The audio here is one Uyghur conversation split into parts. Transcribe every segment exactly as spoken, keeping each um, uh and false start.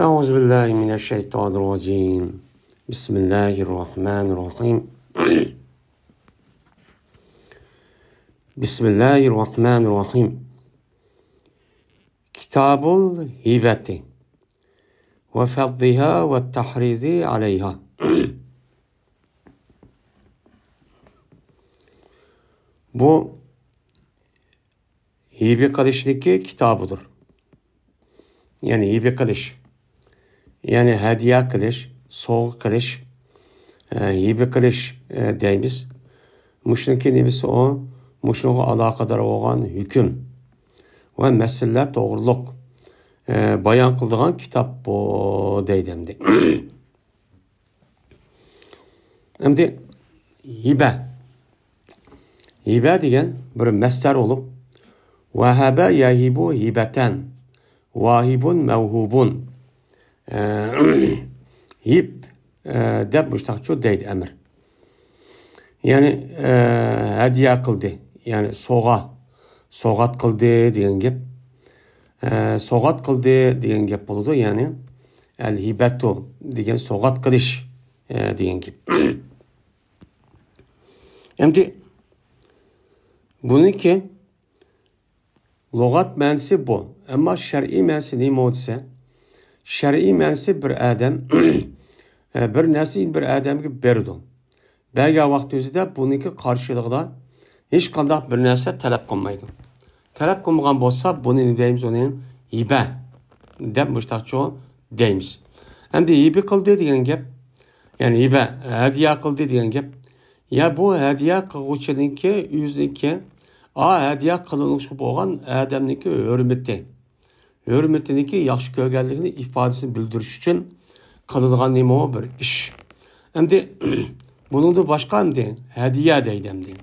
أعوذ بالله من الشيطان الرجيم. بسم الله الرحمن الرحيم. بسم الله الرحمن الرحيم. كتاب الهبة وفضها والتحريض عليها. بۇ ھىبە قىلىشنىڭكى كىتابىدۇر. يەنى ھىبە قىلىش. يەنى ھەدىيە قىلىش، سوۋغا قىلىش، ئە، ھىبە قىلىش، ئە، دەيمىز. مۇشۇنىڭكى نېمىسى ئۇ؟ مۇشۇنىڭغا ئالاقىدار بولغان ھۆكۈم ۋە مەسىلىلەر توغرۇلۇق، ئە، بايان قىلىدىغان كىتاب بۇ دەيدۇ ئەمدى. ئەمدى ھىبە. ھىبە دېگەن بىر مەسدەر بولۇپ، ۋەھەبە يەھىبۇ ھىبەتەن، ۋاھىبۇن مەۋھۇبۇن. ئە، ھىب، ئە، دەپ مۇشتاقچۇ دەيدۇ ئەمىر. يەنى، ئە، ھەدىيە قىلدى، يەنى سوغا، سوغات قىلدى دېگەن گەپ. ئە، سوغات قىلدى دېگەن گەپ بولىدۇ، يەنى ئەل ھىبەتۇ دېگەن سوغات قىلىش، ئە، دېگەن گەپ. ئەمدى بۇنىڭكى لۇغەت مەنىسى بۇ. ئەمما شەرئىي مەنىسى نېمە دېسە، شەرئىي مەنىسى بىر ئادەم، ئە، بىر نەرسىنى بىر ئادەمگە بېرىدۇ. بەرگەن ۋاقتى ئۆزىدە بۇنىڭكى قارشىلىقىدا ھېچقانداق بىر نەرسە تەلەپ قىلمايدۇ. تەلەپ قىلمىغان بولسا، بۇنى نېمە دەيمىز؟ ئۇنى ھىبە دەپ مۇشتاقچۇ دەيمىز. ئەمدى ھىبە قىلدى دېگەن گەپ، يەنى ھىبە، ھەدىيە قىلدى دېگەن گەپ. يا بۇ ھەدىيە قىلغۇچىنىڭكى، ئۆزىنىڭكى، ئا، ھەدىيە قىلىنغۇچى بولغان ئادەمنىڭكى ھۆرمىتى، ھۆرمىتىنىڭكى ياخشى كۆرگەنلىكىنى ئىپادىسىنى بىلدۈرۈش ئۈچۈن قىلىدىغان نېمە بىر ئىش. ئەمدى بۇنىڭدىن باشقا ئەمدى ھەدىيە دەيدۇ ئەمدى.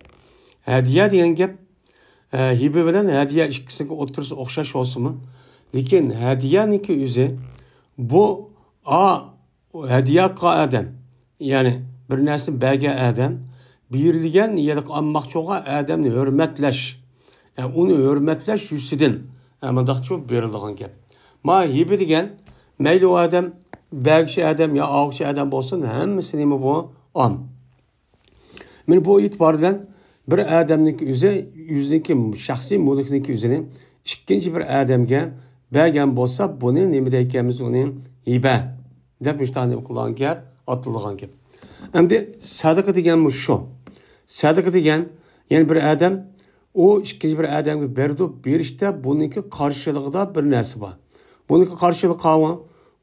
ھەدىيە دېگەن گەپ، ئە، ھىبە بىلەن ھەدىيە ئىككىسىنىڭكى ئوتتۇرىسى ئوخشاش بولسىمۇ، لېكىن ھەدىيەنىڭكى ئۆزى بۇ، ئا، ئۇ ھەدىيە قىلغان ئادەم، يەنى بىر نەرسىنى بەرگەن ئادەم، بېرىلگەن يا ئالماقچى بولغان ئادەمنى ھۆرمەتلەش، ئە، ئۇنى ھۆرمەتلەش يۈزىسىدىن، ئە، مۇنداقچۇ بېرىلىدىغان گەپ. ما ھىبە دېگەن، مەيلى ئۇ ئادەم، بەرگۈچى ئادەم يا ئالغۇچى ئادەم بولسۇن، ھەممىسى نېمە بۇ؟ ئام. مانا بۇ ئېتىبار بىلەن بىر ئادەمنىڭكى ئۆزى، ئۆزىنىڭكى شەخسىي مۈلكىنىڭكى ئۆزىنى ئىككىنچى بىر ئادەمگە بەرگەن بولسا، بۇنى نېمە دەيدىكەنمىز؟ ئۇنى ھىبە دەپ مۇشۇنداق نېمە قىلغان گەپ، ئاتىلىدىغان گەپ. ئەمدى سەدىقە دېگەنمۇ شۇ. سەدىقە دېگەن، يەنى بىر ئادەم ئۇ ئىككىنچى بىر ئادەمگە بېرىدۇ، بېرىشتە بۇنىڭكى قارشىلىقىدا بىر نەرسە بار. بۇنىڭكى قارشىلىقى قاۋۇ؟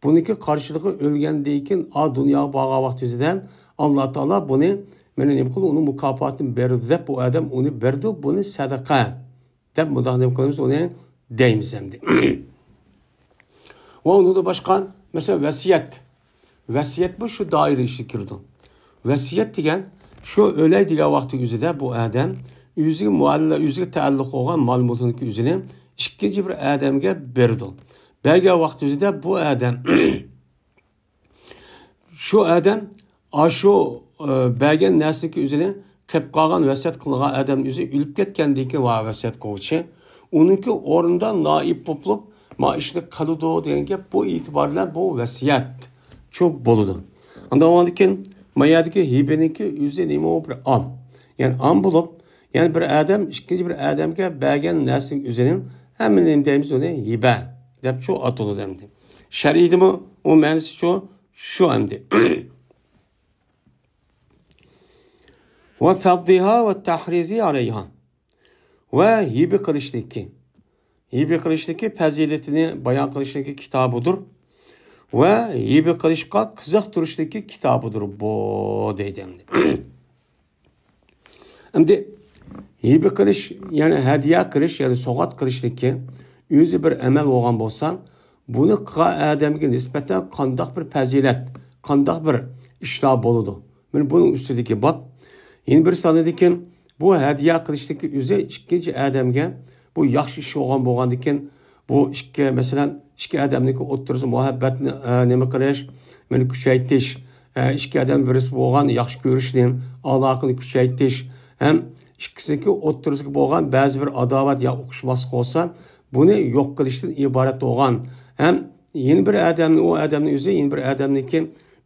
بۇنىڭكى قارشىلىقى ئۆلگەندىن كېيىن، ئا، دۇنياغا بارغان ۋاقتى يۈزىدىن ئاللا تائالا بۇنى، مانا نېمە قىلىدۇ، ئۇنىڭ مۇكاپاتىنى بېرىدۇ دەپ، بۇ ئادەم ئۇنى بېرىدۇ، بۇنى سەدىقە دەپ مۇنداق نېمە قىلىمىز، ئۇنى دەيمىز ئەمدى. ۋە ئۇنىڭدىن باشقا، مەسىلەن، ۋەسىيەت. ۋەسىيەتمۇ شۇ دائىرە ئىچىگە كىرىدۇ. ۋەسىيەت دېگەن، شۇ ئۆلەي دېگەن ۋاقتى ئۆزىدە بۇ ئادەم ئۆزىگە مۇئەللە، ئۆزىگە تەئەللۇق بولغان مال مۈلكىنىڭكى ئۆزىنى ئىككىنچى بىر ئادەمگە بېرىدۇ. بەرگەن ۋاقتى ئۆزىدە بۇ ئادەم، شۇ ئادەم ئاشۇ، ئە، بەرگەن نەرسىنىڭكى ئۆزىنى قېلىپ قالغان، ۋەسىيەت قىلغان ئادەمنىڭ ئۆزى ئۆلۈپ كەتكەندىن كېيىن، ۋە ۋەسىيەت قىلغۇچى ئۇنىڭكى ئورنىدا نائىب بولۇپ، ما ئىشنى قىلىدۇ دېگەن گەپ، بۇ ئېتىبار بىلەن بۇ ۋەسىيەتچۇ بولىدۇ. ئاندىن ئۇنىڭدىن كېيىن ما يەردىكى ھىبىنىڭكى ئۆزى نېمە بىر ئام. يەنى ئام بولۇپ، يەنى بىر ئادەم ئىككىنچى بىر ئادەمگە بەرگەن نەرسىنىڭ ئۆزىنى ھەممە نېمە دەيمىز، ئۇنى ھىبە دەپچۇ ئاتىلىدۇ ئەمدى. شەرئىيدىمۇ ئۇ مەنىسىچۇ شۇ ئەمدى. ۋە فەضلىھا ۋە تەھرىزى ئەلەيھا. ۋە ھىبە قىلىشنىڭكى، ھىبە قىلىشنىڭكى پەزىلىتىنى بايان قىلىشنىڭكى كىتابىدۇر. ۋە ھىبە قىلىشقا قىزىقتۇرۇشنىڭكى كىتابىدۇر بۇ، دەيدۇ ئەمدى. ئەمدى ھىبە قىلىش، يەنى ھەدىيە قىلىش، يەنى سوۋغات قىلىشنىڭكى ئۆزى بىر ئەمەل بولغان بولسا، بۇنى قىلغان ئادەمگە نىسبەتەن قانداق بىر پەزىلەت، قانداق بىر ئىشلار بولىدۇ؟ مانا بۇنىڭ ئۈستىدىكى باب. يەنە بىر سانىدىكى بۇ ھەدىيە قىلىشتىكى ئۆزى ئىككىنچى ئادەمگە، بۇ ياخشى ئىش بولغان بولغاندىكىن، بۇ ئىككى، مەسىلەن، ئىككى ئادەمنىڭكى ئوتتۇرىسى مۇھەببەتنى، ئە، نېمە قىلىش، مانا كۈچەيتىش، ئە، ئىككى ئادەم بىرسى بولغان ياخشى كۆرۈشنى، ئالاقىنى كۈچەيتىش ھەم ئىككىسىنىڭكى ئوتتۇرىسىدا بولغان بەزى بىر ئاداۋەت يا ئۇقۇشماسلىق بولسا، بۇنى يوق قىلىشتىن ئىبارەت بولغان ھەم يەنە بىر ئادەمنى، ئۇ ئادەمنىڭ ئۆزى يەنە بىر ئادەمنىڭكى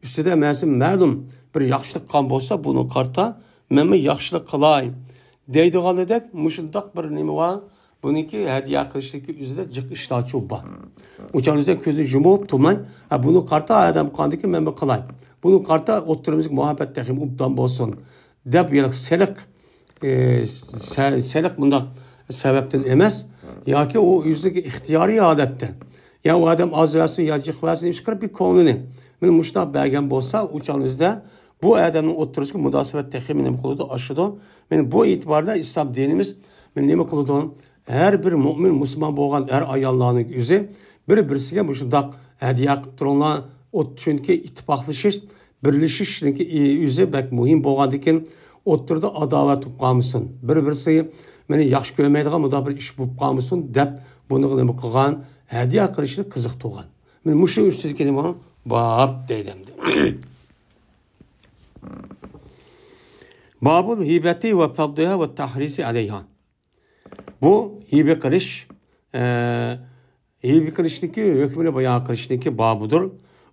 ئۈستىدە مەسىلەن مەلۇم بىر ياخشىلىق قىلغان بولسا، بۇنىڭغا قارىتا مەنمۇ ياخشىلىق قىلاي دەيدىغانلىرىدەك مۇشۇنداق بىر نېمە بار. بۇنىڭكى ھەدىيە قىلىشتىكى ئۆزىدە جىق ئىشلارچۇ بار. ئۇ چاغ ئۆزىدە كۆزىنى يۇمۇپ تۇرماي، ھە، بۇنىڭغا قارىتا ئادەم قىلغاندىكىن مەنمۇ قىلاي. بۇنىڭغا قارىتا ئوتتۇرىمىزدىكى مۇھەببەت تېخىمۇ ئوبدان بولسۇن دەپ، يەنە سېلىق، ئە، سە-، سېلىق بۇنداق سەۋەبتىن ئەمەس، ياكى ئۇ ئۆزىدىكى ئىختىيارىي ھالەتتە، يا ئۇ ئادەم ئاز بەرسۇن يا جىق بەرسۇن، ھېچقانداق بىر كۆڭلىنى، مانا مۇشۇنداق بەرگەن بولسا، ئۇ چاغنىڭ ئۆزىدە بۇ ئادەمنىڭ ئوتتۇرىسىدىكى مۇناسىۋەت تېخىمۇ نېمە قىلىدۇ، ئاشىدۇ. مانا بۇ ئېتىباردا ئىسلام دىنىمىز مانا نېمە قىلىدۇ؟ ھەر بىر مۆمىن مۇسۇلمان بولغان ئەر ئاياللارنىڭ ئۆزى بىر-بىرسىگە مۇشۇنداق ھەدىيە قىلىپ تۇرۇڭلار. ئوت-، چۈنكى ئىتتىپاقلىشىش، بىرلىشىشنىڭكى ئۆزى بەك مۇھىم بولغاندىكىن، ئوتتۇرىدا ئاداۋەت بولۇپ قالمىسۇن. بىر-بىرسى مېنى ياخشى كۆرمەيدىغان مۇنداق بىر ئىش بولۇپ قالمىسۇن دەپ، بۇنىڭغا نېمە قىلغان؟ ھەدىيە قىلىشنى قىزىقتۇرغان. مانا مۇشۇ ئۈستىدىكى نېمە؟ باب دەيدۇ ئەمدى. بابۇل ھىبەتى ۋە فەضلىھا ۋە تەھرىزى ئەلەيھا. بۇ ھىبە قىلىش، ئە، ھىبە قىلىشنىڭكى ھۆكمىنى بايان قىلىشنىڭكى بابىدۇر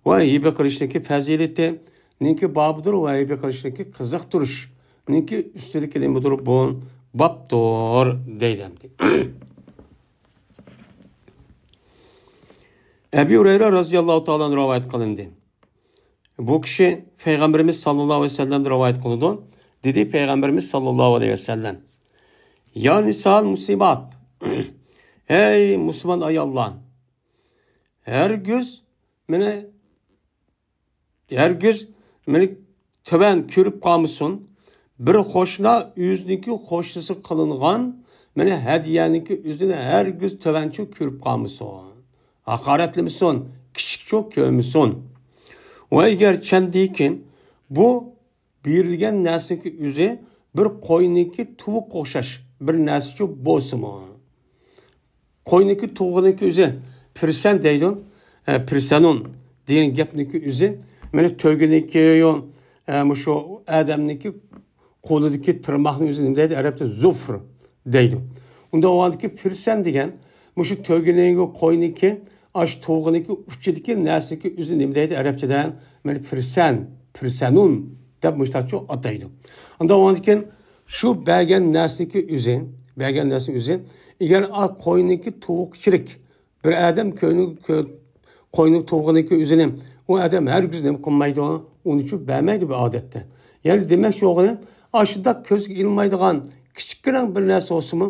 ۋە ھىبە قىلىشنىڭكى پەزىلىتىنىڭكى بابىدۇر ۋە ھىبە قىلىشنىڭكى قىزىقتۇرۇشنىڭكى ئۈستىدىكى نېمىدۇر؟ بۇ بابتۇر دەيدۇ ئەمدى. ئەبى ھۇرەيرە رازىياللاھۇ تائالا ئەنھۇ رىۋايەت قىلىندى. بۇ كىشى پەيغەمبىرىمىز ساللاللاھۇ ئەلەيھى ۋەسەللەمدىن رىۋايەت قىلىدۇ. دېدى پەيغەمبىرىمىز ساللاللاھۇ ئەلەيھى ۋەسەللەم: يا نىسائەل مۇسلىمات، ھەي مۇسۇلمان ئاياللار، ھەرگىز مېنى، ھەرگىز مېنى تۆۋەن كۆرۈپ قالمىسۇن. بىر قوشنا ئۆزىنىڭكى قوشنىسىغا قىلىنغان مېنى ھەدىيەنىڭكى ئۆزىنى ھەرگىز تۆۋەنچە كۆرۈپ قالمىسۇن. ھاقارەتلىمىسۇن، كىچىكچە كۆرمىسۇن. ۋە ئەگەر چەندىكىن بۇ بېرىلگەن نەرسىنىڭكى ئۆزى بىر قوينىڭكى تۇۋىقىغا ئوخشاش بىر نەرسىچۇ بولسىمۇ. قوينىڭكى تۇۋىقىنىڭكى ئۆزى پىرسەن دەيدۇ. ئە، پىرسەنۇن دېگەن گەپنىڭكى ئۆزى مانا تۆگىنىڭكى، ئە، مۇشۇ ئادەمنىڭكى قولىدىكى تىرماقنىڭ ئۆزى نېمە دەيدۇ؟ ئەرەبچە زۇفر دەيدۇ. ئۇنداق بولغاندىكى پىرسەن دېگەن مۇشۇ تۆگىنىڭكى، قوينىڭكى، ئاشۇ تۇۋىقىنىڭكى ئۇچىدىكى نەرسىنىڭكى ئۆزى نېمە دەيدۇ ئەرەبچىدە؟ مانا پىرسەن، پىرسەنۇن دەپ مۇشۇنداقچۇ ئاتايدۇ. ئۇنداق بولغاندىكىن شۇ بەرگەن نەرسىنىڭكى ئۆزى، بەرگەن نەرسىنىڭ ئۆزى، ئەگەر ئا قوينىڭكى تۇۋىقىچىلىك بىر ئادەم كۆينىڭ، كۆ-، قوينىڭ تۇۋىقىنىڭكى ئۆزىنى ئۇ ئادەم ھەرگىز نېمە قىلمايدۇ، ئۇنىچۇ بەرمەيدۇ بۇ ئادەتتە. يەنى دېمەكچى بولغىنىم، ئاشۇنداق كۆزگە ئىلمايدىغان كىچىككىنە بىر نەرسە بولسىمۇ،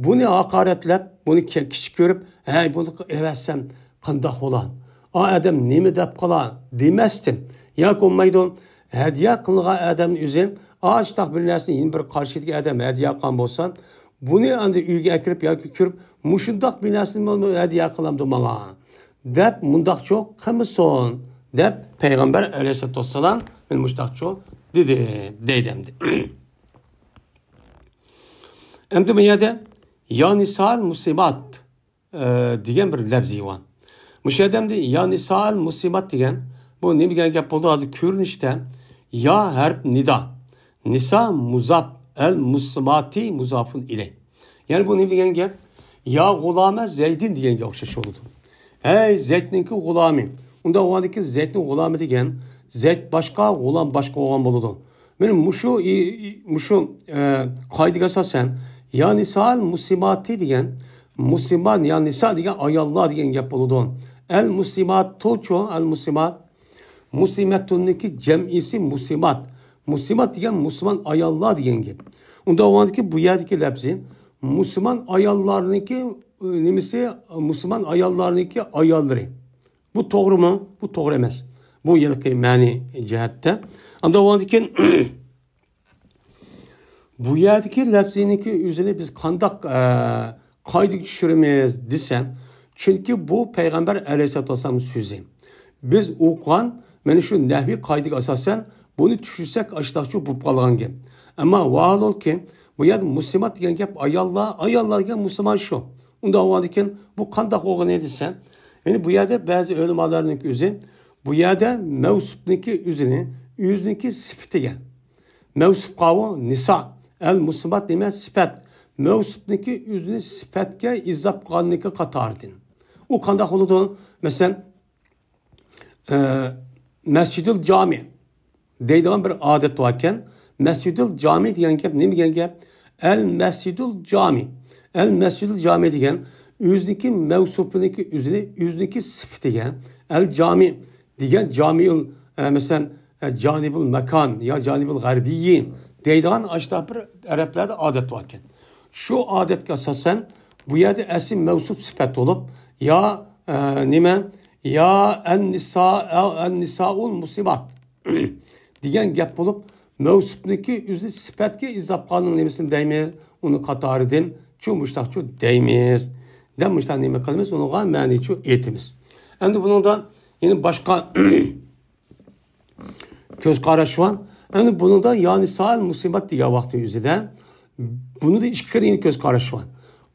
بۇنى ھاقارەتلەپ، بۇنى كە-، كىچىك كۆرۈپ، ھەي، بۇنى ئەۋەتسەم قانداق بولا؟ ئا ئادەم نېمە دەپ قالا؟ دېمەستىن، ياكى بولمايدۇ، ھەدىيە قىلغان ئادەمنىڭ ئۆزى ئاشۇنداق بىر نەرسىنى يەنە بىر قارشىدىكى ئادەم ھەدىيە قىلغان بولسا، بۇنى ئەمدى ئۆيگە ئەكىرىپ ياكى كۆرۈپ، مۇشۇنداق بىر نەرسىنى ھەدىيە قىلامدۇ ماڭا دەپ، مۇنداقچۇ قىلمىسۇن دەپ پەيغەمبەر ئەلەيھىسسالاتۇ ۋەسسالام مانا مۇشۇنداقچۇ دېدى، دەيدۇ ئەمدى. ئەمدى بۇ يەردە يا نىسائەل مۇسلىمات، ئە، دېگەن بىر لەپزى بار. مۇشۇ يەردە ئەمدى يا نىسائەل مۇسلىمات دېگەن، بۇ نېمە دېگەن گەپ بولدى؟ ھازىر كۆرۈنۈشتە يا ھەرپ نىدا، نىسا مۇزاپ، ئەل مۇسلىماتى مۇزافۇن ئىلەي. يەنى بۇ نېمە دېگەن گەپ؟ يا غۇلامە زەيدىن دېگەنگە ئوخشاش بولىدۇ. ھەي زەيدنىڭكى غۇلامى. ئۇنداق بولغاندىكىن زەيدنىڭ غۇلامى دېگەن زەيد باشقا، غۇلام باشقا بولغان بولىدۇ. مانا مۇشۇ، ئى-، ئى-، مۇشۇ، ئە، قائىدىگە ئاساسەن، يا نىسائەل مۇسلىماتى دېگەن، مۇسلىمان يا نىسا دېگەن ئاياللار دېگەن گەپ بولىدۇ. ئەل مۇسلىماتۇچۇ، ئەل مۇسلىمات. مۇسلىمەتۇننىڭكى جەمئىسى مۇسلىمات. مۇسلىمات دېگەن مۇسۇلمان ئاياللار دېگەن گەپ. ئۇنداق بولغاندىكىن بۇ يەردىكى لەپزى مۇسۇلمان ئاياللارنىڭكى، ئە، نېمىسى، مۇسۇلمان ئاياللارنىڭكى ئاياللىرى. بۇ توغرىمۇ؟ بۇ توغرا ئەمەس. بۇ ھېلىقى مەنى جەھەتتە. ئاندىن بولغاندىكىن بۇ يەردىكى لەپزىنىڭكى ئۆزىنى بىز قانداق، ئە، قائىدىگە چۈشۈرىمىز دېسەم، چۈنكى بۇ پەيغەمبەر ئەلەيھىسسالاتۇ ۋەسسالامنىڭ سۆزى. بىز ئوقۇغان مانا شۇ نەھۋىي قائىدىگە ئاساسەن بۇنى چۈشۈرسەك ئاشۇنداقچۇ بولۇپ قالغان گەپ. ئەمما ۋاھالولكى بۇ يەردە مۇسلىمات دېگەن گەپ ئاياللار، ئاياللار دېگەن مۇسۇلمان شۇ. ئۇنداق بولغاندىكىن بۇ قانداق بولغىنى دېسە، يەنى بۇ يەردە بەزى ئۆلىمالارنىڭكى ئۆزى، بۇ يەردە مەۋسۇپنىڭكى ئۆزىنى، ئۆزىنىڭكى سۈپىتىگە. مەۋسۇپ قاۋۇ نىسا، ئەل مۇسلىمات نېمە؟ سۈپەت. مەۋسۇپنىڭكى ئۆزىنى سۈپەتكە ئىزاپ قىلغاننىڭكى قاتارىدىن. ئۇ قانداق بولىدۇ؟ مەسىلەن، ئە، مەسجىدۇل جامى دەيدىغان بىر ئادەت باركەن. مەسجىدۇل جامى دېگەن گەپ نېمە دېگەن گەپ؟ ئەل مەسجىدۇل جامى. ئەل مەسجىدۇل جامى دېگەن ئۆزىنىڭكى مەۋسۇپىنىڭكى ئۆزىنى، ئۆزىنىڭكى سۈپىتىگە ئەل جامى دېگەن جامىئۇل، ئە، مەسىلەن، ئە، جانىبۇل ماكان يا جانىبۇل غەربىيين دەيدىغان ئاشۇنداق بىر ئەرەبلەردە ئادەت باركەن. شۇ ئادەتكە ئاساسەن بۇ يەردە ئەسلى مەۋسۇپ سۈپەت بولۇپ، يا، ئە، نېمە، يا ئەننىسا، ئەننىسائۇل مۇسلىمات دېگەن گەپ بولۇپ، مەۋسۇپنىڭكى ئۆزى سۈپەتكە ئىزاپ قالغاننىڭ نېمىسىنى دەيمىز؟ ئۇنىڭ قاتارىدىن چۇ مۇشتاقچۇ دەيمىز. دەپ مۇشتاق نېمە قىلىمىز؟ ئۇنىڭغا مەنىچۇ ئېيتىمىز. ئەمدى بۇنىڭدا يەنە باشقا كۆز قاراش بار. ئەمدى بۇنىڭدا يا نىسائىل مۇسلىمات دېگەن ۋاقىتنىڭ ئۆزىدە بۇنىڭدا ئىككى خىل يەنە كۆز قاراش بار.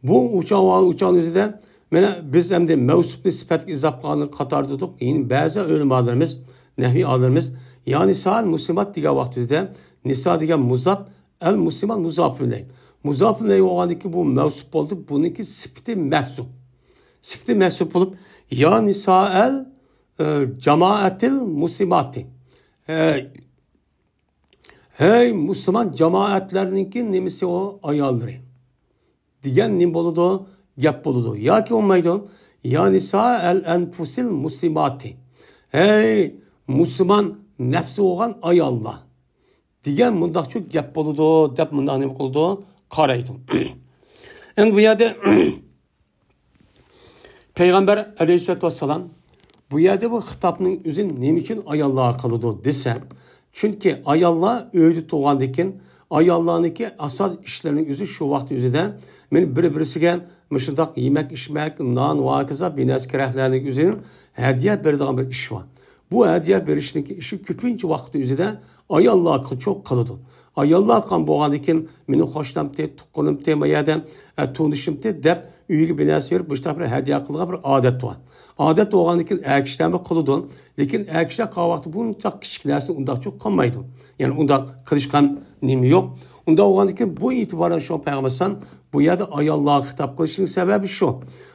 بۇ ئۇچان، ئۇچان ئۆزىدە مانا بىز ئەمدى مەۋسۇپنى سۈپەتكە ئىزاپ قىلغانلىقى قاتارىدا تۇردۇق. يەنە بەزى ئۆلىمالىرىمىز، نەھۋىي ئالىملىرىمىز يا نىسائىل مۇسلىمات دېگەن ۋاقىت ئۆزىدە نىسا دېگەن مۇزاپ، ئەل مۇسلىمات مۇزاپىلەي. مۇزاپىلەي بولغاندىن كېيىن بۇ مەۋسۇپ بولدى. بۇنىڭكى سۈپىتى مەھسۇپ. سۈپىتى مەھسۇپ بولۇپ، يا نىسائەل، ئە، جامائەتىل مۇسلىماتى. ھەي، ھەي مۇسۇلمان جامائەتلەرنىڭكى نېمىسى ئۇ ئاياللىرى دېگەن نېمە بولىدۇ؟ گەپ بولىدۇ. ياكى بولمايدۇ. يا نىسائەل ئەنفۇسىل مۇسلىماتى. ھەي مۇسۇلمان نەپسى بولغان ئاياللار دېگەن مۇنداقچۇ گەپ بولىدۇ دەپ مۇنداق نېمە قىلىدۇ؟ قارايدۇ. ئەمدى بۇ يەردە پەيغەمبەر ئەلەيھىسسالاتۇ ۋەسسالام بۇ يەردە بۇ خىتابنىڭ ئۆزى نېمە ئۈچۈن ئاياللارغا قىلىدۇ دېسە، چۈنكى ئاياللار ئۆيدە تۇرغاندىكىن، ئاياللارنىڭكى ئاساس ئىشلىرىنىڭ ئۆزى شۇ ۋاقىت ئۆزىدە مەن بىر-بىرسىگە مۇشۇنداق يېمەك-ئىچمەك، نان ۋە ھاكازا بىر نەرسە كېرەكلەرنىڭ ئۆزىنى ھەدىيە بېرىدىغان بىر ئىش بار. بۇ ھەدىيە بېرىشنىڭكى ئىشى كۆپىنچە ۋاقىت ئۆزىدە ئاياللار چوق قىلىدۇ. ئاياللار قىلغان بولغاندىكىن، مېنىڭ قوشنامتى، تۇغقىنىمتى، ما يەردە، ئە، تونۇشۇمتى دەپ ئۆيگە بىر نەرسە بېرىپ، مۇشۇنداق بىر ھەدىيە قىلىدىغان بىر ئادەت بار. ئادەت بولغاندىكىن ئەر كىشىلەرمۇ قىلىدۇ. لېكىن ئەر كىشىلەر قىلغان ۋاقىتتا بۇنچە كىچىك نەرسىنى ئۇنداق چوق قىلمايدۇ. يەنى ئۇنداق قىلىشقا نېمە يوق. ئۇنداق بولغاندىكىن بۇ ئېتىبارەن شۇ پەيغەمبەر ئەلەيھىسسالام بۇ يەردە ئاياللارغا خىتاب قىلىشنىڭ سەۋەبى شۇ.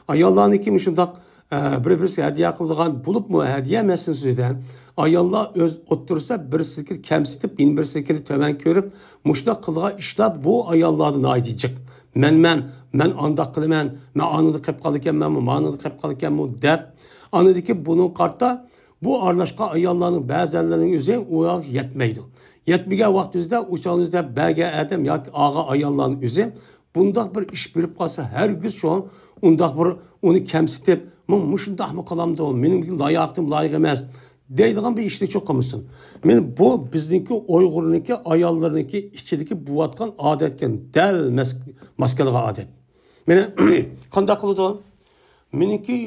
ئاياللارنىڭكى مۇشۇنداق ئە، بىر-بىرسىگە ھەدىيە قىلىدىغان بولۇپمۇ، ھەدىيە مەسىلىسىدە ئاياللار ئۆز ئوتتۇرىسىدا بىرسىنىڭكىنى كەمسىتىپ، يەنە بىرسىنىڭكىنى تۆۋەن كۆرۈپ، مۇشۇنداق قىلىدىغان ئىشلار بۇ ئاياللاردا ناھايىتى جىق. مەن، مەن، مەن ئانداق قىلىمەن، مەن ئانىدا قېلىپ قالىدىكەنمەنمۇ، مانىدا قېلىپ قالىدىكەنمۇ دەپ، ئانىدىكى بۇنىڭغا قارىتا بۇ ئارىلاشقان ئاياللارنىڭ بەزەنلىرىنىڭ ئۆزى ئۇ يەتمەيدۇ. يەتمىگەن ۋاقتىمىزدا ئۇچاغىمىزدا بەرگەن ئادەم ياكى ئالغان ئاياللارنىڭ ئۆزى بۇنداق بىر ئىش بېرىپ قالسا، ھەرگىز شۇ ئۇنداق بىر ئۇنى كەمسىتىپ، مۇ-، مۇشۇنداقمۇ قىلامدۇ، مېنىڭ لايىقىم لايىق ئەمەس دەيدىغان بىر ئىشنى چوق قىلمىسۇن. مانا بۇ بىزنىڭكى ئۇيغۇرنىڭكى ئاياللىرىنىڭكى ئىچىدىكى بولۇۋاتقان ئادەتكەن، دەل مەس-، ماس كېلىدىغان ئادەت. مانا قانداق قىلىدۇ؟ مېنىڭكى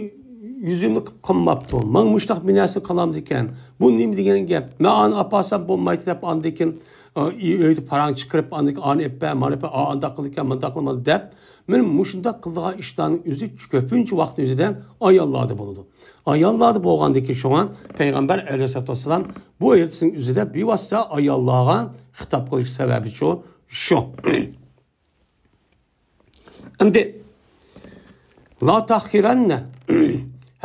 يۈزۈمنى قىلماپتۇ. ماڭا مۇشۇنداق بىر نەرسە قىلامدىكەن. بۇ نېمە دېگەن گەپ؟ مەن ئانى ئاپارسام بولمايدۇ دەپ ئاندىكىن، ئا، ئۆي-، ئۆيدە پاراڭ چىقىرىپ، ئاندىكىن ئانى ئېپە، مانا ئېپە، ئا، ئانداق قىلىدىكەن، مانداق قىلىدىكەن دەپ، مانا مۇشۇنداق قىلىدىغان ئىشلارنىڭ ئۆزى كۆپىنچە ۋاقىتنىڭ ئۆزىدە ئاياللاردا بولىدۇ. ئاياللاردا بولغاندىكىن شۇڭا پەيغەمبەر ئەلەيھىسسالاتۇ ۋەسسالام بۇ ھەدىسنىڭ ئۆزىدە بىۋاسىتە ئاياللارغا خىتاب قىلىش سەۋەبى شۇ، شۇ. ئەمدى، لا تحقرن،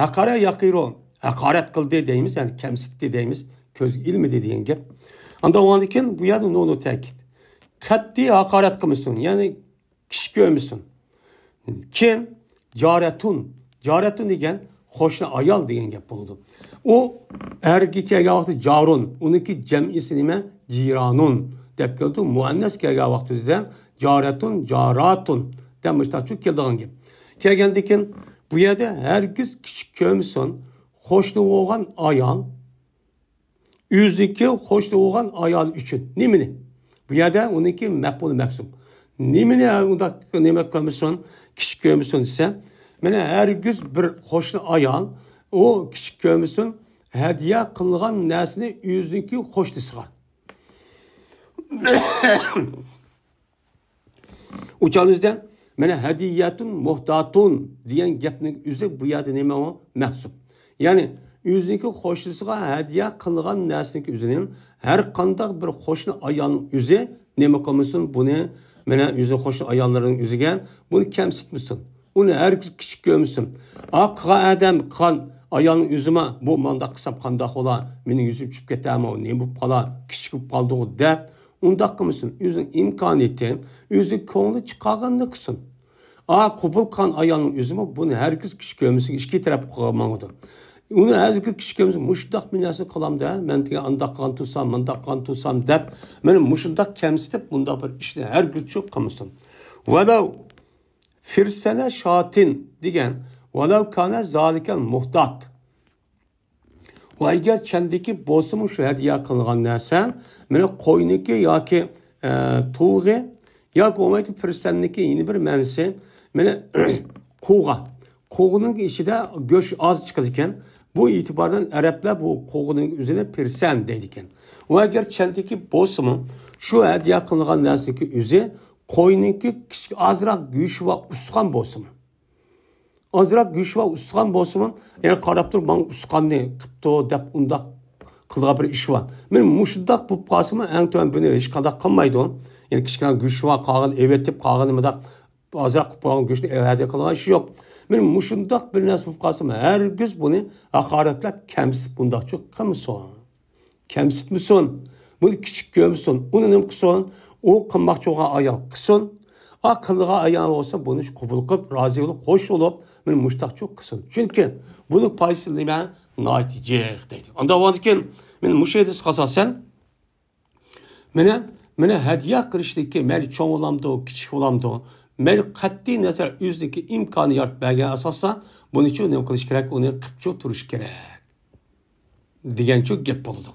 ھەقارە ياقىرۇ، ھاقارەت قىلدى دەيمىز، يەنى كەمسىتتى دەيمىز، كۆزگە ئىلمىدى دېگەن گەپ. ئاندا بولغاندىكىن بۇ يەردە نۇنۇ تەكىت. قەتئىي ھاقارەت قىلمىسۇن، يەنى كىچىك كۆرمىسۇن. كىم؟ جارەتۇن. جارەتۇن دېگەن قوشنا ئايال دېگەن گەپ بولىدۇ. ئۇ ئەرگە كەلگەن ۋاقتى جارۇن، ئۇنىڭكى جەمئىسى نېمە؟ جىرانۇن دەپ كېلىدۇ. مۇئەننەس كەلگەن ۋاقتىدا جارەتۇن، جاراتۇن دەپ مۇشتاقچۇ كېلىدىغان گەپ. كەلگەندىكىن بۇ يەردە ھەرگىز كىچىك كۆرمىسۇن، قوشنا بولغان ئايال، ئۆزىنىڭكى قوشنا بولغان ئايال ئۈچۈن. نېمىنى؟ بۇ يەردە ئۇنىڭكى مەپئۇلى مەھسۇپ. نېمىنى ئۇنداق نېمە قىلمىسۇن، كىچىك كۆرمىسۇن دېسە، مانا ھەرگىز بىر قوشنا ئايال ئۇ كىچىك كۆرمىسۇن، ھەدىيە قىلغان نەرسىنى ئۆزىنىڭكى قوشنىسىغا. ئۇچالىزدە مانا ھەدىيەتۇن مۇھداتۇن دېگەن گەپنىڭ ئۆزى بۇ يەردە نېمە ئۇ؟ مەھسۇپ. يەنى ئۆزىنىڭكى قوشنىسىغا ھەدىيە قىلغان نەرسىنىڭكى ئۆزىنى ھەر قانداق بىر قوشنا ئايالنىڭ ئۆزى نېمە قىلمىسۇن، بۇنى مانا ئۆزى قوشنا ئاياللىرىنىڭ ئۆزىگە بۇنى كەمسىتمىسۇن. ئۇنى ھەرگىز كىچىك كۆرمىسۇن. ئا، قىلغان ئادەم، قىلغان ئايالنىڭ ئۆزىمۇ بۇ مانداق قىلسام قانداق بولا، مېنىڭ يۈزۈم چۈشۈپ كېتەرمۇ، نېمە بولۇپ قالا، كىچىك بولۇپ قالدىغۇ دەپ، ئۇنداق قىلمىسۇن. ئۆزىنىڭ ئىمكانىيىتى، ئۆزىنىڭ كۆڭلى چىقارغىنىنى قىلسۇن. ئا، قوبۇل قىلغان ئايالنىڭ ئۆزىمۇ بۇنى ھەرگىز كىچىك كۆرمىسۇن، ئىككى تەرەپ قىلغان ماڭىدۇ. ئۇنى ھەرگىز كىچىك كۆرمىسۇن، مۇشۇنداق بىر نەرسە قىلامدە، مەن دېگەن ئانداق قىلغان تۇرسام، مۇنداق قىلغان تۇرسام دەپ، مېنى مۇشۇنداق كەمسىتىپ، مۇنداق بىر ئىشنى ھەرگىزچۇ قىلمىسۇن. ۋەلەۋ فىرسەنە شاتىن دېگەن، ۋەلەۋ كانە زالىكەل مۇھدات. ۋە ئەگەر چەندىكى بولسىمۇ شۇ ھەدىيە قىلىنغان نەرسە، مانا قوينىكى ياكى، ئە، تۇغى ياكى بولمايدۇ پىرسەننىكى يەنە بىر مەنىسى، مانا قوغا. قوغىنىڭ ئىچىدە گۆش ئاز چىقىدىكەن. بۇ ئېتىباردىن ئەرەبلەر بۇ قوغىنىڭ ئۆزىنى پىرسەن دەيدىكەن. ۋە ئەگەر چەندىكى بولسىمۇ شۇ ھەدىيە قىلىنغان نەرسىنىڭكى ئۆزى قوينىڭكى كىچىك ئازراق گۆشى بار ئۇستىخان بولسىمۇ، ئازراق گۆشى بار ئۇستىخان بولسىمۇ، يەنە قاراپ تۇرۇپ، ماڭا ئۇستىخاننى قىپتۇ دەپ ئۇنداق قىلىدىغان بىر ئىش بار. مانا مۇشۇنداق بولۇپ قالسىمۇ، ئەڭ تۆۋەن بۇنى ھېچقانداق قىلمايدۇ. يەنى كىچىككىنە گۆشى بار، قالغىنى ئېۋېتىپ، قالغىنى مۇنداق ئازراق قىلىپ قالغان گۆشنى ھەدىيە قىلىدىغان ئىش يوق. مانا مۇشۇنداق بىر نەرسە بولۇپ قالسىمۇ، ھەرگىز بۇنى ھاقارەتلەپ، كەمسىتىپ، بۇنداقچۇ قىلمىسۇن. كەمسىتمىسۇن. بۇنى كىچىك كۆرمىسۇن. ئۇنى نېمە قىلسۇن؟ ئۇ قىلماقچى بولغان ئايال قىلسۇن. ئا، قىلىدىغان ئايال بولسا، بۇنى قوبۇل قىلىپ، رازى بولۇپ، خوش بولۇپ، مانا مۇشتاقچۇ قىلسۇن. چۈنكى بۇنىڭ پايدىسى نېمە؟ ناھايىتى جىق دەيدۇ. ئانداق بولغاندىكىن، مانا مۇشۇ ھەدىسكە ئاساسەن، مانا، مانا ھەدىيە قىلىشتىكى مەيلى چوڭ بولامدۇ، كىچىك بولامدۇ، مەيلى قەتئىي نەزەر ئۆزىنىڭكى ئىمكانى يارىتىپ بەرگەن ئاساستا، بۇنىچۇ نېمە قىلىش كېرەك؟ ئۇنى قىپچۇ تۇرۇش كېرەك. دېگەنچۇ گەپ بولىدۇ.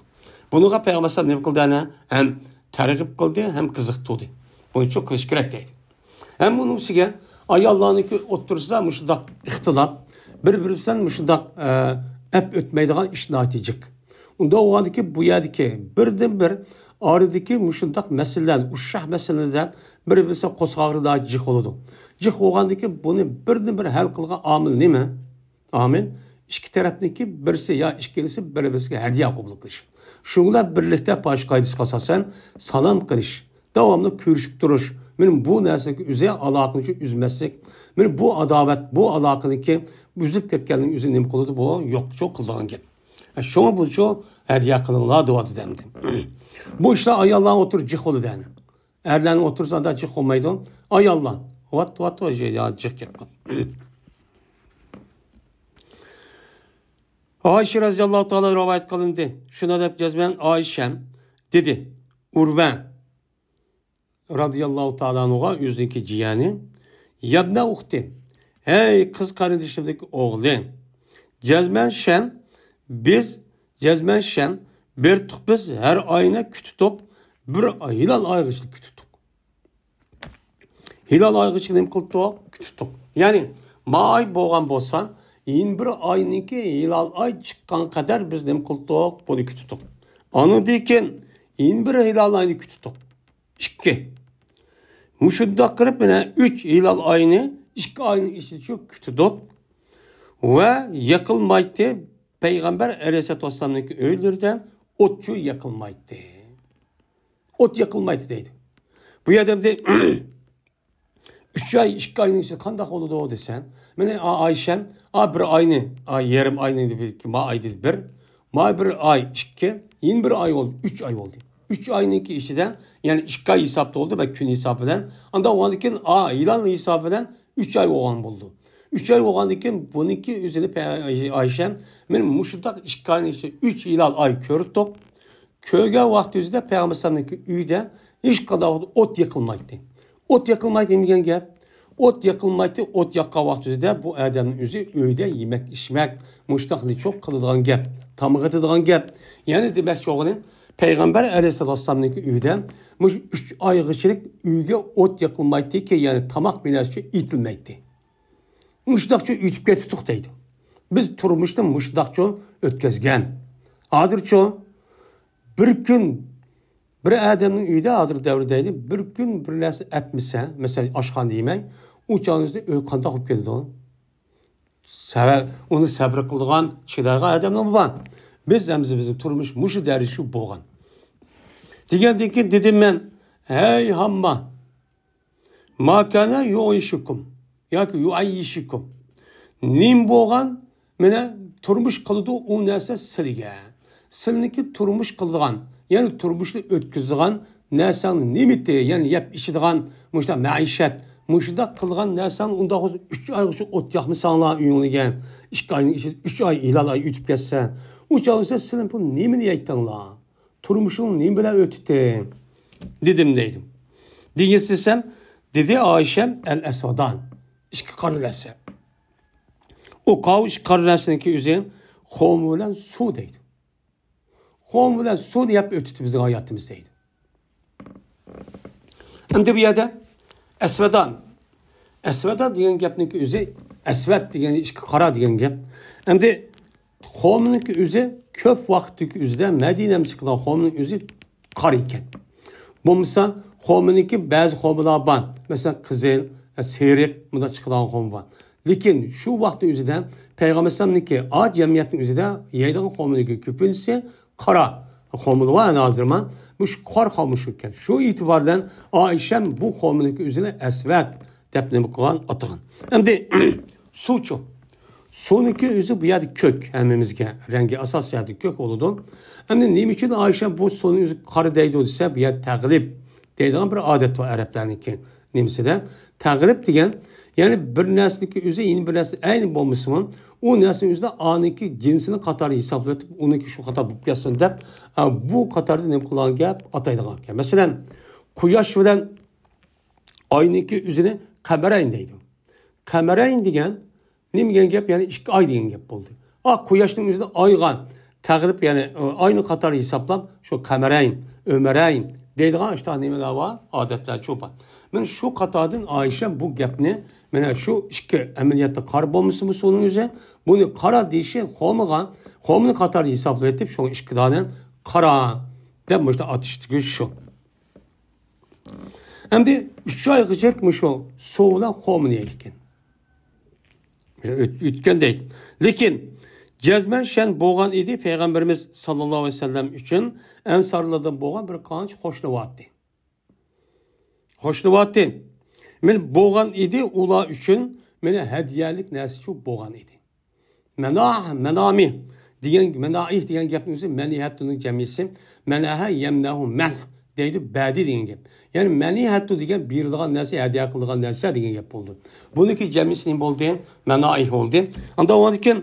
بۇنىڭغا پەيغەمبەر ئەلەيھىسسالام نېمە قىلدى ئەنە؟ ھەم تەرغىب قىلدى، ھەم قىزىقتۇردى. بۇنىچۇ قىلىش كېرەك دەيدۇ. ھەم بۇنىڭ ئۈستىگە ئاياللارنىڭكى ئوتتۇرىسىدا مۇشۇنداق ئىختىلاپ، بىر-بىرى بىلەن مۇشۇنداق، ئە، ئەپ ئۆتمەيدىغان ئىش ناھايىتى جىق. ئۇنداق بولغاندىكى بۇ يەردىكى بىردىنبىر ئارىدىكى مۇشۇنداق مەسىلىلەر، ئۇششاق مەسىلىلەر بىر-بىرسى قوزغاغىدا جىق بولىدۇ. جىق بولغاندىكى بۇنى بىردىنبىر ھەل قىلغان ئامىل نېمە؟ ئامىن. ئىككى تەرەپنىڭكى بىرسى يا ئىككىلىسى بىر-بىرسىگە ھەدىيە قوبۇل قىلىش. شۇ بىلەن بىرلىكتە پاش قائىدىسىگە ئاساسەن سالام قىلىش، داۋاملىق كۆرۈشۈپ تۇرۇش. مانا بۇ نەرسىنىڭكى ئۆزى ئالاقىنى ئۈزمەسلىك. مانا بۇ ئاداۋەت، بۇ ئالاقىنىڭكى ئۈزۈپ كەتكەننىڭ ئۆزى نېمە قىلىدۇ؟ بۇ يوقچۇ قىلىدىغان گەپ. شۇڭا بۇچۇ ھەدىيە قىلىڭلار دەۋاتىدۇ ئەمدى. بۇ ئىشلار ئاياللار ئوتتۇرا جىق بولىدۇ ئەنە. ئەرلەرنىڭ ئوتتۇرىسىدا جىق بولمايدۇ. ئاياللار. ۋات، ۋات، ۋات، يا جىق گەپ قىل. ئائىشە رەزىياللاھۇ تائالا رىۋايەت قىلىندى. شۇنداق دەپ جەزمەن ئائىشەم دېدى. ئۇرۋە رەزىياللاھۇ تائالا ئەنھۇغا ئۆزىنىڭكى جىيەنى، يەبنە ئۇختى، ھەي قىز قېرىندىشىمدىكى ئوغلى، جەزمەن شەن، بىز، جەزمەن شەن، بېرتۇق بىز ھەر ئاينى كۈتتۇق، بىر ھىلال ئايغىچە كۈتتۇق. ھىلال ئايغىچە نېمە قىلدۇق؟ كۈتتۇق. يەنى، ما ئاي بولغان بولسا، يەنە بىر ئاينىڭكى ھىلال ئاي چىققان قەدەر بىز نېمە قىلدۇق؟ بۇنى كۈتتۇق. ئاندىن كېيىن، يەنە بىر ھىلال ئاينى كۈتتۇق. ئىككى. مۇشۇنداق قىلىپ، مانا، ئۈچ ھىلال ئاينى ئىككى ئاينىڭ ئىچىدە شۇ كۈتتۇق. ۋە يېقىلمايتتى. پەيغەمبەر ئەلەيھىسسالاتۇ ۋەسسالامنىڭكى ئۆيلىرىدە ئوتچۇ يېقىلمايتتى. ئوت يېقىلمايتتى دەيدۇ. بۇ يەردە بىزدە ئۈچ ئاي، ئىككى ئاينىڭ ئىچىدە قانداق بولىدۇ دېسەم، مانا ئا-، ئائىشەم، ئا، بىر ئاينى، ئا، يېرىم ئاينى، ما ئاي دېدى بىر، ما بىر ئاي ئىككى، يەنە بىر ئاي بولدى، ئۈچ ئاي بولدى. ئۈچ ئاينىڭكى ئىچىدە، يەنى ئىككى ئاي ھېسابتا بولدى، بەك كۈن ھېسابى بىلەن. ئاندىن ئۇنىڭدىن كېيىن، ئا، ھىلال ھېسابى بىلەن ئۈچ ئاي بولغان بولدى. ئۈچ ئاي بولغاندىن كېيىن بۇنىڭكى ئۆزىنى پە-، ئائىشەم، مانا مۇشۇنداق ئىككى ئاينىڭ ئىچىدە ئۈچ ھىلال ئاي كۆردۇق. كۆرگەن ۋاقتىمىزدا پەيغەمبەر ئەلەيھىسسالامنىڭكى ئۆيىدە ھېچقانداق ئوت يېقىلمايتتى. ئوت يېقىلمايتتى دېگەن گەپ، ئوت يېقىلمايتتى، ئوت ياققان ۋاقتىمىزدا بۇ ئادەمنىڭ ئۆزى ئۆيدە يېمەك، ئىچمەك، مۇشۇنداقنى چوق قىلىدىغان گەپ، تاماق ئېتىدىغان گەپ. يەنى دېمەكچى بولغىنىم، پەيغەمبەر ئەلەيھىسسالاتۇ ۋەسسالامنىڭكى ئۆيىدە مۇشۇ ئۈچ ئايغىچىلىك ئۆيگە ئوت يېقىلمايتتىكى، يەنى تاماق بىر نەرسە ئېتىلمەيتتى. مۇشۇنداقچە ئۆتۈپ كېتىتتۇق دەيدۇ. بىز تۇرمۇشنى مۇشۇنداقچە ئۆتكۈزگەن. ھازىرچۇ بىر كۈن بىر ئادەمنىڭ ئۆيىدە ھازىر دەۋردە بىر كۈن بىر نەرسە ئەتمىسە، مەسىلەن، ئاشخانىدا يېمەي، ئۇ چاغنىڭ ئۆيى قانداق بولۇپ كېتىدۇ؟ سەۋە-، ئۇنى سەبرى قىلىدىغان، چىدايدىغان ئادەمنىمۇ بار. بىز ئەمدى بىزنىڭ تۇرمۇش مۇشۇ دەرىجىدە شۇ بولغان. دېگەندىن كېيىن دېدىم مەن، ھەي ھامما، ما كان يعيشكم ياكى يعيشكم. نېمە بولغان؟ مانا تۇرمۇش قىلىدۇ ئۇ نەرسە سىلىگە. سىلنىڭكى تۇرمۇش قىلىدىغان، يەنى تۇرمۇشنى ئۆتكۈزىدىغان نەرسەڭنى نېمىتى، يەنى يەپ ئىچىدىغان مۇشۇنداق مەئىشەت، مۇشۇنداق قىلغان نەرسەڭنى ئۇنداق بولسا ئۈچ ئايغىچە ئوت ياقمىساڭلار ئۆيۈڭلىگە، ئىككى ئاينىڭ ئىچىدە ئۈچ ئاي، ھىلال ئاي ئۆتۈپ كەتسە، ئۇ چاغدا سىلەر بۇ نېمىنى يەيتىڭلار؟ تۇرمۇشۇڭ نېمە بىلەن ئۆتتى؟ دېدىم دەيدۇ. دېگىنسى دېسەم، دېدى ئائىشەم، ئەل ئەسۋادان، ئىككى قارا نەرسە. ئۇ قاۋۇ ئىككى قارا نەرسىنىڭكى ئۆزى خورما بىلەن سۇ دەيدۇ. خورما بىلەن سۇنى يەپ ئۆتتى بىزنىڭ ھاياتىمىز دەيدۇ. ئەمدى بۇ يەردە ئەسۋەدان، ئەسۋەدان دېگەن گەپنىڭكى ئۆزى، ئەسۋەد دېگەن ئىككى قارا دېگەن گەپ. ئەمدى خورمىنىڭكى ئۆزى كۆپ ۋاقىتتىكى ئۆزىدە مەدىنەمىز چىقىدىغان خورمىنىڭ ئۆزى قارا ئىكەن. بولمىسا خورمىنىڭكى بەزى خورمىلار بار. مەسىلەن، قىزىل، سېرىق، مۇنداق چىقىدىغان خورما بار. لېكىن شۇ ۋاقىتنىڭ ئۆزىدە پەيغەمبەر ئەلەيھىسسالامنىڭكى ئا جەمئىيەتنىڭ ئۆزىدە يەيدىغان خورمىنىڭكى كۆپىنچىسى قارا خورمىلار ھازىر مانا مۇشۇ قارا خورما شۇ ئىكەن. شۇ ئېتىبار بىلەن ئائىشەم بۇ خورمىنىڭكى ئۆزىنى ئەسۋەد دەپ نېمە قىلغان، ئاتىغان. ئەمدى سۇچۇ؟ سۇنىڭكى ئۆزى بۇ يەردە كۆك، ھەممىمىزگە رەڭگى ئاساسىي يەردە كۆك بولىدۇ. ئەمدى نېمە ئۈچۈن ئائىشە بۇ سۇنىڭ ئۆزى قارا دەيدۇ دېسە، بۇ يەردە تەغلىب دەيدىغان بىر ئادەت بار ئەرەبلەرنىڭكى نېمىسىدە. تەغلىب دېگەن، يەنى بىر نەرسىنىڭكى ئۆزى يەنە بىر نەرسە ئەينى بولمىسىمۇ، ئۇ نەرسىنىڭ ئۆزىدە ئانىڭكى جىنسىنى قاتارى ھېسابلىۋېتىپ، ئۇنىڭكى شۇ قاتار بولۇپ كەتسۇن دەپ، ئا، بۇ قاتاردا نېمە قىلغان گەپ، ئاتايدىغان گەپ. مەسىلەن، قۇياش بىلەن ئاينىڭكى ئۆزىنى قەمەرەين دەيدۇ. قەمەرەين دېگەن نېمە دېگەن گەپ؟ يەنى ئىككى ئاي دېگەن گەپ بولدى. ئا، قۇياشنىڭ ئۆزىنى ئايغا تەغلىپ، يەنى، ئاينى قاتارى ھېسابلاپ، شۇ قەمەرەين، ئۆمەرەين دەيدىغان ئىشتاق نېمىلەر بار؟ ئادەتلەر چوپان. مانا شۇ قاتاردىن ئائىشە بۇ گەپنى، مانا شۇ ئىككى ئەمەلىيەتتە قارا بولمىسىمۇ سۇنىڭ ئۆزى، بۇنى قارا دېيىشى خورمىغا، خورمىنى قاتارى ھېسابلاپ ئېتىپ، شۇڭا ئىككى دانە قارا دەپ مۇشۇنداق ئاتىشىدىكى شۇ. ئەمدى ئۈچ ئايغىچە مۇشۇ سۇ بىلەن خورمىنى يەيدىكەن. ئۆت-، ئۆتكەن دەيدۇ. لېكىن جەزمەن شەن بولغان ئىدى پەيغەمبىرىمىز ساللاللاھۇ ئەلەيھى ۋەسەللەم ئۈچۈن ئەنسارلاردىن بولغان بىر قانچە خوشلىۋاتتى. خوشلىۋاتتى. مانا بولغان ئىدى ئۇلار ئۈچۈن، مانا ھەدىيەلىك نەرسىچۇ بولغان ئىدى. مەناھ، مەنامى دېگەن، مەنائىھ دېگەن گەپنىڭ ئۆزى مەنىھەتۇنىڭ جەمئىيسى. مەنەھە يەمنەھۇ مەنھ دەيدۇ، بەدى دېگەن گەپ. يەنى مەنىھەتۇ دېگەن بېرىلغان نەرسە، ھەدىيە قىلىنغان نەرسە دېگەن گەپ بولدى. بۇنىڭكى جەمئىيسى نېمە بولدى؟ مەنائىھ بولدى. ئاندىن ئۇنىڭدىن كېيىن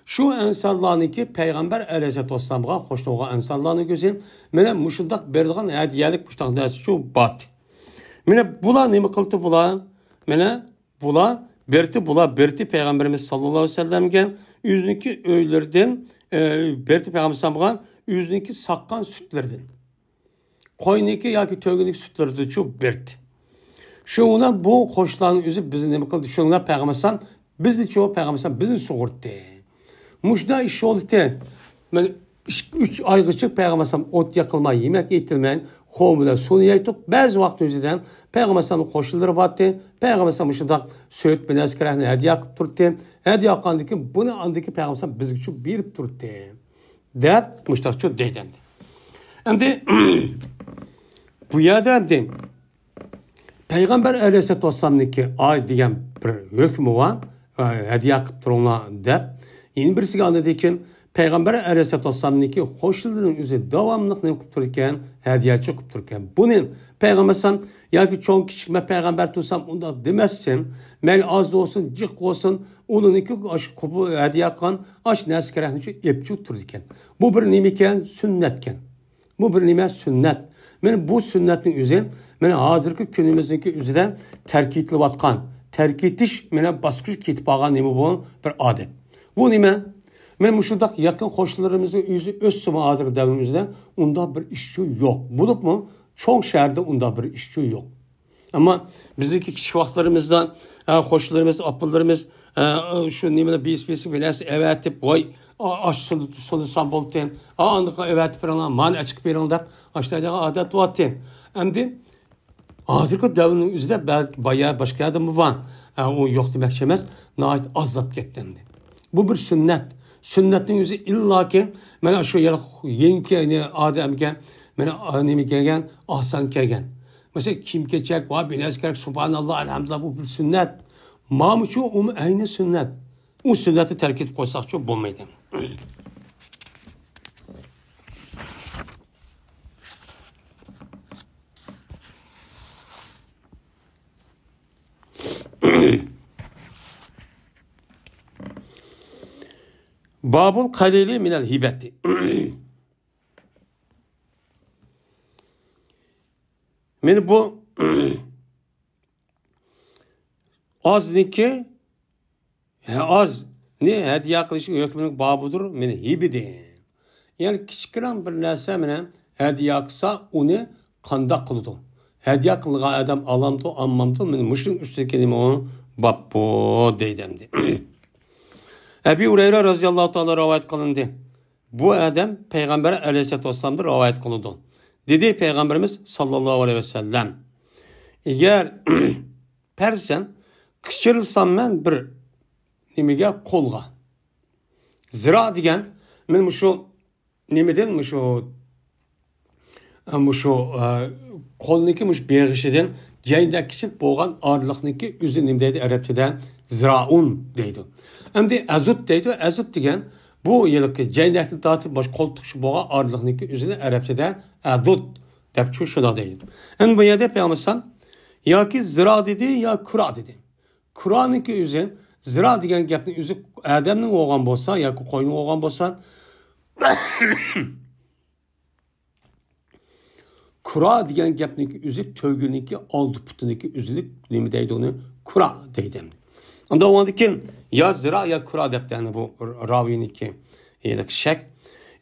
شۇ ئەنسارلارنىڭكى پەيغەمبەر ئەلەيھىسسالاتۇ ۋەسسالامغا خوش بولغان ئەنسارلارنىڭ ئۆزى مانا مۇشۇنداق بېرىدىغان ھەدىيەلىك مۇشۇنداق نەرسىچۇ باتتى. مانا بۇلار نېمە قىلدى بۇلار؟ مانا بۇلار بېرىتى، بۇلار بېرىتى پەيغەمبىرىمىز ساللاللاھۇ ئەلەيھى ۋەسەللەمگە ئۆزىنىڭكى ئۆيلىرىدىن، ئە، بېرىتى پەيغەمبەر ئەلەيھىسسالامغا ئۆزىنىڭكى ساققان سۈتلىرىدىن، قوينىڭكى ياكى تۆگىنىڭكى سۈتلىرىدىنچۇ بېرىتى. شۇ بىلەن بۇ خوشلارنىڭ ئۆزى بىزنى نېمە قىلدى؟ شۇنىڭ بىلەن پەيغەمبەر ئەلەيھىسسالام بىزنىچۇ، پەيغەمبەر ئەلەيھىسسالام بىزنى سۇغۇرتتى. مۇشۇنداق ئىش بولدى. مانا ئۈچ، ئۈچ ئايغىچە پەيغەمبەر ئەلەيھىسسالام ئوت يېقىلماي، يېمەك ئېتىلمەي، خورما بىلەن سۇنى يەيتتۇق. بەزى ۋاقىت ئۆزىدە پەيغەمبەر ئەلەيھىسسالامنىڭ قوشنىلىرى بارتى. پەيغەمبەر ئەلەيھىسسالام مۇشۇنداق سۆيۈت بىر نەرسە كېرەكنى ھەدىيە قىلىپ تۇرتتى. ھەدىيە قىلغاندىن كېيىن بۇنى ئاندىن كېيىن پەيغەمبەر ئەلەيھىسسالام بىزگىچۇ بېرىپ تۇرتتى، دەپ مۇشۇنداقچۇ دەيدۇ ئەمدى. ئەمدى بۇ يەردە ئەمدى پەيغەمبەر ئەلەيھىسسالاتۇ ۋەسسالامنىڭكى ئاي دېگەن بىر ھۆكمى بار، ھەدىيە قىلىپ تۇرۇڭلار دەپ. يەنە بىرسىگە ئاندىن كېيىن پەيغەمبەر ئەلەيھىسسالاتۇ ۋەسسالامنىڭكى خوشلىرىنىڭ ئۆزى داۋاملىق نېمە قىلىپ تۇرىدىكەن؟ ھەدىيەچۇ قىلىپ تۇرىدىكەن. بۇنى پەيغەمبەر ئەلەيھىسسالام ياكى چوڭ كىچىك مەن پەيغەمبەر تۇرسام ئۇنداق دېمەسسىن، مەيلى ئاز بولسۇن، جىق بولسۇن، ئۇلارنىڭكى ئاشۇ قوبۇل ھەدىيە قىلغان ئاشۇ نەرسە كېرەكنىچۇ ئېپچۇ تۇرىدىكەن. بۇ بىر نېمىكەن؟ سۈننەتكەن. بۇ بىر نېمە؟ سۈننەت. مانا بۇ سۈننەتنىڭ ئۆزى، مانا ھازىرقى كۈنىمىزنىڭكى ئۆزىدە تەركىب ئېتىلىۋاتقان، تەركىب ئېتىش مانا باسقۇچ كېتىپ قالغان نېمە بۇ؟ بىر ئادەت. بۇ نېمە؟ مانا مۇشۇنداق يېقىن قوشنىلىرىمىزنىڭ ئۆزى ئۆتسىمۇ ھازىرقى دەۋرنىڭ ئۆزىدە ئۇنداق بىر ئىشچۇ يوق. بولۇپمۇ چوڭ شەھەردە ئۇنداق بىر ئىشچۇ يوق. ئەمما بىزنىڭكى كىچىك ۋاقىتلىرىمىزدا، ئە، قوشنىلىرىمىز، ئاپىلىرىمىز، ئە، شۇ نېمىلەر بىرسى بىرسىگە بىر نەرسە ئەۋەتىپ، ۋاي، ئا-، ئاش سۇنۇ-، سۇنۇسام بولدى، ئا، ئاندىقى ئەۋەتىپ بېرىڭلار، مانى ئەچىقىپ بېرىڭ دەپ، ئاشۇنداق ئادەت بولاتتى. ئەمدى ھازىرقى دەۋرنىڭ ئۆزىدە بەلكى بايا باشقا يەردىمۇ بار. ئە، ئۇ يوق دېمەكچى ئەمەس، ناھايىتى ئازلاپ كەتتى ئەمدى. بۇ بىر سۈننەت. سۈننەتنىڭ ئۆزى ئىللاكى، مانا شۇ يەنە يېڭىكى ئادەمگە، مانا، ئا، نېمە كەلگەن، ئاسان كەلگەن. مەسىلەن، كىيىم-كېچەك، ۋە بىر نەرسە كېرەك، سۇبھاناللا، ئەلھەمدۇلىللا، بۇ بىر سۈننەت. مانا شۇ ئۇمۇ ئەينى سۈننەت. ئۇ سۈننەتنى تەرك ئېتىپ قويساقچۇ بولمايدۇ. بابۇل قەلىلى مىنەل ھىبەتى. مانا بۇ ئازنىكى، ھە، ئازنى ھەدىيە قىلىش ھۆكمىنىڭ بابىدۇر، مانا ھىبىدە. يەنى كىچىككىنە بىر نەرسە مانا ھەدىيە قىلسا، ئۇنى قانداق قىلىدۇ؟ ھەدىيە قىلغان ئادەم ئالامدۇ، ئالمامدۇ؟ مانا مۇشۇنىڭ ئۈستىدىكى نېمە ئۇ؟ باب بۇ دەيدۇ ئەمدى. ئەبى ھۇرەيرە رەزىياللاھۇ تائالا رىۋايەت قىلىندى. بۇ ئادەم پەيغەمبەر ئەلەيھىسسالاتۇ ۋەسسالامدىن رىۋايەت قىلىدۇ. دېدى پەيغەمبىرىمىز ساللاللاھۇ ئەلەيھى ۋەسەللەم، ئەگەر پەرزەن قىچىرلىسام مەن بىر نېمىگە، قولغا، زىرا دېگەن، مەن مۇشۇ نېمىدىن، مۇشۇ، مۇشۇ، ئە، قولنىكى مۇشۇ بېغىشىدىن جەينىدەك كىچىك بولغان ئارىلىقنىكى ئۆزى نېمە دەيدۇ ئەرەبچىدە؟ زىرائۇن دەيدۇ. ئەمدى ئەزۇت دەيدۇ. ئەزۇت دېگەن بۇ ھېلىقى جەينىدەكتىن تارتىپ مۇشۇ قولتۇققىچە بولغان ئارىلىقنىكى ئۆزىنى ئەرەبچىدە ئەدۇد دەپ شۇ، شۇنداق دەيدۇ. ئەمدى بۇ يەردە پەيغەمبەر ئەلەيھىسسالام ياكى زىرا دېدى، يا كۇرا دېدى. كۇرانىڭكى ئۆزى، زىرا دېگەن گەپنىڭ ئۆزى ئادەمنىڭ بولغان بولسا ياكى قوينىڭ بولغان بولسا، كۇرا دېگەن گەپنىڭكى ئۆزى تۆگىنىڭكى ئالدى پۇتىنىڭكى ئۆزىنى نېمە دەيدۇ ئۇنى؟ كۇرا دەيدۇ. ئۇندا ئۇنىڭدىن كېيىن يا زىرا يا كۇرا دەپتۇ، يەنى بۇ راۋىنىڭكى ھېلىقى شەك.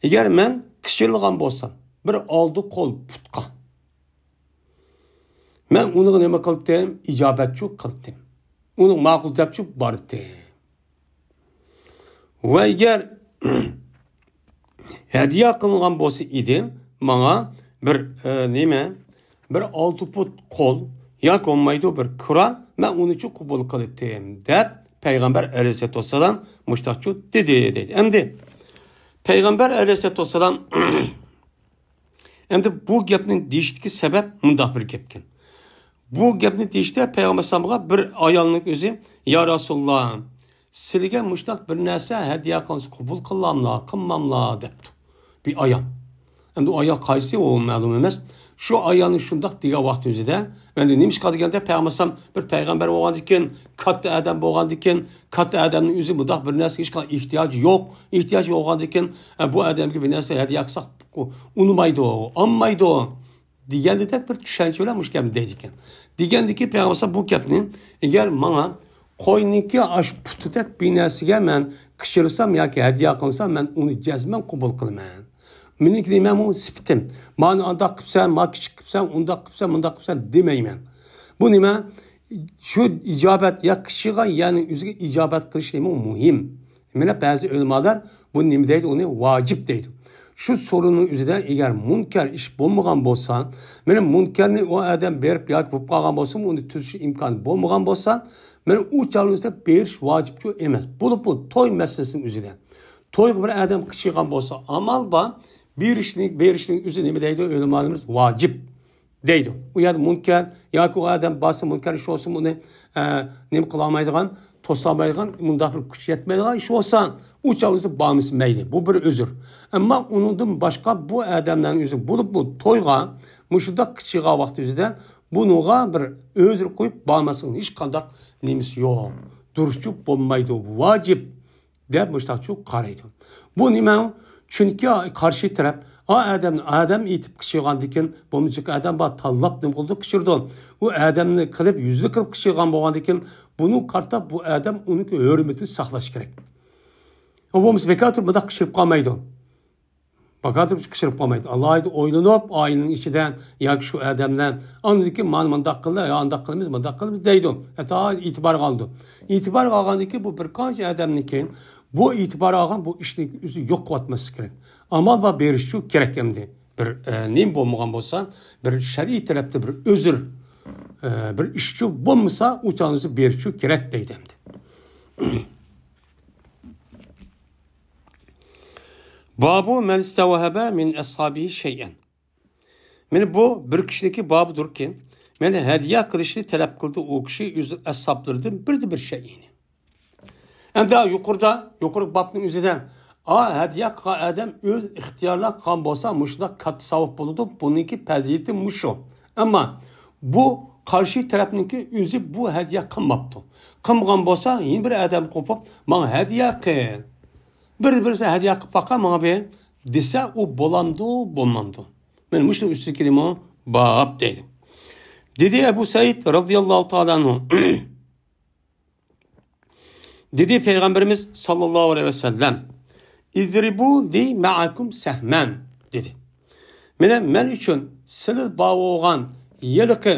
ئەگەر مەن قىچىرلىغان بولسام بىر ئالدى قول پۇتقا، مەن ئۇنىڭغا نېمە قىلدىم؟ ئىجابەتچۇ قىلدىم. ئۇنى ماقۇل دەپچۇ باردىم. ۋە ئەگەر ھەدىيە قىلىنغان بولسا ئىدى ماڭا بىر، ئە، نېمە، بىر ئالتە پۇت قول ياكى بولمايدۇ بىر كۇرا، مەن ئۇنىچۇ قوبۇل قىلاتتىم دەپ پەيغەمبەر ئەلەيھىسسالاتۇ ۋەسسالام مۇشتاقچۇ دېدى، دەيدۇ. ئەمدى پەيغەمبەر ئەلەيھىسسالاتۇ ۋەسسالام ئەمدى بۇ گەپنى دېيىشتىكى سەۋەب مۇنداق بىر گەپكەن. بۇ گەپنى دېيىشتە پەيغەمبەر ئەلەيھىسسالامغا بىر ئايالنىڭ ئۆزى، يا رەسۇلاللا، سىلىگە مۇشۇنداق بىر نەرسە ھەدىيە قىلسا قوبۇل قىلاملا، قىلماملا دەپتۇ بىر ئايال. ئەمدى ئۇ ئايال قايسى، ئۇ مەلۇم ئەمەس. شۇ ئايالنىڭ شۇنداق دېگەن ۋاقتى ئۆزىدە، ئەمدى نېمىشقا دېگەندە پەيغەمبەر ئەلەيھىسسالام بىر پەيغەمبەر بولغاندىكىن، كاتتا ئادەم بولغاندىكىن، كاتتا ئادەمنىڭ ئۆزى مۇنداق بىر نەرسىگە ھېچقانداق ئېھتىياجى يوق. ئېھتىياجى بولغاندىكىن، ئە، بۇ ئادەمگە بىر نەرسە ھەدىيە قىلساق ئۇنىمايدۇ، ئالمايدۇ دېگەندەك بىر چۈشەنچە بىلەن مۇشۇ گەپنى دەيدىكەن. دېگەندىكى پەيغەمبەر بۇ گەپنى، ئەگەر ماڭا قوينىڭكى ئاشۇ پۇتىدەك بىر نەرسىگە مەن قىچىرسام ياكى ھەدىيە قىلسام، مەن ئۇنى جەزمەن قوبۇل قىلىمەن. مېنىڭكى نېمە، بۇ سۈپىتىم. مانا ئانداق قىپسەن، ما كىچىك قىپسەن، ئۇنداق قىپسەن، مۇنداق قىپسەن دېمەيمەن. بۇ نېمە؟ شۇ ئىجابەت يا قىچىغان يەرنىڭ ئۆزىگە ئىجابەت قىلىش نېمە مۇھىم. مانا بەزى ئۆلىمالار بۇ نېمە دەيدۇ، ئۇنى ۋاجىپ دەيدۇ. شۇ سورۇننىڭ ئۆزىدە ئەگەر مۇنكەر ئىش بولمىغان بولسا، مانا مۇنكەرنى ئۇ ئادەم بېرىپ ياكى بولۇپ قالغان بولسىمۇ، ئۇنى تۈزىتىش ئىمكانى بولمىغان بولسا، مانا ئۇ چاغنىڭ ئۆزىدە بېرىش ۋاجىپچۇ ئەمەس. بولۇپمۇ توي مەسىلىسىنىڭ ئۆزىدە. تويغا بىر ئادەم قىچىغان بولسا، ئامال بار، بېرىشنى، بېرىشنىڭ ئۆزى نېمە دەيدۇ ئۆلىمالىرىمىز؟ ۋاجىپ دەيدۇ. ئۇ يەردە مۇنكەر ياكى ئۇ ئادەم بارسا، مۇنكەر ئىش بولسىمۇ ئۇنى، ئە، نېمە قىلالمايدىغان، توسالمايدىغان، مۇنداق بىر كۈچ يەتمەيدىغان ئىش بولسا، ئۇ چاغ ئۆزى بارمىسا مەيلى. بۇ بىر ئۆزۈر. ئەمما ئۇنىڭدىن باشقا بۇ ئادەملەرنىڭ ئۆزى بولۇپمۇ تويغا مۇشۇنداق قىچىغان ۋاقتى ئۆزىدە بۇنىڭغا بىر ئۆزۈر قويۇپ بارماسلىقنىڭ ھېچقانداق نېمىسى يوق. دۇرۇسچۇ بولمايدۇ، بۇ ۋاجىپ. دەپ مۇشتاقچۇ قارايدۇ. بۇ نېمە؟ چۈنكى قارشى تەرەپ ئا ئادەمنى ئادەم ئېيتىپ قىچىرغاندىكىن، بولمىسا ئادەم بار تاللاپ نېمە قىلىدۇ، قىچىرىدۇ. ئۇ ئادەمنى قىلىپ، يۈزلۈك قىلىپ قىچىرغان بولغاندىكىن، بۇنىڭغا قارىتا بۇ ئادەم ئۇنىڭكى ھۆرمىتىنى ساقلاش كېرەك. ئۇ بولمىسا بىكار تۇرۇپ مۇنداق قىچىرىپ قالمايدۇ. بىكار تۇرۇپ قىچىرىپ قالمايدۇ. ئالاھىدە ئويلىنىپ، ئائىلىنىڭ ئىچىدە ياكى شۇ ئادەملەر ئاندىن كېيىن مانا مۇنداق قىلدى، يا ئانداق قىلىمىز، مۇنداق قىلىمىز دەيدۇ. ئەتايىن ئېتىبارغا ئالىدۇ. ئېتىبارغا ئالغاندىن كېيىن بۇ بىر قانچە ئادەمنىڭ كېيىن بۇ ئېتىبارغا ئالغان بۇ ئىشنىڭ ئۆزى يوق قىلىۋەتمەسلىك كېرەك. ئامال بار بېرىشچۇ كېرەك ئەمدى. بىر، ئە، نېمە بولمىغان بولسا، بىر شەرئىي تەرەپتە بىر ئۆزۈر، ئە، بىر ئىشچۇ بولمىسا، ئۇ چاغدا بېرىشچۇ كېرەك دەيدۇ ئەمدى. بابۇ مەن ئىستەۋھەبە مىن ئەسھابىھى شەيئەن. مانا بۇ بىر كىشىنىڭكى بابىدۇركى، مانا ھەدىيە قىلىشنى تەلەپ قىلدى ئۇ كىشى ئۆز ئەسھابلىرىدىن بىردىن بىر شەيئىنى. ئەمدى يۇقىرىدا، يۇقىرى بابنىڭ ئۆزىدە ئا، ھەدىيە قىلغان ئادەم ئۆز ئىختىيارلا قىلغان بولسا، مۇشۇنداق كاتتا ساۋاب بولىدۇ. بۇنىڭكى پەزىلىتى مۇشۇ. ئەمما بۇ قارشى تەرەپنىڭكى ئۆزى بۇ ھەدىيە قىلماپتۇ. قىلمىغان بولسا، يەنە بىر ئادەم قوپۇپ، «ماڭا ھەدىيە قىل. بىر-بىرسى ھەدىيە قىلىپ باققان ماڭا بىر» دېسە، ئۇ بولامدۇ، بولمامدۇ؟ مانا مۇشۇنىڭ ئۈستىدىكىنىمۇ باب دەيدۇ. دېدى ئەبۇ سەئىد رەزىياللاھۇ تائالا ئەنھۇ. دېدى پەيغەمبىرىمىز ساللاللاھۇ ئەلەيھى ۋەسەللەم، «ئىزرىبۇ لى مەئەكۇم سەھمەن» دېدى. مانا مەن ئۈچۈن سىلى بار بولغان ھېلىقى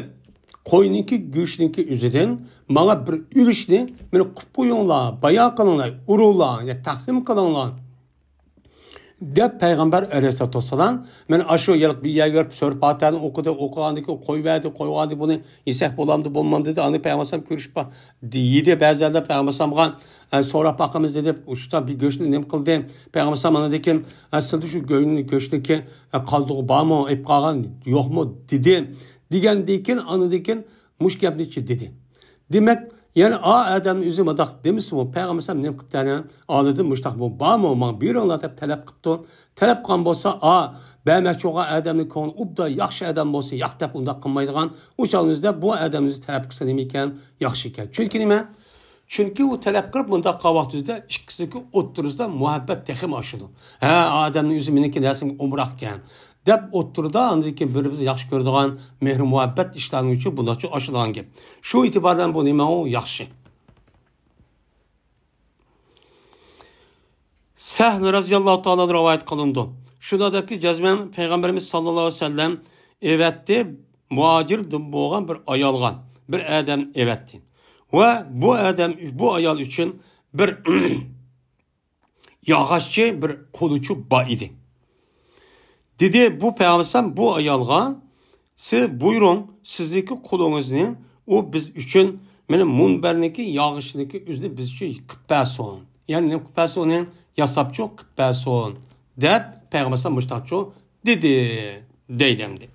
قوينىڭكى گۆشىنىڭكى ئۆزىدىن ماڭا بىر ئۈلۈشنى مانا قىلىپ قويۇڭلار، بايان قىلىڭلار، ئۇرۇڭلار، يا تەقسىم قىلىڭلار. دەپ پەيغەمبەر ئەلەيھىسسالاتۇ ۋەسسالام، مەن ئاشۇ يەرلىك بىر يەرگە بېرىپ سۈرە پاتىھەنى ئوقۇدى، ئوقۇغاندىن كېيىن قويۇۋەردى، قويغاندىن بۇنى يېسەك بولامدۇ، بولمامدۇ دېدى. ئاندىن پەيغەمبەر ئەلەيھىسسالام كۆرۈشۈپ با-، دېدى، بەزىلەر پەيغەمبەر ئەلەيھىسسالامغا، ئە، سوراپ باقىمىز دېدى، ئۇشتا بىر گۆشنى نېمە قىلدى؟ پەيغەمبەر ئەلەيھىسسالام ئاندىن كېيىن، ئە، سىلدە شۇ گۆ-، گۆشنىڭكى، ئە، قالدۇقى بارمۇ، ئېلىپ قالغان يوقمۇ دېدى. دېگەندىن كېيىن، ئاندىن كېيىن مۇشۇ گەپنى دېدى. دېمەك، يەنى ئا ئادەمنىڭ ئۆزى مۇنداق دېمىسىمۇ، پەيغەمبەر ئەلەيھىسسالام نېمە قىپتۇ ئەنە؟ ئالدىدىن مۇشۇنداق بۇ بارمۇ؟ ماڭا بېرىڭلار دەپ تەلەپ قىپتۇ. تەلەپ قىلغان بولسا، ئا، بەرمەكچى بولغان ئادەمنىڭ كۆڭلى ئوبدان ياخشى ئادەم بولسا ياق دەپ ئۇنداق قىلمايدىغان. ئۇ چاغنىڭ ئۆزىدە بۇ ئادەمنىڭ ئۆزى تەلەپ قىلسا نېمە ئىكەن؟ ياخشى ئىكەن. چۈنكى نېمە؟ چۈنكى ئۇ تەلەپ قىلىپ مۇنداق قىلغان ۋاقتىدا ئىككىسىنىڭكى ئوتتۇرىسىدا مۇھەببەت تېخىمۇ ئاشىدۇ. ھە، ئادەمنىڭ ئۆزى مېنىڭكى نەرسەمگە ئومراق ئىكەن دەپ ئوتتۇرىدا ئاندىن كېيىن بىر-بىرىمىزنى ياخشى كۆرىدىغان مېھرى مۇھەببەت ئىشلارنىڭ ئۈچۈن بۇنداقچە ئاشىدىغان گەپ. شۇ ئېتىبار بىلەن بۇ نېمە ئۇ ياخشى. سەھل رەزىياللاھۇ تائالا رىۋايەت قىلىنىدۇ. شۇنداق دەپكى، جەزمەن پەيغەمبىرىمىز ساللاللاھۇ ئەلەيھى ۋەسەللەم ئەۋەتتى، مۇھاجىردىن بولغان بىر ئايالغا بىر ئادەم ئەۋەتتى. ۋە بۇ ئادەم، بۇ ئايال ئۈچۈن بىر ياغاچچى بىر قۇلىچى بار ئىدى. دېدى بۇ پەيغەمبەر بۇ ئايالغا، سىز بۇيرۇڭ، سىزنىڭكى قۇلىڭىزنى ئۇ بىز ئۈچۈن مانا مۇنبەرنىڭكى ياغىچىنىڭكى ئۆزىنى بىز ئۈچۈن قىلىپ بەرسۇن. يەنى نېمە قىلىپ بەرسۇن؟ ياساپچۇ قىلىپ بەرسۇن، دەپ پەيغەمبەر مۇشتاقچۇ دېدى، دەيدۇ ئەمدى.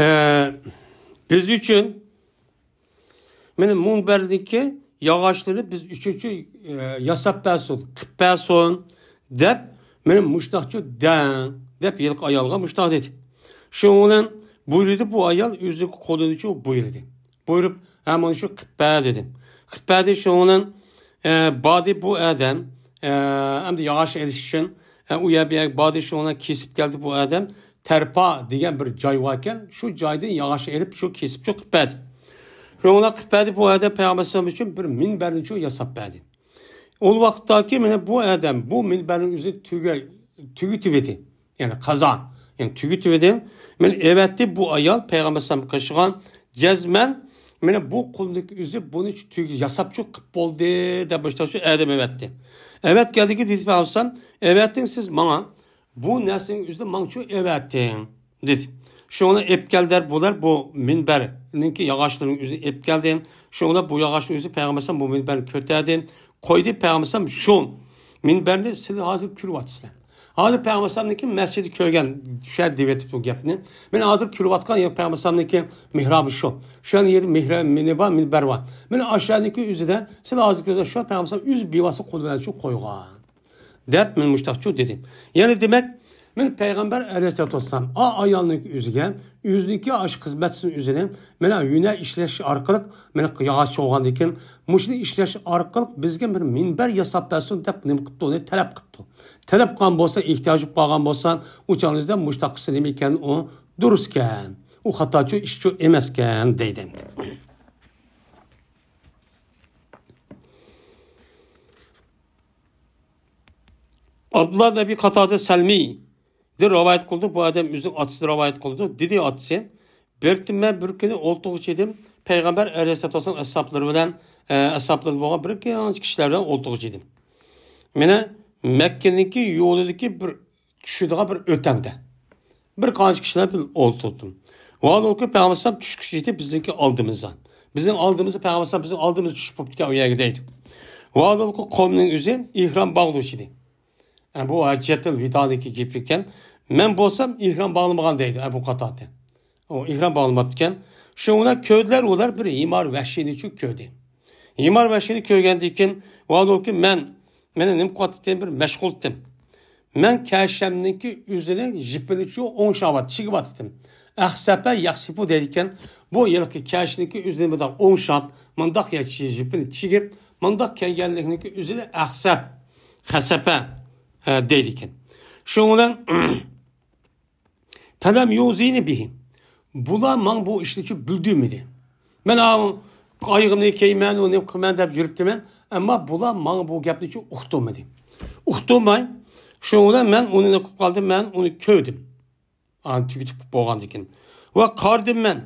ئە، بىز ئۈچۈن مانا مۇنبەردىكى ياغاچلىرى بىز ئۈچۈنچى، ئە، ياساپ بەرسۇن، قىپ بەرسۇن دەپ، مانا مۇشتاقچۇ دەڭ دەپ ھېلىقى ئايالغا مۇشتاق دېدى. شۇنىڭ بىلەن بۇيرۇدى بۇ ئايال، ئۆزىنىڭ قولىنىچۇ بۇيرۇدى. بۇيرۇپ، ھە، مانا شۇ قىپ بەر دېدى. قىپ بەردى، شۇنىڭ بىلەن، ئە، باردى بۇ ئادەم، ئە، ئەمدى ياغاچ ئېلىش ئۈچۈن، ئە، ئۇ يەر بۇ يەرگە باردى، شۇنىڭ بىلەن كېسىپ كەلدى بۇ ئادەم. تەرپا دېگەن بىر جاي باركەن، شۇ جايدىن ياغاچ ئېلىپ، شۇ كېسىپ چوقۇپ بەردى. شۇنىڭ بىلەن قىپ بەردى بۇ ئادەم پەيغەمبەر ئەلەيھىسسالام ئۈچۈن بىر مىنبەرنىچۇ ياساپ بەردى. ئۇ ۋاقىتتاكى مانا بۇ ئادەم بۇ مىنبەرنىڭ ئۆزىنى تۈگە-، تۈگىتىۋىدى. يەنى قازا، يەنى تۈگىتىۋىدى. مانا ئەۋەتتى بۇ ئايال پەيغەمبەر ئەلەيھىسسالامغا قىلىشقان جەزمەن، مانا بۇ قۇلنىڭ ئۆزى بۇنى تۈگە-، ياساپچۇ قىپ بولدى دەپ مۇشتاقچۇ ئادەم ئەۋەتتى. ئەۋەتكەندىكى دېدى پەيغەمبەر ئەلەيھىسسالام، ئەۋەتتىڭ سىز ماڭا. بۇ نەرسىنىڭ ئۆزىنى ماڭچۇ ئەۋەتتىڭ، دېدى. شۇڭا ئېلىپ كەلدى بۇلار بۇ مىنبەرنىڭكى ياغاچلىرىنىڭ ئۆزىنى ئېلىپ كەلدى. شۇڭا بۇ ياغاچنىڭ ئۆزى پەيغەمبەر ئەلەيھىسسالام بۇ مىنبەرنى كۆتەردى. قويدى پەيغەمبەر ئەلەيھىسسالام شۇ مىنبەرنى سىز ھازىر كۆرۈۋاتىسىلەر. ھازىر پەيغەمبەر ئەلەيھىسسالامنىڭكى مەسچىتى كۆرگەن شۇ يەردە دەۋېتىپتۇ گەپنى. مانا ھازىر كۆرۈۋاتقان يەر پەيغەمبەر ئەلەيھىسسالامنىڭكى مېھرابى شۇ. شۇ يەردە مىنبەر، مىنبەر بار. مانا ئاشۇ يەرنىڭكى ئۆزىدە سىز ھازىر كۆرگەن شۇ پەيغەمبەر ئەلەيھىسسالام ئۆزى بىۋاسىتە قولى بىلەن شۇ قويغان. دەپ مەن مۇشتاقچۇ دېدى. يەنى دېمەك، مەن پەيغەمبەر ئەلەيھىسسالاتۇ ۋەسسالام ئا ئايالنىڭكى ئۆزىگە، ئۆزىنىڭكى ئاشۇ خىزمەتچىسىنىڭ ئۆزىنى مانا ھۈنەر ئىشلەش ئارقىلىق، مانا ياغاچ بولغاندىن كېيىن مۇشۇنى ئىشلەش ئارقىلىق بىزگە بىر مىنبەر ياساپ بەرسۇن دەپ نېمە قىپتۇ، ئۇنى تەلەپ قىپتۇ. تەلەپ قىلغان بولسا، ئېھتىياجى بولغان بولسا، ئۇ چاغنىڭىزدا مۇشتاق قىلسا نېمە ئىكەن، ئۇ دۇرۇسكەن. ئۇ خاتاچۇ ئىشچۇ ئەمەسكەن دەيدۇ ئەمدى. ئابدۇللا ئىبنى ئەبى قاتادە سەلمىدىن رىۋايەت قىلىدۇ. بۇ ئادەم ئۆزىنىڭ ئاتىسىدىن رىۋايەت قىلىدۇ. دېدى ئاتىسى، بىر تىنمەن بىر كۈنى ئولتۇرغۇچى ئىدىم. پەيغەمبەر ئەلەيھىسسالاتۇ ۋەسسالام ئەسھابلىرى بىلەن، ئە، ئەسھابلىرى بولغان بىر قانچە كىشىلەر بىلەن ئولتۇرغۇچى ئىدىم. مانا مەككىنىڭكى يولىدىكى بىر چۈشىدىغان بىر ئۆتەڭدە بىر قانچە كىشىلەر بىلەن ئولتۇردۇم. ۋاھالەنكى، پەيغەمبەر ئەلەيھىسسالام چۈشكۈچە يېتىپ بىزنىڭكى ئالدىمىزدا. بىزنىڭ ئالدىمىزدا، پەيغەمبەر ئەلەيھىسسالام بىزنىڭ ئالدىمىزدا چۈش بوپتىكەن ئۇ يەرگە دەيدۇ. ۋاھالەنكى، قومنىڭ ئۆزى ئېھرام باغلىغۇچى ئىدى. ئە، بۇ ھەججەتۇل ۋىدادىكى گېپى ئىكەن. مەن بولسام ئېھرام باغلىمىغان دەيدۇ ئەبۇ قاتادە. ئۇ ئېھرام باغلىماپتىكەن. شۇنىڭ بىلەن كۆردىلەر ئۇلار بىر ھىمار ۋەھشىينىچۇ كۆردى. ھىمار ۋەھشىينى كۆرگەندىن كېيىن، ۋاھالەنكى، مەن، مەن نېمە قىلىۋاتتىم، بىر مەشغۇل ئىدىم. مەن كەشەمنىڭكى ئۆزىنى يىپىنىچۇ ئوڭشاۋات-، چىگىۋاتتىم. ئەخسەپە يەخسىپۇ دەيدىكەن. بۇ ھېلىقى كەشنىڭكى ئۆزىنى مۇنداق ئوڭشاپ، مۇنداق يا-، يىپىنى چىگىپ، مۇنداق كەلگەنلىكنىڭكى ئۆزىنى ئەخسەپ، خەسەپە، ئە، دەيدىكەن. شۇنىڭ بىلەن پەلەم يۇزىنى بىھى. بۇلار ماڭا بۇ ئىشنى چۈ بىلدۈرمىدى. مەن ئاۋۇ ئايىغىمنى كىيىمەن، ئۇنى قىلىمەن دەپ يۈرۈپتىمەن. ئەمما بۇلار ماڭا بۇ گەپنى چۈ ئۇقتۇرمىدى. ئۇقتۇرماي، شۇنىڭ بىلەن مەن ئۇنى نېمە قىلىپ قالدىم، مەن ئۇنى كۆردۈم. ئانى تۈگىتىپ بولغاندىن كېيىن. ۋە قارىدىم مەن.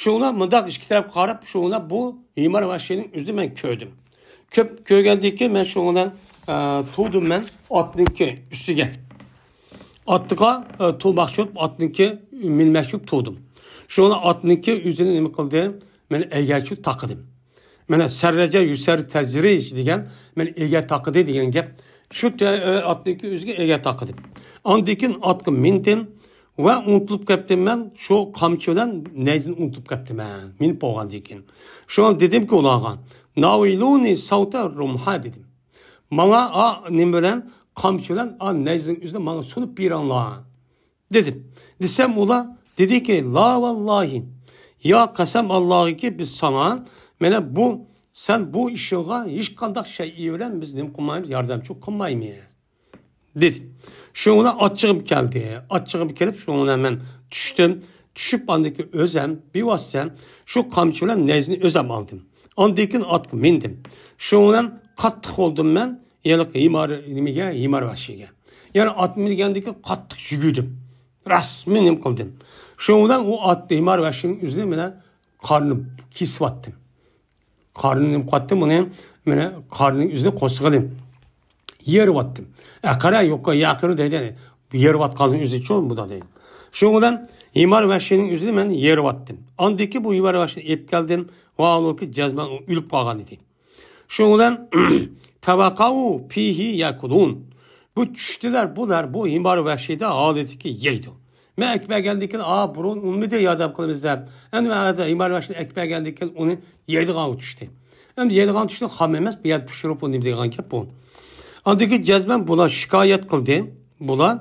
شۇڭا مۇنداق ئىككى تەرەپ قاراپ، شۇڭا بۇ ھىمار ۋەھشىينىڭ ئۆزىنى مەن كۆردۈم. كۆپ كۆرگەندىن كېيىن مەن شۇنىڭ بىلەن، ئە، تۇردۇم مەن ئاتنىڭكى ئۈستىگە. ئاتقا، ئە، تۇرماقچى بولۇپ، ئاتنىڭكى مىنمەكچى بولۇپ تۇردۇم. شۇڭا ئاتنىڭكى ئۆزىنى نېمە قىلدىم؟ مەن ئەگەرچۇ تاقىدىم. مانا سەررەجە يۈسەر تەزرىج دېگەن، مانا ئەگەر تاقىدى دېگەن گەپ. شۇ تە-، ئاتنىڭكى ئۆزىگە ئەگەر تاقىدىم. ئاندىن كېيىن ئاتقا مىندىم ۋە ئۇنتۇلۇپ كەپتىمەن، شۇ قامچى بىلەن نەيزىنى ئۇنتۇپ كەپتىمەن، مىنىپ بولغاندىن كېيىن. شۇڭا دېدىمكى ئۇلارغا، ناۋىلۇنى ساۋتە رۇمھا دېدىم. ماڭا ئا نېمە بىلەن، قامچى بىلەن ئا نەيزىنىڭ ئۆزىنى ماڭا سۇنۇپ بېرىڭلار. دېدىم. دېسەم ئۇلار دېدىكى، لا ۋاللاھى، يا قەسەم ئاللاغىكى، بىز ساڭا، مانا بۇ، سەن بۇ ئىشىڭغا ھېچقانداق شەيئى بىلەن بىز نېمە قىلمايمىز، ياردەمچى قىلمايمىز، دېدى. شۇنىڭ بىلەن ئاچچىقىم كەلدى. ئاچچىقىم كېلىپ، شۇنىڭ بىلەن مەن چۈشتۈم. چۈشۈپ، ئاندىن كېيىن ئۆزەم بىۋاسىتە شۇ قامچى بىلەن نەيزىنى ئۆزەم ئالدىم. ئاندىن كېيىن ئاتقا مىندىم. شۇنىڭ بىلەن قاتتىق بولدۇم مەن. ھېلىقى ھىمار، نېمىگە، ھىمار ۋەھشىيگە. يەنى ئات مىنگەندىن كېيىن قاتتىق يۈگۈردۈم. رەسمىي نېمە قىلدىم. شۇنىڭ بىلەن ئۇ ئات، ھىمار ۋەھشىينىڭ ئۆزىنى مانا قارنىنى كېسىۋەتتىم. قارنىنى نېمە قىلىۋەتتىم، ئۇنى مانا قارنىنىڭ ئۆزىنى قورسىقىنى يېرىۋەتتىم. ئەقەرە يوققا يەقىرۇ دەيدۇ. يېرىۋاتقاننىڭ ئۆزى چوڭ بۇدا دەيدۇ. شۇنىڭ بىلەن ھىمار ۋەھشىينىڭ ئۆزىنى مەن يېرىۋەتتىم. ئاندىن كېيىن بۇ ھىمار ۋەھشىينى ئېلىپ كەلدىم. ۋاھالەنكى، جەزمەن ئۇ ئۆلۈپ قالغان ئىدى. شۇنىڭ بىلەن فەۋەقەئۇ فىھى يەكۇلۇن. بۇ چۈشتىلەر، بۇلار بۇ ھىمار ۋەھشىيدە ھالىتىكى يەيدۇ. مەن ئەكىپ بەرگەندىن كېيىن، ئا، بۇرۇن ئۇنىمىدى، ياردەم قىلىمىز دەپ. ئەمدى مەن ھازىر ھىمار ۋەھشىينى ئەكىپ بەرگەندىن كېيىن ئۇنى يەيدىغانغا چۈشتى. ئەمدى يەيدىغان چۈشتى، خام ئەمەس، بۇ يەردە پىشۇرۇپ ئۇنى دېگەن گەپ بۇ. ئاندىن كېيىن جەزمەن بۇلار شىكايەت قىلدى. بۇلار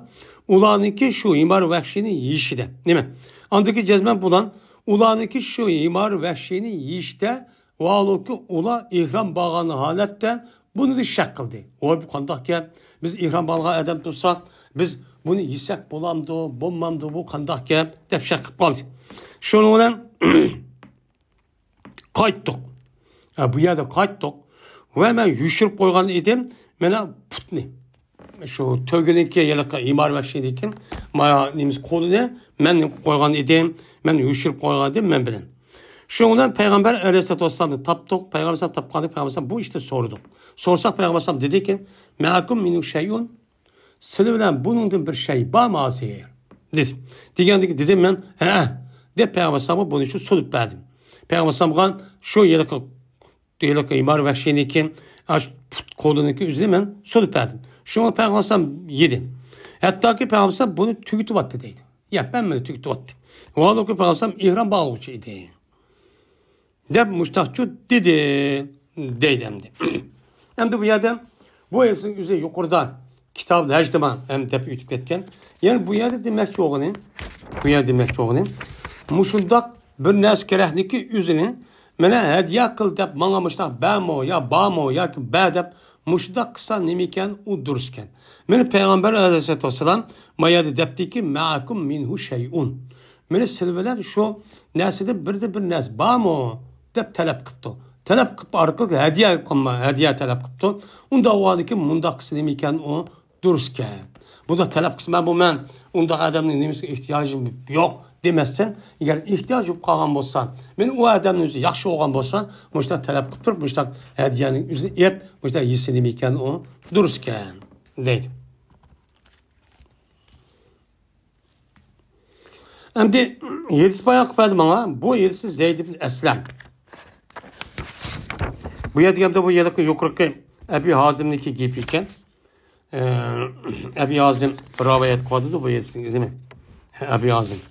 ئۇلارنىڭكى شۇ ھىمار ۋەھشىينى يېيىشىدە. نېمە؟ ئاندىن كېيىن جەزمەن بۇلار ئۇلارنىڭكى شۇ ھىمار ۋەھشىينى يېيىشتە ۋاھالەنكى ئۇلار ئېھرام باغلىغان ھالەتتە بۇنى شەك قىلدى. ۋاي، بۇ قانداق گەپ؟ بىز ئېھرام باغلىغان ئادەم تۇرساق، بىز بۇنى يېسەك بولامدۇ، بولمامدۇ، بۇ قانداق گەپ؟ دەپ شەك قىلىپ قالدى. شۇنىڭ بىلەن قايتتۇق. ھە، بۇ يەردە قايتتۇق. ۋە مەن يوشۇرۇپ قويغان ئىدىم، مانا پۇتنى. شۇ تۆگىنىڭكى ھېلىقى ھىمار ۋەھشىينىڭكى ما نېمىسى قولىنى مەن قويغان ئىدىم، مەن يوشۇرۇپ قويغان ئىدىم مەن بىلەن. شۇنىڭ بىلەن پەيغەمبەر ئەلەيھىسسالاتۇ ۋەسسالامنى تاپتۇق. پەيغەمبەر ئەلەيھىسسالام تاپقاندا پەيغەمبەر ئەلەيھىسسالام بۇ ئىشتا سورىدۇق. سورىساق پەيغەمبەر ئەلەيھىسسالام دېدىكى، مەئەكۇم مىنھۇ شەيئۇن؟ سىلەر بىلەن بۇنىڭدىن بىر شەي بارمۇ ھازىر؟ دېدى. دېگەندىكىن دېدىم مەن، ھەئە، دەپ پەيغەمبەر ئەلەيھىسسالامغا بۇنى شۇ سۇنۇپ بەردىم. پەيغەمبەر ئەلەيھىسسالامغا شۇ ھېلىقى ھېلىقى ھىمار ۋەھشىينىڭكى ئاش پۇت قولىنىڭكى ئۆزىنى مەن سۇنۇپ بەردىم. شۇڭا پەيغەمبەر ئەلەيھىسسالام يېدى. ھەتتاكى پەيغەمبەر ئەلەيھىسسالام بۇنى تۈگىتىۋەتتى دەيدۇ. يەپ ھەممىنى تۈگىتىۋەتتى. ۋاھالەنكى پەيغەمبەر ئەلەيھىسسالام ئېھرام باغلىغۇچى ئىدى. دەپ مۇشتاقچۇ دېدى، دەيدۇ ئەمدى. ئەمدى بۇ يەردە بۇ ھەدىسنىڭ ئۆزى يۇقىرىدا كىتاب ھەجدىما ھەم دەپ ئۆتۈپ كەتكەن. يەنى بۇ يەردە دېمەكچى بولغىنى، بۇ يەردە دېمەكچى بولغىنى، مۇشۇنداق بىر نەرسە كېرەكلىكى ئۆزىنى، مانا ھەدىيە قىل دەپ ماڭا مۇشۇنداق بەرمۇ يا بارمۇ ياكى بەر دەپ مۇشۇنداق قىلسا نېمە ئىكەن، ئۇ دۇرۇس ئىكەن. مانا پەيغەمبەر ئەلەيھىسسالاتۇ ۋەسسالام ما يەردە دەپتىكى، مەئەكۇم مىنھۇ شەيئۇن. مانا سىلەر بىلەن شۇ نەرسىدىن بىردىن بىر نەرسە بارمۇ؟ دەپ تەلەپ قىپتۇ. تەلەپ قىپ ئارقىلىق ھەدىيە قىلما، ھەدىيە تەلەپ قىپتۇ. ئۇنداق بولغاندىكىن مۇنداق قىلسا نېمە ئىكەن ئۇ؟ دۇرۇس گەپ. بۇنداق تەلەپ قىلسا مەن بۇ مەن ئۇنداق ئادەمنىڭ نېمىسىگە ئېھتىياجىم يوق. دېمەستىن، ئەگەر ئېھتىياج بولۇپ قالغان بولسا، مەن ئۇ ئادەمنىڭ ئۆزى ياخشى بولغان بولسا، مۇشۇنداق تەلەپ قىلىپ تۇرۇپ، مۇشۇنداق ھەدىيەنىڭ ئۆزىنى ئېلىپ، مۇشۇنداق يېسە نېمە ئىكەن، ئۇ دۇرۇس ئىكەن، دەيدۇ. ئەمدى ھەدىس بايان قىلىپ بەردى ماڭا. بۇ ھەدىسى زەيد ئىبن ئەسلەم. بۇ يەردە گەپتە بۇ يەردىكى يۇقىرىقى ئەبى ھازىمنىڭكى گېپى ئىكەن. ئە، ئەبى ھازىم رىۋايەت قىلىۋاتىدۇ بۇ ھەدىسنى، دېمەك. ئەبى ھازىم.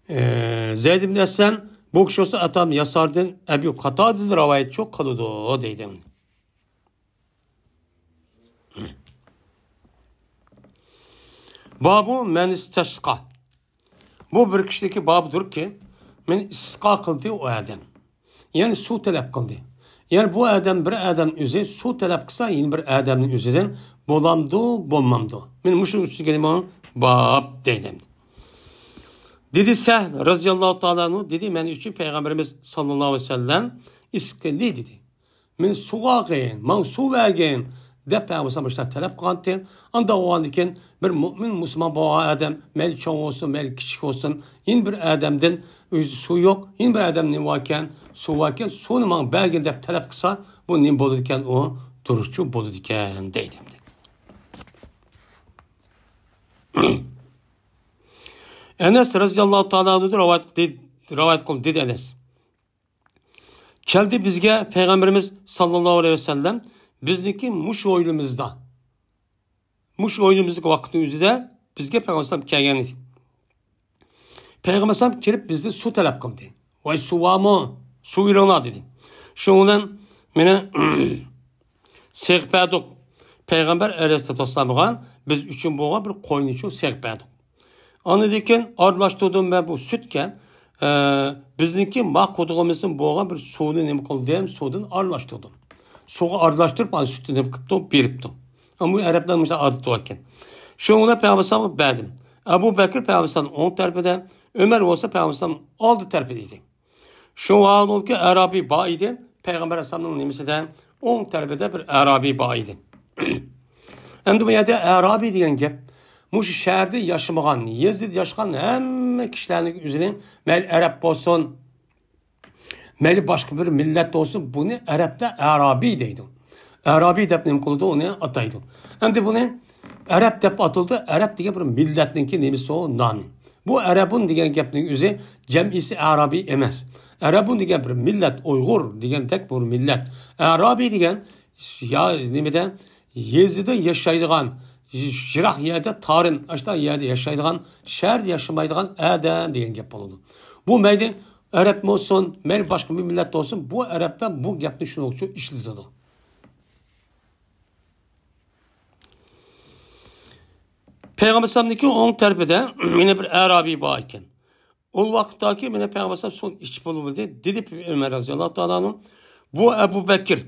ئە، زەيد ئىبن ئەسلەم، بۇ كىشى بولسا ئاتا ياساردىن ئەبى قاتادىدىن رىۋايەت قىلىدۇ، دەيدۇ. بابۇ مەن ئىستەسقا. بۇ بىر كىشىنىڭكى بابىدۇركى، مېنى ئىستىسقا قىلدى ئۇ ئادەم. يەنى سۇ تەلەپ قىلدى. يەنى بۇ ئادەم، بىر ئادەم ئۆزى سۇ تەلەپ قىلسا، يەنە بىر ئادەمنىڭ ئۆزىدىن بولامدۇ، بولمامدۇ؟ مېنى مۇشۇنىڭ ئۈچۈن دېگىنىم باب دەيدۇ. دېدى سەھل رەزىياللاھۇ تائالا ئەنھۇ، دېدى، مەن ئۈچۈن پەيغەمبىرىمىز ساللاللاھۇ ئەلەيھى ۋەسەللەم ئىسقىنى دېدى. مېنى سۇغا ئاغىن، ماڭا سۇ بەرگىن، دەپ پەيغەمبەر مۇشۇنداق تەلەپ قىلغانتى. ئانداق بولغاندىكىن، بىر مۆمىن مۇسۇلمان بولغان ئادەم، مەيلى چوڭ بولسۇن، مەيلى كىچىك بولسۇن، يەنە بىر ئادەمدىن ئۆزى سۇ يوق، يەنە بىر ئادەمدە نېمە باركەن، سۇ باركەن، سۇنى ماڭا بەرگىن دەپ تەلەپ قىلسا، بۇ نېمە بولىدىكەن؟ ئۇ دۇرۇسچۇ بولىدىكەن، دەيدۇ. ئەنەس رەزىياللاھۇ تائالا ئەنھۇدىن رىۋايەت قىلدى، رىۋايەت قىلدى، دېدى ئەنەس. كەلدى بىزگە پەيغەمبىرىمىز ساللاللاھۇ ئەلەيھى ۋەسەللەم، بىزنىڭكى مۇشۇ ھويلىمىزدا، مۇشۇ ھويلىمىزدىكى ۋاقىتنىڭ ئۆزىدە بىزگە پەيغەمبەر ئەلەيھىسسالام كەلگەن ئىدى. پەيغەمبەر ئەلەيھىسسالام كېلىپ بىزدىن سۇ تەلەپ قىلدى. ۋاي، سۇ بارمۇ؟ سۇ بېرىڭلار دېدى. شۇنىڭ بىلەن مېنى سېغىپ بەردۇق. پەيغەمبەر ئەلەيھىسسالاتۇ ۋەسسالامغا بىز ئۈچۈن بولغان بىر قوينى شۇ سېغىپ بەردۇق. ئاندىن كېيىن ئارىلاشتۇردۇم مەن بۇ سۈتكە، ئە، بىزنىڭكى ما قۇدۇقىمىزدىن بولغان بىر سۇنى نېمە قىلدىم، سۇدىن ئارىلاشتۇردۇم. سۇغا ئارىلاشتۇرۇپ، ئانا سۈتنى نېمە قىپتۇ، بېرىپتۇ. ئەمما ئەرەبلەر مۇشۇنداق ئادىتى بار ئىكەن. شۇنىڭ بىلەن پەيغەمبەر ئەلەيھىسسالامغا بەردىم. ئەبۇ بەكرى پەيغەمبەر ئەلەيھىسسالامنىڭ ئوڭ تەرىپىدە، ئۆمەر بولسا پەيغەمبەر ئەلەيھىسسالامنىڭ ئالدى تەرىپىدە ئىدى. شۇ ۋاقىتتىكى ئەرابىي بار ئىدى. پەيغەمبەر ئەلەيھىسسالامنىڭ نېمىسىدە، ئوڭ تەرىپىدە بىر ئەرابىي بار ئىدى. ئەمدى بۇ يەردە ئەرابىي دېگەن گەپ، مۇشۇ شەھەردە ياشىمىغان، يېزىدا ياشىغان ھەممە كىشىلەرنىڭ ئۆزىنى، مەيلى ئەرەب بولسۇن، مەيلى باشقا بىر مىللەت بولسۇن، بۇنى ئەرەبتە ئەرابىي دەيدۇ. ئەرابىي دەپ نېمە قىلىدۇ، ئۇنى ئاتايدۇ. ئەمدى بۇنى ئەرەب دەپ ئاتىلىدۇ. ئەرەب دېگەن بىر مىللەتنىڭكى نېمىسى ئۇ، نامى. بۇ ئەرەبۇن دېگەن گەپنىڭ ئۆزى جەمئىيسى ئەرابىي ئەمەس. ئەرەبۇن دېگەن بىر مىللەت، ئۇيغۇر دېگەندەك بىر مىللەت. ئەرابىي دېگەن يا نېمىدە، يېزىدا ياشايدىغان، يىراق يەردە، تارىن، ئاشۇنداق يەردە ياشايدىغان، شەھەردە ياشىمايدىغان ئادەم دېگەن گەپ بولىدۇ. بۇ مەيلى ئەرەب بولسۇن، مەيلى باشقا بىر مىللەت بولسۇن، بۇ ئەرەبلەر بۇ گەپنى شۇنىڭ ئۈچۈن ئىشلىتىدۇ. پەيغەمبەر ئەلەيھىسسالامنىڭكى ئوڭ تەرىپىدە يەنە بىر ئەرابىي بار ئىكەن. ئۇ ۋاقىتتاكى مانا پەيغەمبەر ئەلەيھىسسالام سۇنى ئىچىپ بولۇۋالدى، دېدى ئۆمەر رەزىياللاھۇ تائالا ئەنھۇ، بۇ ئەبۇ بەكىر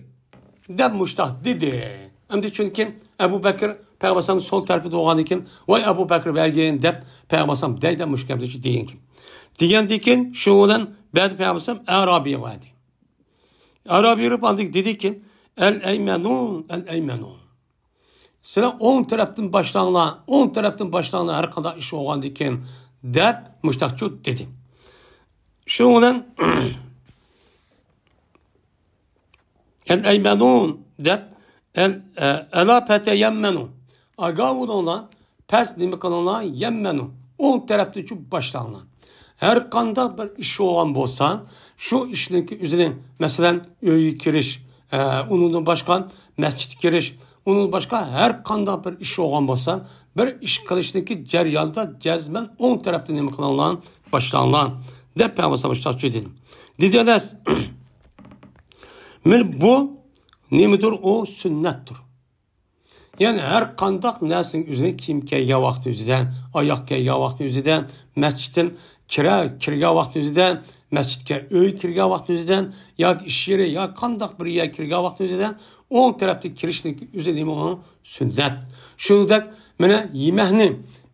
دەپ مۇشتاق دېدى. ئەمدى چۈنكى ئەبۇ بەكىر پەيغەمبەر ئەلەيھىسسالامنىڭ سول تەرىپىدە بولغاندىن كېيىن، ۋاي ئەبۇ بەكىر بەرگىن دەپ پەيغەمبەر ئەلەيھىسسالام دەيدۇ مۇشۇ گەپنى دېگەن. دېگەندىن كېيىن شۇ بىلەن بەردى پەيغەمبەر ئەلەيھىسسالام ئەرابىيغا بەردى. ئەرابىي يۈرۈپ ئاندىن دېدىكى، ئەل ئەيمەنۇن، ئەل ئەيمەنۇن. سىلەر ئوڭ تەرەپتىن باشلاڭلار، ئوڭ تەرەپتىن باشلاڭلار، ھەر قانداق ئىش بولغاندىكىن، دەپ مۇشتاقچۇ دېدى. شۇنىڭ بىلەن ئەل ئەيمەنۇن دەپ، ئەل، ئە، ئەلا پەتەيەممەنۇ. ئاگاھ بولۇڭلار، پەس نېمە قىلىڭلار، يەممەنۇ. ئوڭ تەرەپتىنچۇ باشلاڭلار. ھەر قانداق بىر ئىش بولغان بولسا، شۇ ئىشنىڭكى ئۆزىنى، مەسىلەن، ئۆيگە كىرىش، ئە، ئۇنىڭدىن باشقا مەسچىتكە كىرىش، ئۇنىڭدىن باشقا ھەر قانداق بىر ئىش بولغان بولسا، بىر ئىش قىلىشنىڭكى جەريانىدا جەزمەن ئوڭ تەرەپتىن نېمە قىلىڭلار، باشلاڭلار، دەپ پەيغەمبەر ئەلەيھىسسالام شۇنداق دېدى. دېدى ئەنەس، مانا بۇ نېمىدۇر، ئۇ سۈننەتتۇر. يەنى ھەر قانداق نەرسىنىڭ ئۆزىنى، كىيىم كىيگەن ۋاقتى ئۆزىدە، ئاياغ كىيگەن ۋاقتى ئۆزىدە، مەسچىتتىن كىرە، كىرگەن ۋاقتى ئۆزىدە، مەسچىتكە ئۆي كىرگەن ۋاقتى ئۆزىدە، ياكى ئىش يېرى، ياكى قانداق بىر يەر كىرگەن ۋاقتى ئۆزىدە، ئوڭ تەرەپتىن كىرىشنىڭ ئۆزى نېمە ئۇ؟ سۈننەت. شۇنىڭدەك مانا يېمەكنى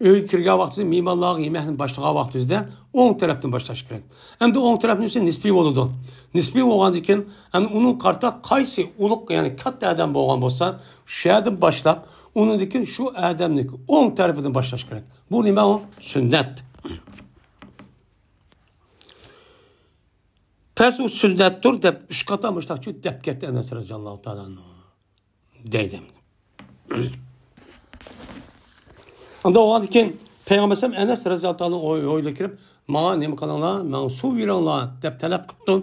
ئۆيگە كىرگەن ۋاقتىدا، مېھمانلارغا يېمەكنى باشلىغان ۋاقتىمىزدا ئوڭ تەرەپتىن باشلاش كېرەك. ئەمدى ئوڭ تەرەپنىڭ ئۆزى نىسپىي بولىدۇ. نىسپىي بولغاندىن كېيىن، ئەنە ئۇنىڭ قارىتا قايسى ئۇلۇغ، يەنى كاتتا ئادەم بولغان بولسا، شۇ يەردىن باشلاپ، ئۇنىڭدىن كېيىن شۇ ئادەمنىڭ ئوڭ تەرىپىدىن باشلاش كېرەك. بۇ نېمە ئۇ؟ سۈننەت. پەس ئۇ سۈننەتتۇر دەپ ئۈچ قاتا مۇشتاقچۇ دەپ كەتتى ئەنەس رەزىياللاھۇ تائالا ئەنھۇ دەيدۇ. ئۇندا بولغاندىن كېيىن پەيغەمبەر ئەنەس رەزىياللاھۇ تائالا ھويلىغا كىرىپ، ماڭا نېمە قىلىڭلار، ماڭا سۇ بېرىڭلار دەپ تەلەپ قىپتۇ.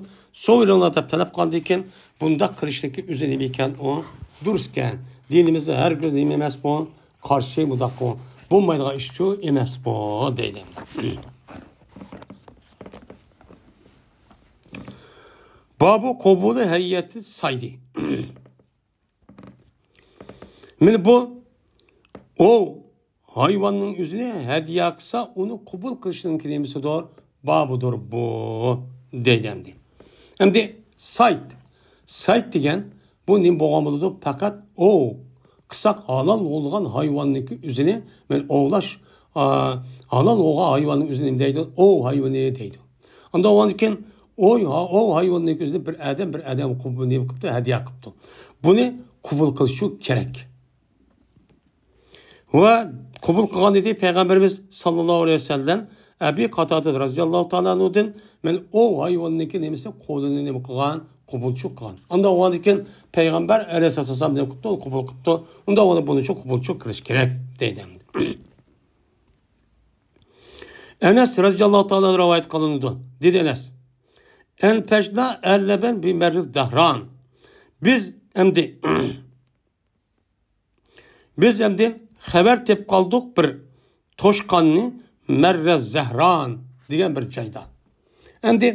سۇ بېرىڭلار دەپ تەلەپ قىلغاندىن كېيىن، بۇنداق قىلىشنىڭكى ئۆزى نېمە ئىكەن، ئۇ دۇرۇس ئىكەن. دىنىمىزدا ھەرگىز نېمە ئەمەس بۇ، قارشى بۇنداق بۇ، بولمايدىغان ئىشچۇ ئەمەس بۇ دەيدۇ. بابۇ قوبۇلى ھەيئەتى سايدى. مانا بۇ ئوۋ ھايۋاننىڭ ئۆزىنى ھەدىيە قىلسا، ئۇنى قوبۇل قىلىشنىڭ كېلىمىسىدۇر، بابىدۇر بۇ دەيدۇ ئەمدى. ئەمدى سايد، سايد دېگەن بۇ نېمە بولغان بولىدۇ؟ پەقەت ئوۋ قىلساق ھالال بولغان ھايۋاننىڭكى ئۆزىنى، مانا ئوۋلاش، ئا، ھالال بولغان ھايۋاننىڭ ئۆزىنى نېمە دەيدۇ؟ ئوۋ ھايۋىنى دەيدۇ. ئاندىن ئاندىن كېيىن ئوي، ھا-، ئوۋ ھايۋىنىڭكى ئۆزىنى بىر ئادەم، بىر ئادەم قوبۇل، نېمە قىپتۇ؟ ھەدىيە قىپتۇ. بۇنى قوبۇل قىلىشى كېرەك. ۋە قوبۇل قىلغان ئىدى پەيغەمبىرىمىز ساللاللاھۇ ئەلەيھى ۋەسەللەم ئەبى قاتادە رەزىياللاھۇ تائالا ئەنھۇدىن، مانا ئوۋ ھايۋاننىڭكى نېمىسى قولىنى نېمە قىلغان؟ قوبۇلچۇ قىلغان. ئاندىن ئاندىن كېيىن پەيغەمبەر ئەلەيھىسسالاتۇ ۋەسسالام نېمە قىپتۇ؟ قوبۇل قىپتۇ. ئۇنداق بولۇپ بۇنىڭ ئۈچۈن قوبۇلچۇ قىلىش كېرەك دەيدۇ. ئەنەس رەزىياللاھۇ تائالا رىۋايەت قىلىنىدۇ. دېدى ئەنەس، ئەنپەشنا ئەللەبەن بىمەررىز زەھران. بىز ئەمدى، بىز ئەمدى خەۋەر تېپىپ قالدۇق بىر توشقاننى، مەررە زەھران دېگەن بىر جايدا. ئەمدى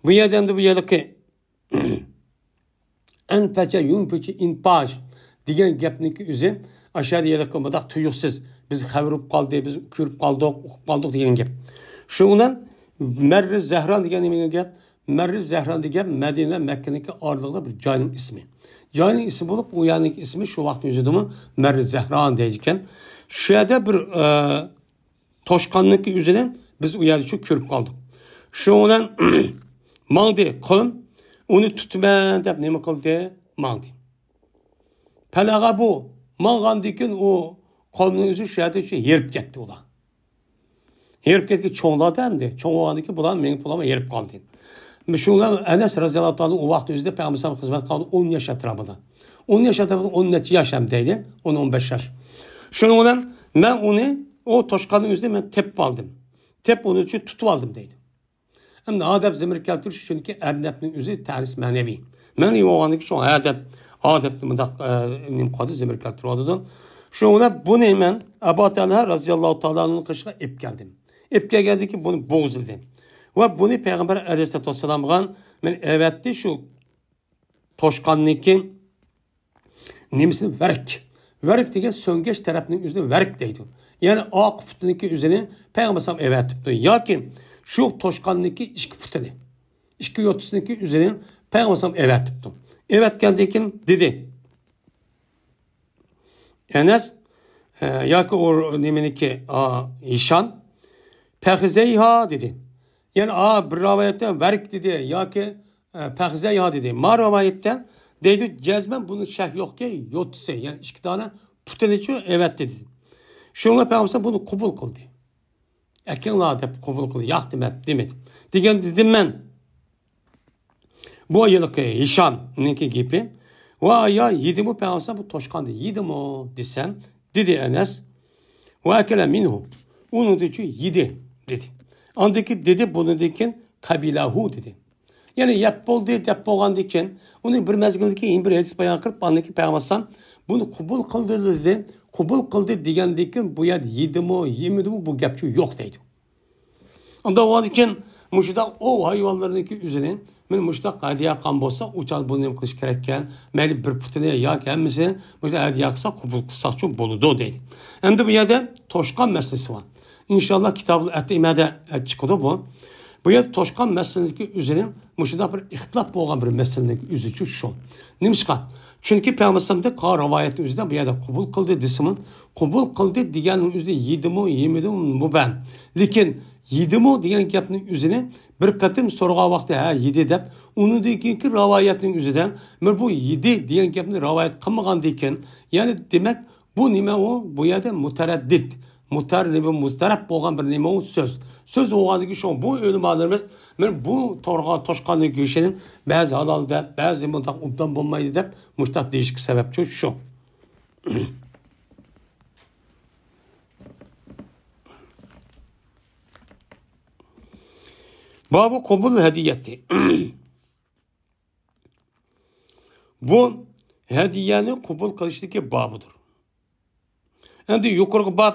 بۇ يەردە، ئەمدى بۇ يەردىكى ئەنپەچە، يۇنپىچە، ئىنپاش دېگەن گەپنىڭكى ئۆزى ئاشۇ يەردە مۇنداق تۇيۇقسىز، بىز خەۋەر ئۇقۇپ قالدى، بىز كۆرۈپ قالدۇق، ئۇقۇپ قالدۇق دېگەن گەپ. شۇنىڭ بىلەن مەررى زەھران دېگەن نېمە دېگەن گەپ؟ مەررى زەھران دېگەن گەپ مەدىنە، مەككىنىڭكى ئارىلىقىدا بىر جاينىڭ ئىسمى. جاينىڭ ئىسمى بولۇپ، ئۇ يەرنىڭكى ئىسمى شۇ ۋاقىتنىڭ ئۆزىدىمۇ مەررى زەھران دەيدىكەن. شۇ يەردە بىر، ئە، توشقاننىڭكى ئۆزىنى بىز ئۇ يەردە شۇ كۆرۈپ قالدۇق. شۇنىڭ بىلەن ماڭدى قوم، ئۇنى تۇتىمەن دەپ نېمە قىلدى؟ ماڭدى. پەلەغە بۇ ماڭغاندىن كېيىن ئۇ قومنىڭ ئۆزى شۇ يەردە شۇ ھېرىپ كەتتى ئۇلار. ھېرىپ كەتكەن چوڭلاردا ئەمدى. چوڭ بولغاندىن كېيىن بۇلار مېڭىپ بولالماي ھېرىپ قالدى. شۇڭا ئەنەس رەزىياللاھۇ تائالا ئۇ ۋاقىت ئۆزىدە پەيغەمبەر خىزمەت قىلغان ئون ياش ئەتراپىدا. ئون ياش ئەتراپىدا، ئون نەچچە ياش ھەم دەيلى، ئون، ئون بەش ياش. شۇنىڭ بىلەن مەن ئۇنى، ئۇ توشقاننىڭ ئۆزىنى مەن تېپىپ ئالدىم. تېپىپ ئۇنى شۇ تۇتۇپ ئالدىم دەيدۇ. ئەمدى ھا دەپ زېمىر كەلتۈرۈش، چۈنكى ئەرنەبنىڭ ئۆزى تەنىس مەنىۋى. مەنىۋى بولغاندىن كېيىن شۇ ھا دەپ، ھا دەپ مۇنداق، ئە، نېمە قىلدى، زېمىر كەلتۈرۈۋاتىدۇ. شۇنىڭ بىلەن بۇنى مەن ئەبۇ تەلھە رەزىياللاھۇ تائالا ئەنھۇنىڭ قېشىغا ئېلىپ كەلدىم. ئېلىپ كەلگەندىن كېيىن بۇنى بوغۇزلىدى. ۋە بۇنى پەيغەمبەر ئەلەيھىسسالاتۇ ۋەسسالامغا مەن ئەۋەتتى شۇ توشقاننىڭكى نېمىسىنى ۋەرىك. ۋەرىك دېگەن سۆڭگەچ تەرەپنىڭ ئۆزىنى ۋەرىك دەيدۇ. يەنى ئارقا پۇتىنىڭكى ئۆزىنى پەيغەمبەر ئەلەيھىسسالام ئەۋەتىپتۇ. ياكى شۇ توشقاننىڭكى ئىككى پۇتىنى، ئىككى يوتىسىنىڭكى ئۆزىنى پەيغەمبەر ئەلەيھىسسالام ئەۋەتىپتۇ. ئەۋەتكەندىن كېيىن دېدى. ئەنەس، ئە، ياكى ئۇ نېمىنىكى، ئا، ھىشام، پەخزەيھا دېدى. يەنى، ئا، بىر رىۋايەتتە ۋەرك دېدى ياكى، ئە، پەخزەيھا دېدى. ما رىۋايەتتە دەيدۇ، جەزمەن بۇنىڭ شەك يوقكى، يوتىسى، يەنى ئىككى دانە پۇتىنىچۇ ئەۋەتتى دېدى. شۇڭا پەيغەمبەر بۇنى قوبۇل قىلدى. ئەكىڭلار دەپ قوبۇل قىلدى. ياق دېمەپ، دېمىدى. دېگەن دېدىم مەن. بۇ ھېلىقى ھىشامنىڭكى گېپى. ۋە يا يېدىمۇ پەيغەمبەر بۇ توشقاننى يېدىمۇ دېسەم، دېدى ئەنەس. ۋە ئەكەلە مىنھۇ. ئۇنىڭدىچۇ يېدى دېدى. ئاندىن كېيىن دېدى، بۇنىڭدىن كېيىن قەبىلەھۇ دېدى. يەنى يەپ بولدى دەپ بولغاندىن كېيىن، ئۇنى بىر مەزگىلدىن كېيىن بىر ھەدىس بايان قىلىپ، ئاندىن كېيىن پەيغەمبەر ئەلەيھىسسالام بۇنى قوبۇل قىلدى دېدى. قوبۇل قىلدى دېگەندىن كېيىن بۇ يەردە يېدىمۇ، يېمىدىمۇ بۇ گەپچۇ يوق دەيدۇ. ئاندىن كېيىن مۇشۇنداق ئوۋ ھايۋانلىرىنىڭكى ئۆزىنى مەن مۇشۇنداق ھەدىيە قىلغان بولسا، ئۇ چاغدا بۇنى نېمە قىلىش كېرەككەن؟ مەيلى بىر پۇتىنى ياكى ھەممىسىنى مۇشۇنداق ھەدىيە قىلساق، قوبۇل قىلساقچۇ بولىدۇ دەيدۇ. ئەمدى بۇ يەردە توشقان مەسىلىسى بار. ئىنشاللا كىتابۇل ئەتئىمەدە چىقىدۇ بۇ. بۇ يەردە توشقان مەسىلىنىڭكى ئۆزىنى مۇشۇنداق بىر ئىختىلاپ بولغان بىر مەسىلىنىڭكى ئۆزىچۇ شۇ. نېمىشقا؟ چۈنكى پەيغەمبەر ئەلەيھىسسالامدىن قالغان رىۋايەتنىڭ ئۆزىدە بۇ يەردە قوبۇل قىلدى دېسىمۇ، قوبۇل قىلدى دېگەننىڭ ئۆزىدە يېدىمۇ، يېمىدىمۇ مۇبھەم. لېكىن يېدىمۇ دېگەن گەپنىڭ ئۆزىنى بىر قېتىم سورىغان ۋاقتى، ھە، يېدى دەپ، ئۇنىڭدىن كېيىنكى رىۋايەتنىڭ ئۆزىدە بىر بۇ يېدى دېگەن گەپنى رىۋايەت قىلمىغاندىكىن، يەنى دېمەك، بۇ نېمە ئۇ؟ بۇ يەردە مۇتەرەددىت. مۇتەررىبۇ مۇزتەرەپ بولغان بىر نېمە ئۇ سۆز. سۆز بولغاندىكىن شۇ بۇ ئۆلىمالىرىمىز مانا بۇ تورغا توشقاننىڭ گۆشىنى بەزى ھالالدا، بەزى مۇنداق ئوبدان بولمايدۇ دەپ مۇشتاق دېيىشكە سەۋەبچۇ شۇ. بابۇ قوبۇل ھەدىيەتى. بۇ ھەدىيەنى قوبۇل قىلىشتىكى بابىدۇر. ئەمدى يۇقىرىقى باب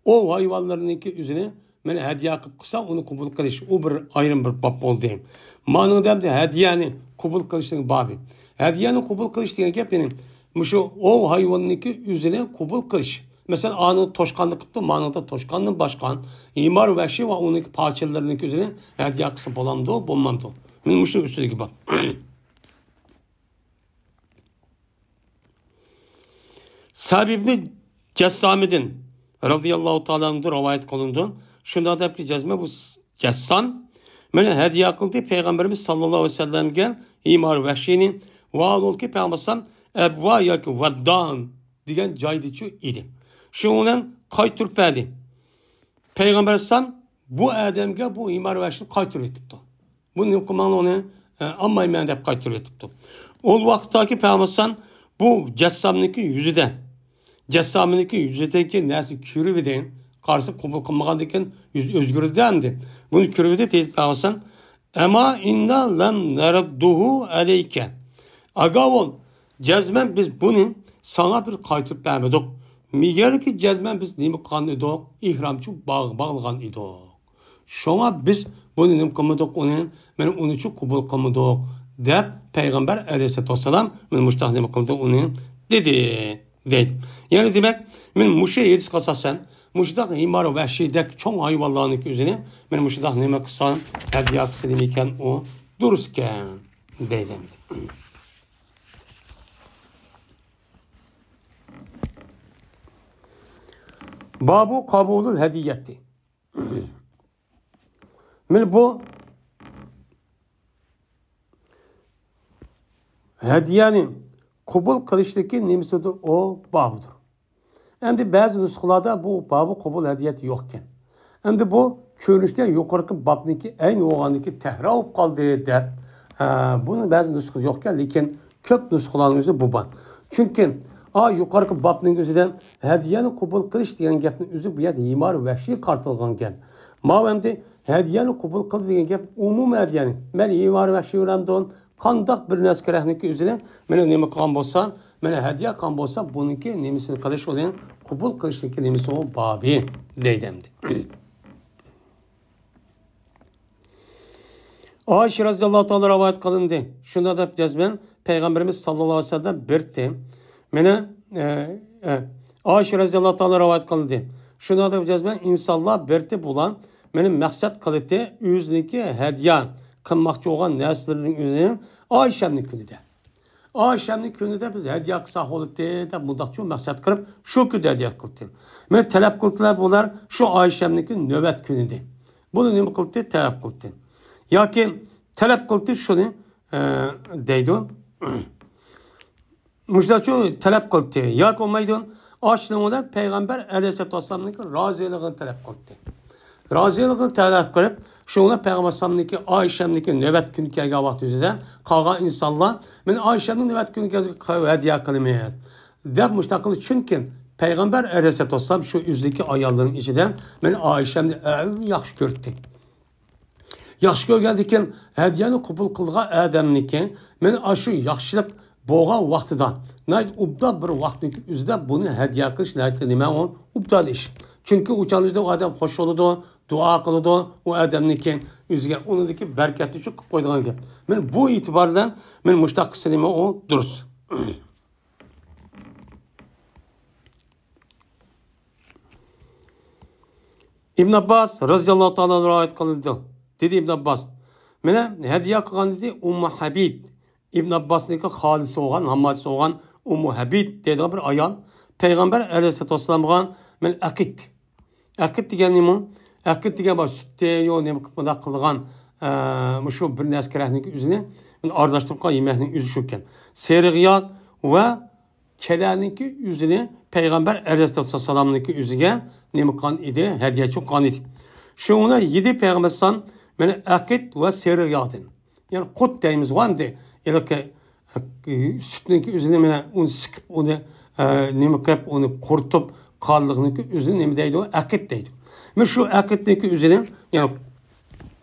ئوۋ ھايۋانلىرىنىڭكى ئۆزىنى مانا ھەدىيە قىلىپ قىلسا، ئۇنى قوبۇل قىلىش، ئۇ بىر ئايرىم بىر باب بولدى. مانىڭدا ئەمدى ھەدىيەنى قوبۇل قىلىشنىڭ بابى. ھەدىيەنى قوبۇل قىلىش دېگەن گەپ، يەنى مۇشۇ ئوۋ ھايۋاننىڭكى ئۆزىنى قوبۇل قىلىش. مەسىلەن، ئانىڭ توشقاننى قىپتۇ، مانىڭدا توشقاندىن باشقا ھىمار ۋەھشىي ۋە ئۇنىڭكى پاچىلىرىنىڭكى ئۆزىنى ھەدىيە قىلسا بولامدۇ، بولمامدۇ؟ مانا مۇشۇنىڭ ئۈستىدىكى باب. سەبىبنى جەسسامىدىن رەزىياللاھۇ تائالا ئەنھۇ رىۋايەت قىلىنىدۇ. شۇنداق دەپكى، جەزمە بۇ جەسسام مانا ھەدىيە قىلدى پەيغەمبىرىمىز ساللاللاھۇ ئەلەيھى ۋەسەللەمگە ھىمار ۋەھشىينى. ۋە ھالبۇكى پەيغەمبەر ئەلەيھىسسالام ئەبۋا ياكى ۋەددان دېگەن جايدىچۇ ئىدى. شۇنىڭ بىلەن قايتۇرۇپ بەردى. پەيغەمبەر ئەلەيھىسسالام بۇ ئادەمگە بۇ ھىمار ۋەھشىنى قايتۇرۇۋېتىپتۇ. بۇ نېمە قىلماڭلار ئۇنى، ئە، ئالمايمەن دەپ قايتۇرۇۋېتىپتۇ. ئۇ ۋاقىتتاكى پەيغەمبەر ئەلەيھىسسالام بۇ جەسسامنىڭكى يۈزىدە، جەسسامنىڭكى يۈزىدىكى نەرسىنى كۆرۈۋىدى. قارىسا قوبۇل قىلمىغاندىكىن يۈز ئۆزگىرىدۇ ئەمدى. بۇنى كۆرۈۋىدى دەيدۇ پەيغەمبەر ئەلەيھىسسالام. ئەما ئىننا لەم نەرۇددۇھۇ ئەلەيكە. ئاگاھ بول، جەزمەن بىز بۇنى ساڭا بىر قايتۇرۇپ بەرمىدۇق. مېگەركى جەزمەن بىز نېمە قىلغان ئىدۇق؟ ئېھرامچۇ باغ باغلىغان ئىدۇق. شۇڭا بىز بۇنى نېمە قىلمىدۇق، ئۇنى، مانا ئۇنىچۇ قوبۇل قىلمىدۇق، دەپ پەيغەمبەر ئەلەيھىسسالاتۇ ۋەسسالام مانا مۇشۇنداق نېمە قىلدى، ئۇنى دېدى. دەيدۇ. يەنى دېمەك، مانا مۇشۇ ھەدىسكە ئاساسەن، مۇشۇنداق ھىمار ۋەھشىيدەك چوڭ ھايۋانلارنىڭكى ئۆزىنى مانا مۇشۇنداق نېمە قىلسا، ھەدىيە قىلسا نېمە ئىكەن، ئۇ دۇرۇسكەن، دەيدۇ. بابۇ قابۇلۇل ھەدىيەتى. مانا بۇ ھەدىيەنى قوبۇل قىلىشتىكى نېمىسىدۇر؟ ئۇ بابىدۇر. ئەمدى بەزى نۇسخىلاردا بۇ بابۇ قوبۇل ھەدىيەتى يوقكەن. ئەمدى بۇ كۆرۈنۈشتە يۇقىرىقى بابنىڭكى ئەينى بولغاندىكى تەھرا بولۇپ قالدى دەپ، ئە، بۇنىڭ بەزى نۇسخىسى يوقكەن، لېكىن كۆپ نۇسخىلارنىڭ ئۆزى بۇ بار. چۈنكى ئا يۇقىرىقى بابنىڭ ئۆزىدە ھەدىيەنى قوبۇل قىلىش دېگەن گەپنىڭ ئۆزى بۇ يەردە ھىمار ۋەھشىي قارىتىلغان گەپ. ماۋۇ ئەمدى ھەدىيەنى قوبۇل قىل دېگەن گەپ ئومۇمىي ھەدىيەنى. مەن ھىمار ۋەھشىي بىلەمدۇ؟ قانداق بىر نەرسە كېرەكنىكى ئۆزىنى مانا نېمە قىلغان بولسا، مانا ھەدىيە قىلغان بولسا، بۇنىڭكى نېمىسىنى قىلىش، ئۇنى قوبۇل قىلىشنىڭكى نېمىسى ئۇ بابى دەيدۇ ئەمدى. ئائىشە رەزىياللاھۇ تائالا رىۋايەت قىلىندى. شۇنداق دەپ جەزمەن پەيغەمبىرىمىز ساللاللاھۇ ئەلەيھى ۋەسەللەم بىرتى. مانا، ئە، ئە، ئائىشە رەزىياللاھۇ تائالا رىۋايەت قىلىندى. شۇنداق دەپ جەزمەن ئىنسانلار بىرتى بۇلار مانا مەقسەت قىلىتى ئۆزىنىڭكى ھەدىيە قىلماقچى بولغان نەرسىلىرىنىڭ ئۆزىنى ئائىشەمنىڭ كۈنىدە. ئائىشەمنىڭ كۈنىدە بىز ھەدىيە قىلساق بولاتتى دەپ مۇنداقچۇ مەقسەت قىلىپ، شۇ كۈندە ھەدىيە قىلاتتى. مانا تەلەپ قىلدىلار بۇلار شۇ ئائىشەمنىڭكى نۆۋەت كۈنىدە. بۇنى نېمە قىلاتتى؟ تەلەپ قىلاتتى. ياكى تەلەپ قىلاتتى شۇنى، ئە، دەيدۇ. مۇشۇنداقچۇ تەلەپ قىلاتتى. ياكى بولمايدۇ، ئاشۇنىڭ بىلەن پەيغەمبەر ئەلەيھىسسالاتۇ ۋەسسالامنىڭكى رازىلىقىنى تەلەپ قىلاتتى. رازىلىقىنى تەلەپ قىلىپ، شۇنىڭ بىلەن پەيغەمبەر ئەلەيھىسسالامنىڭكى، ئائىشەمنىڭكى نۆۋەت كۈنى كەلگەن ۋاقتى يۈزىسىدىن قالغان ئىنسانلار، مانا ئائىشەمنىڭ نۆۋەت كۈنى كەلگەن ھەدىيە قىلىمىز دەپ مۇشۇنداق قىلدى. چۈنكى پەيغەمبەر ئەلەيھىسسالاتۇ ۋەسسالام شۇ ئۆزىنىڭكى ئاياللىرىنىڭ ئىچىدە مانا ئائىشەمنى ئەڭ ياخشى كۆرەتتى. ياخشى كۆرگەندىكىن ھەدىيەنى قوبۇل قىلغان ئادەمنىكى مانا ئاشۇ ياخشىلىق بولغان ۋاقتىدا، ناھايىتى ئوبدان بىر ۋاقىتنىڭ ئۆزىدە بۇنى ھەدىيە قىلىش ناھايىتى نېمە ئۇ ئوبدان ئىش. چۈنكى ئۇ چاغنىڭ ئۆزىدە ئۇ ئادەم خوش بولىدۇ، دۇئا قىلىدۇ ئۇ ئادەمنىڭكى ئۆزىگە، ئۇنىڭدىكى بەرىكەتنى شۇ قىلىپ قويىدىغان گەپ. مانا بۇ ئېتىبار بىلەن مانا مۇشۇنداق قىلسا نېمە ئۇ دۇرۇس. ئىبن ئابباس رەزىياللاھۇ تائالا ئەنھۇ رىۋايەت قىلىندى. دېدى ئىبن ئابباس، مانا ھەدىيە قىلغان دېدى ئۇممۇ ھەبىب، ئىبن ئابباسنىڭكى خالىسى بولغان، ھامماتىسى بولغان ئۇممۇ ھەبىب دەيدىغان بىر ئايال پەيغەمبەر ئەلەيھىسسالاتۇ ۋەسسالامغا مانا ئەقىد. ئەقىد دېگەن نېمە؟ ئەقىد دېگەن بار، سۈتتە يو نېمە قىلىپ مۇنداق قىلغان، ئە، مۇشۇ بىر نەرسە كېرەكنىڭ ئۆزىنى ئارىلاشتۇرۇپ قويغان يېمەكنىڭ ئۆزى شۇكەن. سېرىق ياغ ۋە كەلەنىڭكى ئۆزىنى پەيغەمبەر ئەلەيھىسسالاتۇ ۋەسسالامنىڭكى ئۆزىگە نېمە قىلغان ئىدى؟ ھەدىيە قىلغان ئىدى. شۇنىڭ بىلەن يېدى پەيغەمبەر ئەلەيھىسسالام مانا ئەقىد ۋە سېرىق ياغدىن. يەنى قۇت دەيمىز غۇ ئەمدى. ھېلىقى، ئە، سۈتنىڭكى ئۆزىنى مانا ئۇنى سىقىپ، ئۇنى، ئە، نېمە قىلىپ، ئۇنى قۇرۇتۇپ، قانلىقنىڭكى ئۆزىنى نېمە دەيدۇ؟ ئەقىد دەيدۇ. مانا شۇ ئەقىدنىڭكى ئۆزىنى، يەنى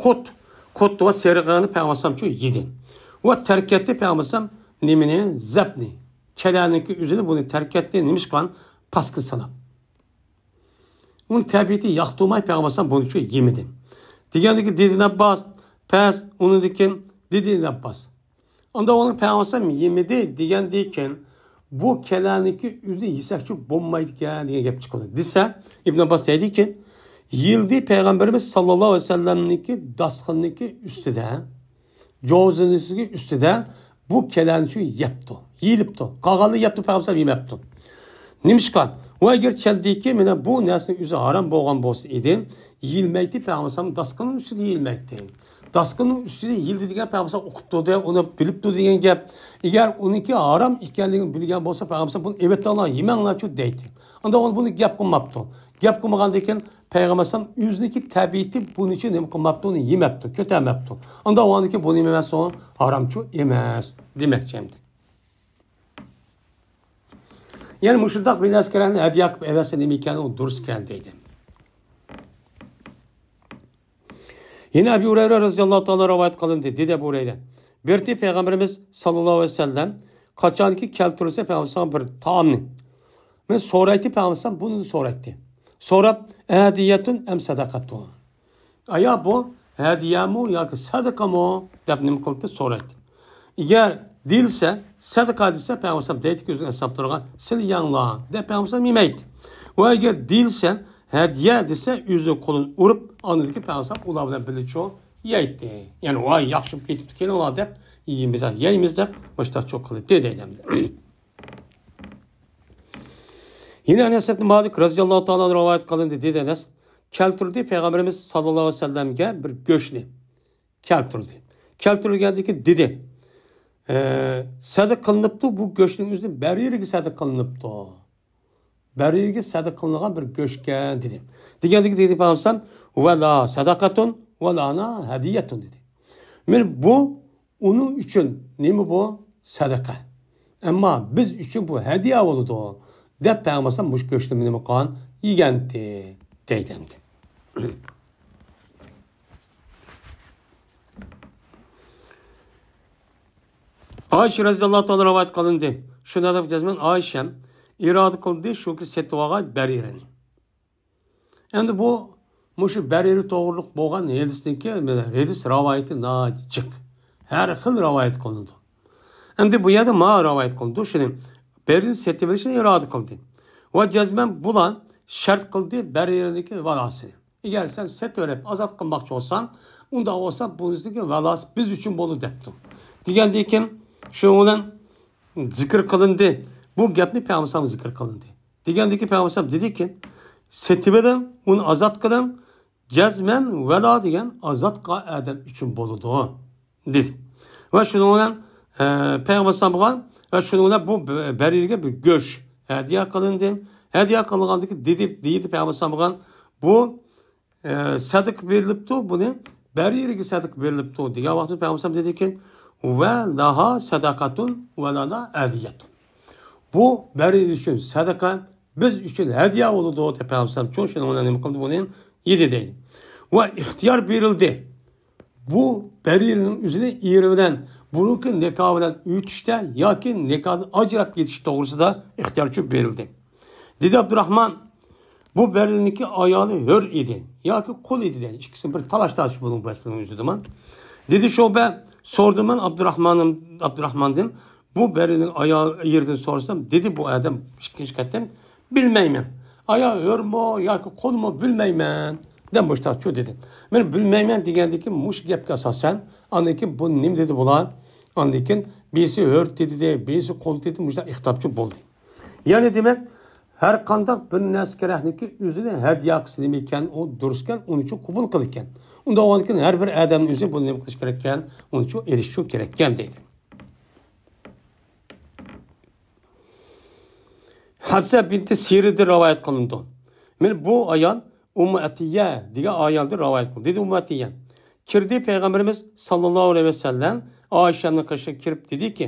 قۇت، قۇت ۋە سېرىق ياغنى پەيغەمبەر ئەلەيھىسسالام شۇ يېدى. ۋە تەرك ئەتتى پەيغەمبەر ئەلەيھىسسالام نېمىنى؟ زەبنى. كەلەنىڭكى ئۆزىنى بۇنى تەرك ئەتتى. نېمىشقا؟ پاسكىنا ساناپ. ئۇنى تەبىئىتى ياقتۇرماي پەيغەمبەر ئەلەيھىسسالام بۇنى شۇ يېمىدى. دېگەندىكىن دېدى ئىبن ئابباس، پەس، ئۇنىڭدىن كېيىن دېدى ئىبن ئابباس. ئاندا ئۇنى پەيغەمبەر ئەلەيھىسسالام يېمىدى دېگەندىن كېيىن، بۇ كەلەنىڭكى ئۆزى يېسەكچۇ بولمايدىكەن دېگەن گەپ چىقىدۇ. دېسە، ئىبن ئابباس دەيدىكەن، يېيىلدى پەيغەمبىرىمىز ساللاللاھۇ ئەلەيھى ۋەسەللەمنىڭكى داستىخىنىنىڭكى ئۈستىدە، جوزىنىسىنىڭ ئۈستىدە بۇ كەلەنچۇ يەپتۇ، يېيىلىپتۇ. قالغاننى يەپتۇ، پەيغەمبەر ئەلەيھىسسالام يېمەپتۇ. نېمىشقا؟ ئۇ ئەگەر چەندىكى مانا بۇ نەرسىنىڭ ئۆزى ھارام بولغان بولسا ئىدى، يېيىلمەيتتى، پەيغەمبەر ئەلەيھىسسالام داستىخىننىڭ ئۈستىدە يېيىلمەيتتى. داستىخىننىڭ ئۈستىدە يېيىلدى دېگەن پەيغەمبەر ئەلەيھىسسالام ئۇقۇپتۇ، ئۇنى بىلىپتۇ دېگەن گەپ. ئەگەر ئۇنىڭكى ھارام ئىكەنلىكىنى بىلگەن بولسا، پەيغەمبەر ئەلەيھىسسالام بۇنى ئېلىۋېتىڭلار، يېمەڭلارچۇ دەيتتى. ئاندا ئۇ بۇنى گەپ قىلماپتۇ. گەپ قىلمىغاندىن كېيىن پەيغەمبەر ئەلەيھىسسالام ئۆزىنىڭكى تەبىئىتى بۇنىڭچە نېمە قىلماپتۇ، ئۇنى يېمەپتۇ، كۆتەرمەپتۇ. ئاندا ئۇنىڭكى بۇ نېمە ئەمەس، ئۇ ھارامچۇ ئەمەس دېمەكچى ئەمدى. يەنى مۇشۇنداق بىر نەرسە كېرەكنى ھەدىيە قىلىپ ئەۋەتسە نېمە ئىكەن، ئۇ دۇرۇس ئىكەن دەيدۇ. يەنە ئەبۇ ھۇرەيرە رەزىياللاھۇ تائالا رىۋايەت قىلىندى. دېدى ئەبۇ ھۇرەيرە، بىر قېتى پەيغەمبىرىمىز ساللاللاھۇ ئەلەيھى ۋەسەللەم قاچانكى كەلتۈرسە پەيغەمبەر بىر تائامنى، مەن سورايتتى پەيغەمبەر، بۇنى سورايتتى. سوراپ، ئەھدىيەتۇن ئەم سەدەقەتۇ؟ ئايا بۇ ھەدىيەمۇ ياكى سەدىقىمۇ دەپ نېمە قىلدى، سورايتتى. ئەگەر دېيىلسە، سەدىقە دېسە، پەيغەمبەر ئەلەيھىسسالام دەيدىكى ئۆزىنىڭ ئەسھابلىرىغا، سىلە يەڭلار دەپ پەيغەمبەر ئەلەيھىسسالام يېمەيتتى. ۋە ئەگەر دېيىلسە، ھەدىيە دېسە، ئۆزىنىڭ قولىنى ئۇرۇپ، ئاندىن كېيىن پەيغەمبەر ئەلەيھىسسالام ئۇلار بىلەن بىللە شۇ يەيتتى. يەنى، ۋاي، ياخشى بولۇپ كېتىپتۇ، كېلىڭلار دەپ، يەيمىز، يەيمىز دەپ، مۇشۇنداق شۇ قىلدى دەيدۇ ئەمدى. يەنە ئەنەس ئىبن مالىك رەزىياللاھۇ تائالا ئەنھۇ رىۋايەت قىلىندى، دېدى ئەنەس، كەلتۈردى پەيغەمبىرىمىز ساللاللاھۇ ئەلەيھى ۋەسەللەمگە بىر گۆشنى. كەلتۈردى. كەلتۈرگەندىن كېيىن دېدى، ئە، سەدىقە قىلىنىپتۇ، بۇ گۆشنىڭ ئۆزىنى بەرىرىگە سەدىقە قىلىنىپتۇ. بەرىرىگە سەدىقە قىلىنغان بىر گۆشكەن دېدى. دېگەندىكىن دېدى پەيغەمبەر، ۋە لا سەدەقەتۇن، ۋە لا ھەدىيەتۇن دېدى. مانا بۇ ئۇنىڭ ئۈچۈن نېمە بۇ؟ سەدىقە. ئەمما بىز ئۈچۈن بۇ ھەدىيە بولىدۇ، دەپ پەيغەمبەر مۇشۇ گۆشنى نېمە قىلغان؟ يېگەنتى، دەيدۇ ئەمدى. ئائىشە رەزىياللاھۇ تائالا رىۋايەت قىلىندى. شۇنداق دەپ جەزمەن ئائىشەم ئىرادە قىلدى، شۇ كۈنى سېتىۋالغاي بەرىرىنى. ئەمدى بۇ، مۇشۇ بەرىرە توغرۇلۇق بولغان ھەدىسنىڭكى، ھەدىس رىۋايىتى ناھايىتى جىق. ھەر خىل رىۋايەت قىلىنىدۇ. ئەمدى بۇ يەردە ما رىۋايەت قىلىنىدۇ، شۇنى بەرىرىنى سېتىۋېلىشنى ئىرادە قىلدى. ۋە جەزمەن بۇلار شەرت قىلدى بەرىرىنىڭكى ۋالاسىنى. ئەگەر سەن سېتىۋېلىپ ئازاد قىلماقچى بولساڭ، ئۇنداق بولسا بۇنىڭكى ۋالاسى بىز ئۈچۈن بولىدۇ دەپتۇ. دېگەندىن كېيىن شۇنىڭ بىلەن زىكىر قىلىندى. بۇ گەپنى پەيغەمبەر زىكىر قىلىندى. دېگەندىكىن پەيغەمبەر دېدىكى، سېتىۋېلىڭ، ئۇنى ئازاد قىلىڭ، جەزمەن ۋەلا دېگەن ئازاد قىلغان ئادەم ئۈچۈن بولىدۇ، دېدى. ۋە شۇنىڭ بىلەن، ئە، پەيغەمبەر ئەلەيھىسسالامغا، ۋە شۇنىڭ بىلەن بۇ بەرىرگە بىر گۆش ھەدىيە قىلىندى. ھەدىيە قىلىنغاندىكىن دېدى، دېدى پەيغەمبەر ئەلەيھىسسالامغا، بۇ ئە، سەدىقە بېرىلىپتۇ، بۇنى بەرىرىگە سەدىقە بېرىلىپتۇ دېگەن ۋاقىتتا پەيغەمبەر ئەلەيھىسسالام دېدىكى، ۋە لاھا سەدەقەتۇن ۋە لانا ئەدىيەتۇن. بۇ بەرىر ئۈچۈن سەدىقە، بىز ئۈچۈن ھەدىيە بولىدۇ دەپ پەيغەمبەر ئەلەيھىسسالام شۇ، شۇنىڭ بىلەن نېمە قىلدى، بۇنى يېدى دەيدۇ. ۋە ئىختىيار بېرىلدى. بۇ بەرىرىنىڭ ئۆزىنى ئېرى بىلەن بۇرۇنقى نىكاھى بىلەن ئۆتۈشتە ياكى نىكاھدىن ئاجراپ كېتىش توغرىسىدا ئىختىيار شۇ بېرىلدى. دېدى ئابدۇراخمان، بۇ بەرىرىنىڭكى ئايالى ھۆر ئىدى ياكى قۇل ئىدى دەيدۇ. ئىككىسىنى بىر تالاش تارتىش بۇنىڭ بەسلىنىڭ ئۆزىدىمۇ. دېدى شۇبە، سوردۇم مەن ئابدۇراخمانىم-، ئابدۇراخماندىن، بۇ بەرىرىنىڭ ئايال-، ئېرىدىن سورىسام، دېدى بۇ ئادەم ئىككىنچى قېتىم، بىلمەيمەن. ئايال ھۆرمۇ ياكى قۇلمۇ بىلمەيمەن، دەپ مۇشتاقچۇ دېدى. مەن بىلمەيمەن دېگەندىكىن مۇشۇ گەپكە ئاساسەن، ئاندىن كېيىن بۇ نېمە دېدى بۇلار؟ ئاندىن كېيىن بىرسى ھۆر دېدى، بىرسى قۇل دېدى، مۇشۇنداق ئىختىلاپچۇ بولدى. يەنى دېمەك، ھەر قانداق بىر نەرسە كېرەكنىكى ئۆزىنى ھەدىيە قىلسا نېمە ئىكەن، ئۇ دۇرۇس ئىكەن، ئۇنى شۇ قوبۇل قىلىدىكەن. ئۇنداق بولغاندىكىن ھەر بىر ئادەمنىڭ ئۆزى بۇنى نېمە قىلىش كېرەككەن، ئۇنى شۇ ئېلىش شۇ كېرەككەن دەيدۇ. ھەپسە بىنتى سىرىدىن رىۋايەت قىلىنىدۇ. مانا بۇ ئايال ئۇممۇ ئەتىيە دېگەن ئايالدىن رىۋايەت قىلدى. دېدى ئۇممۇ ئەتىيە. كىردى پەيغەمبىرىمىز ساللاللاھۇ ئەلەيھى ۋەسەللەم ئائىشەمنىڭ قېشىغا كىرىپ دېدىكى،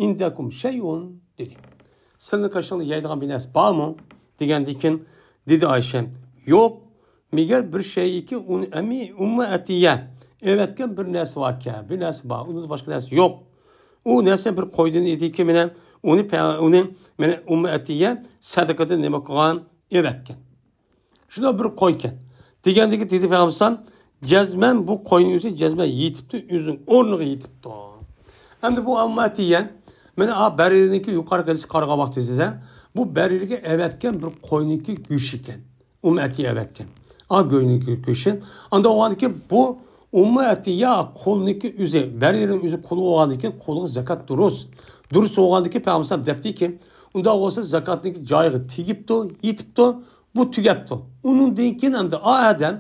ئىندەكۇم شەيئۇن دېدى. سىلىنىڭ قېشىڭدا يەيدىغان بىر نەرسە بارمۇ؟ دېگەندىن كېيىن دېدى ئائىشەم، يوق، مەگەر بىر شەيئىكى ئۇنى ئەمى ئۇممۇ ئەتىيە ئەۋەتكەن بىر نەرسە باركەن، بىر نەرسە بار، ئۇنىڭدىن باشقا نەرسە يوق. ئۇ نەرسە بىر قويدىن ئىدىكى، مانا ئۇنى پە-، ئۇنى مانا ئۇممۇ ئەتىيە سەدىقىدىن نېمە قىلغان؟ ئەۋەتكەن. شۇنداق بىر قويكەن. دېگەندىكى دېدى پەيغەمبەر، جەزمەن بۇ قوينىڭ ئۆزى جەزمەن يېتىپتۇ، ئۆزىنىڭ ئورنىغا يېتىپتۇ. ئەمدى بۇ ئۇممۇ ئەتىيە، مانا ئا بەرىرىنىڭكى يۇقىرىقى ھەدىسكە قارىغان ۋاقتىمىزدا، بۇ بەرىرىگە ئەۋەتكەن بىر قوينىڭكى گۆشى ئىكەن. ئۇممۇ ئەتىيە ئەۋەتكەن. ئا گۆشنىڭكى گۆشى. ئاندا بولغاندىكىن بۇ ئۇممۇ ئەتىيە قۇلنىڭكى ئۆزى، بەرىرىنىڭ ئۆزى قۇل بولغاندىكىن قۇلغا زاكات دۇرۇس. دۇرۇس بولغاندىكىن پەيغەمبەر دەپتىكى، ئۇنداق بولسا زاكاتنىڭكى جايىغا تېگىپتۇ، يېتىپتۇ. بۇ تۈگەپتۇ. ئۇنىڭدىن كېيىن ئەمدى ئا ئادەم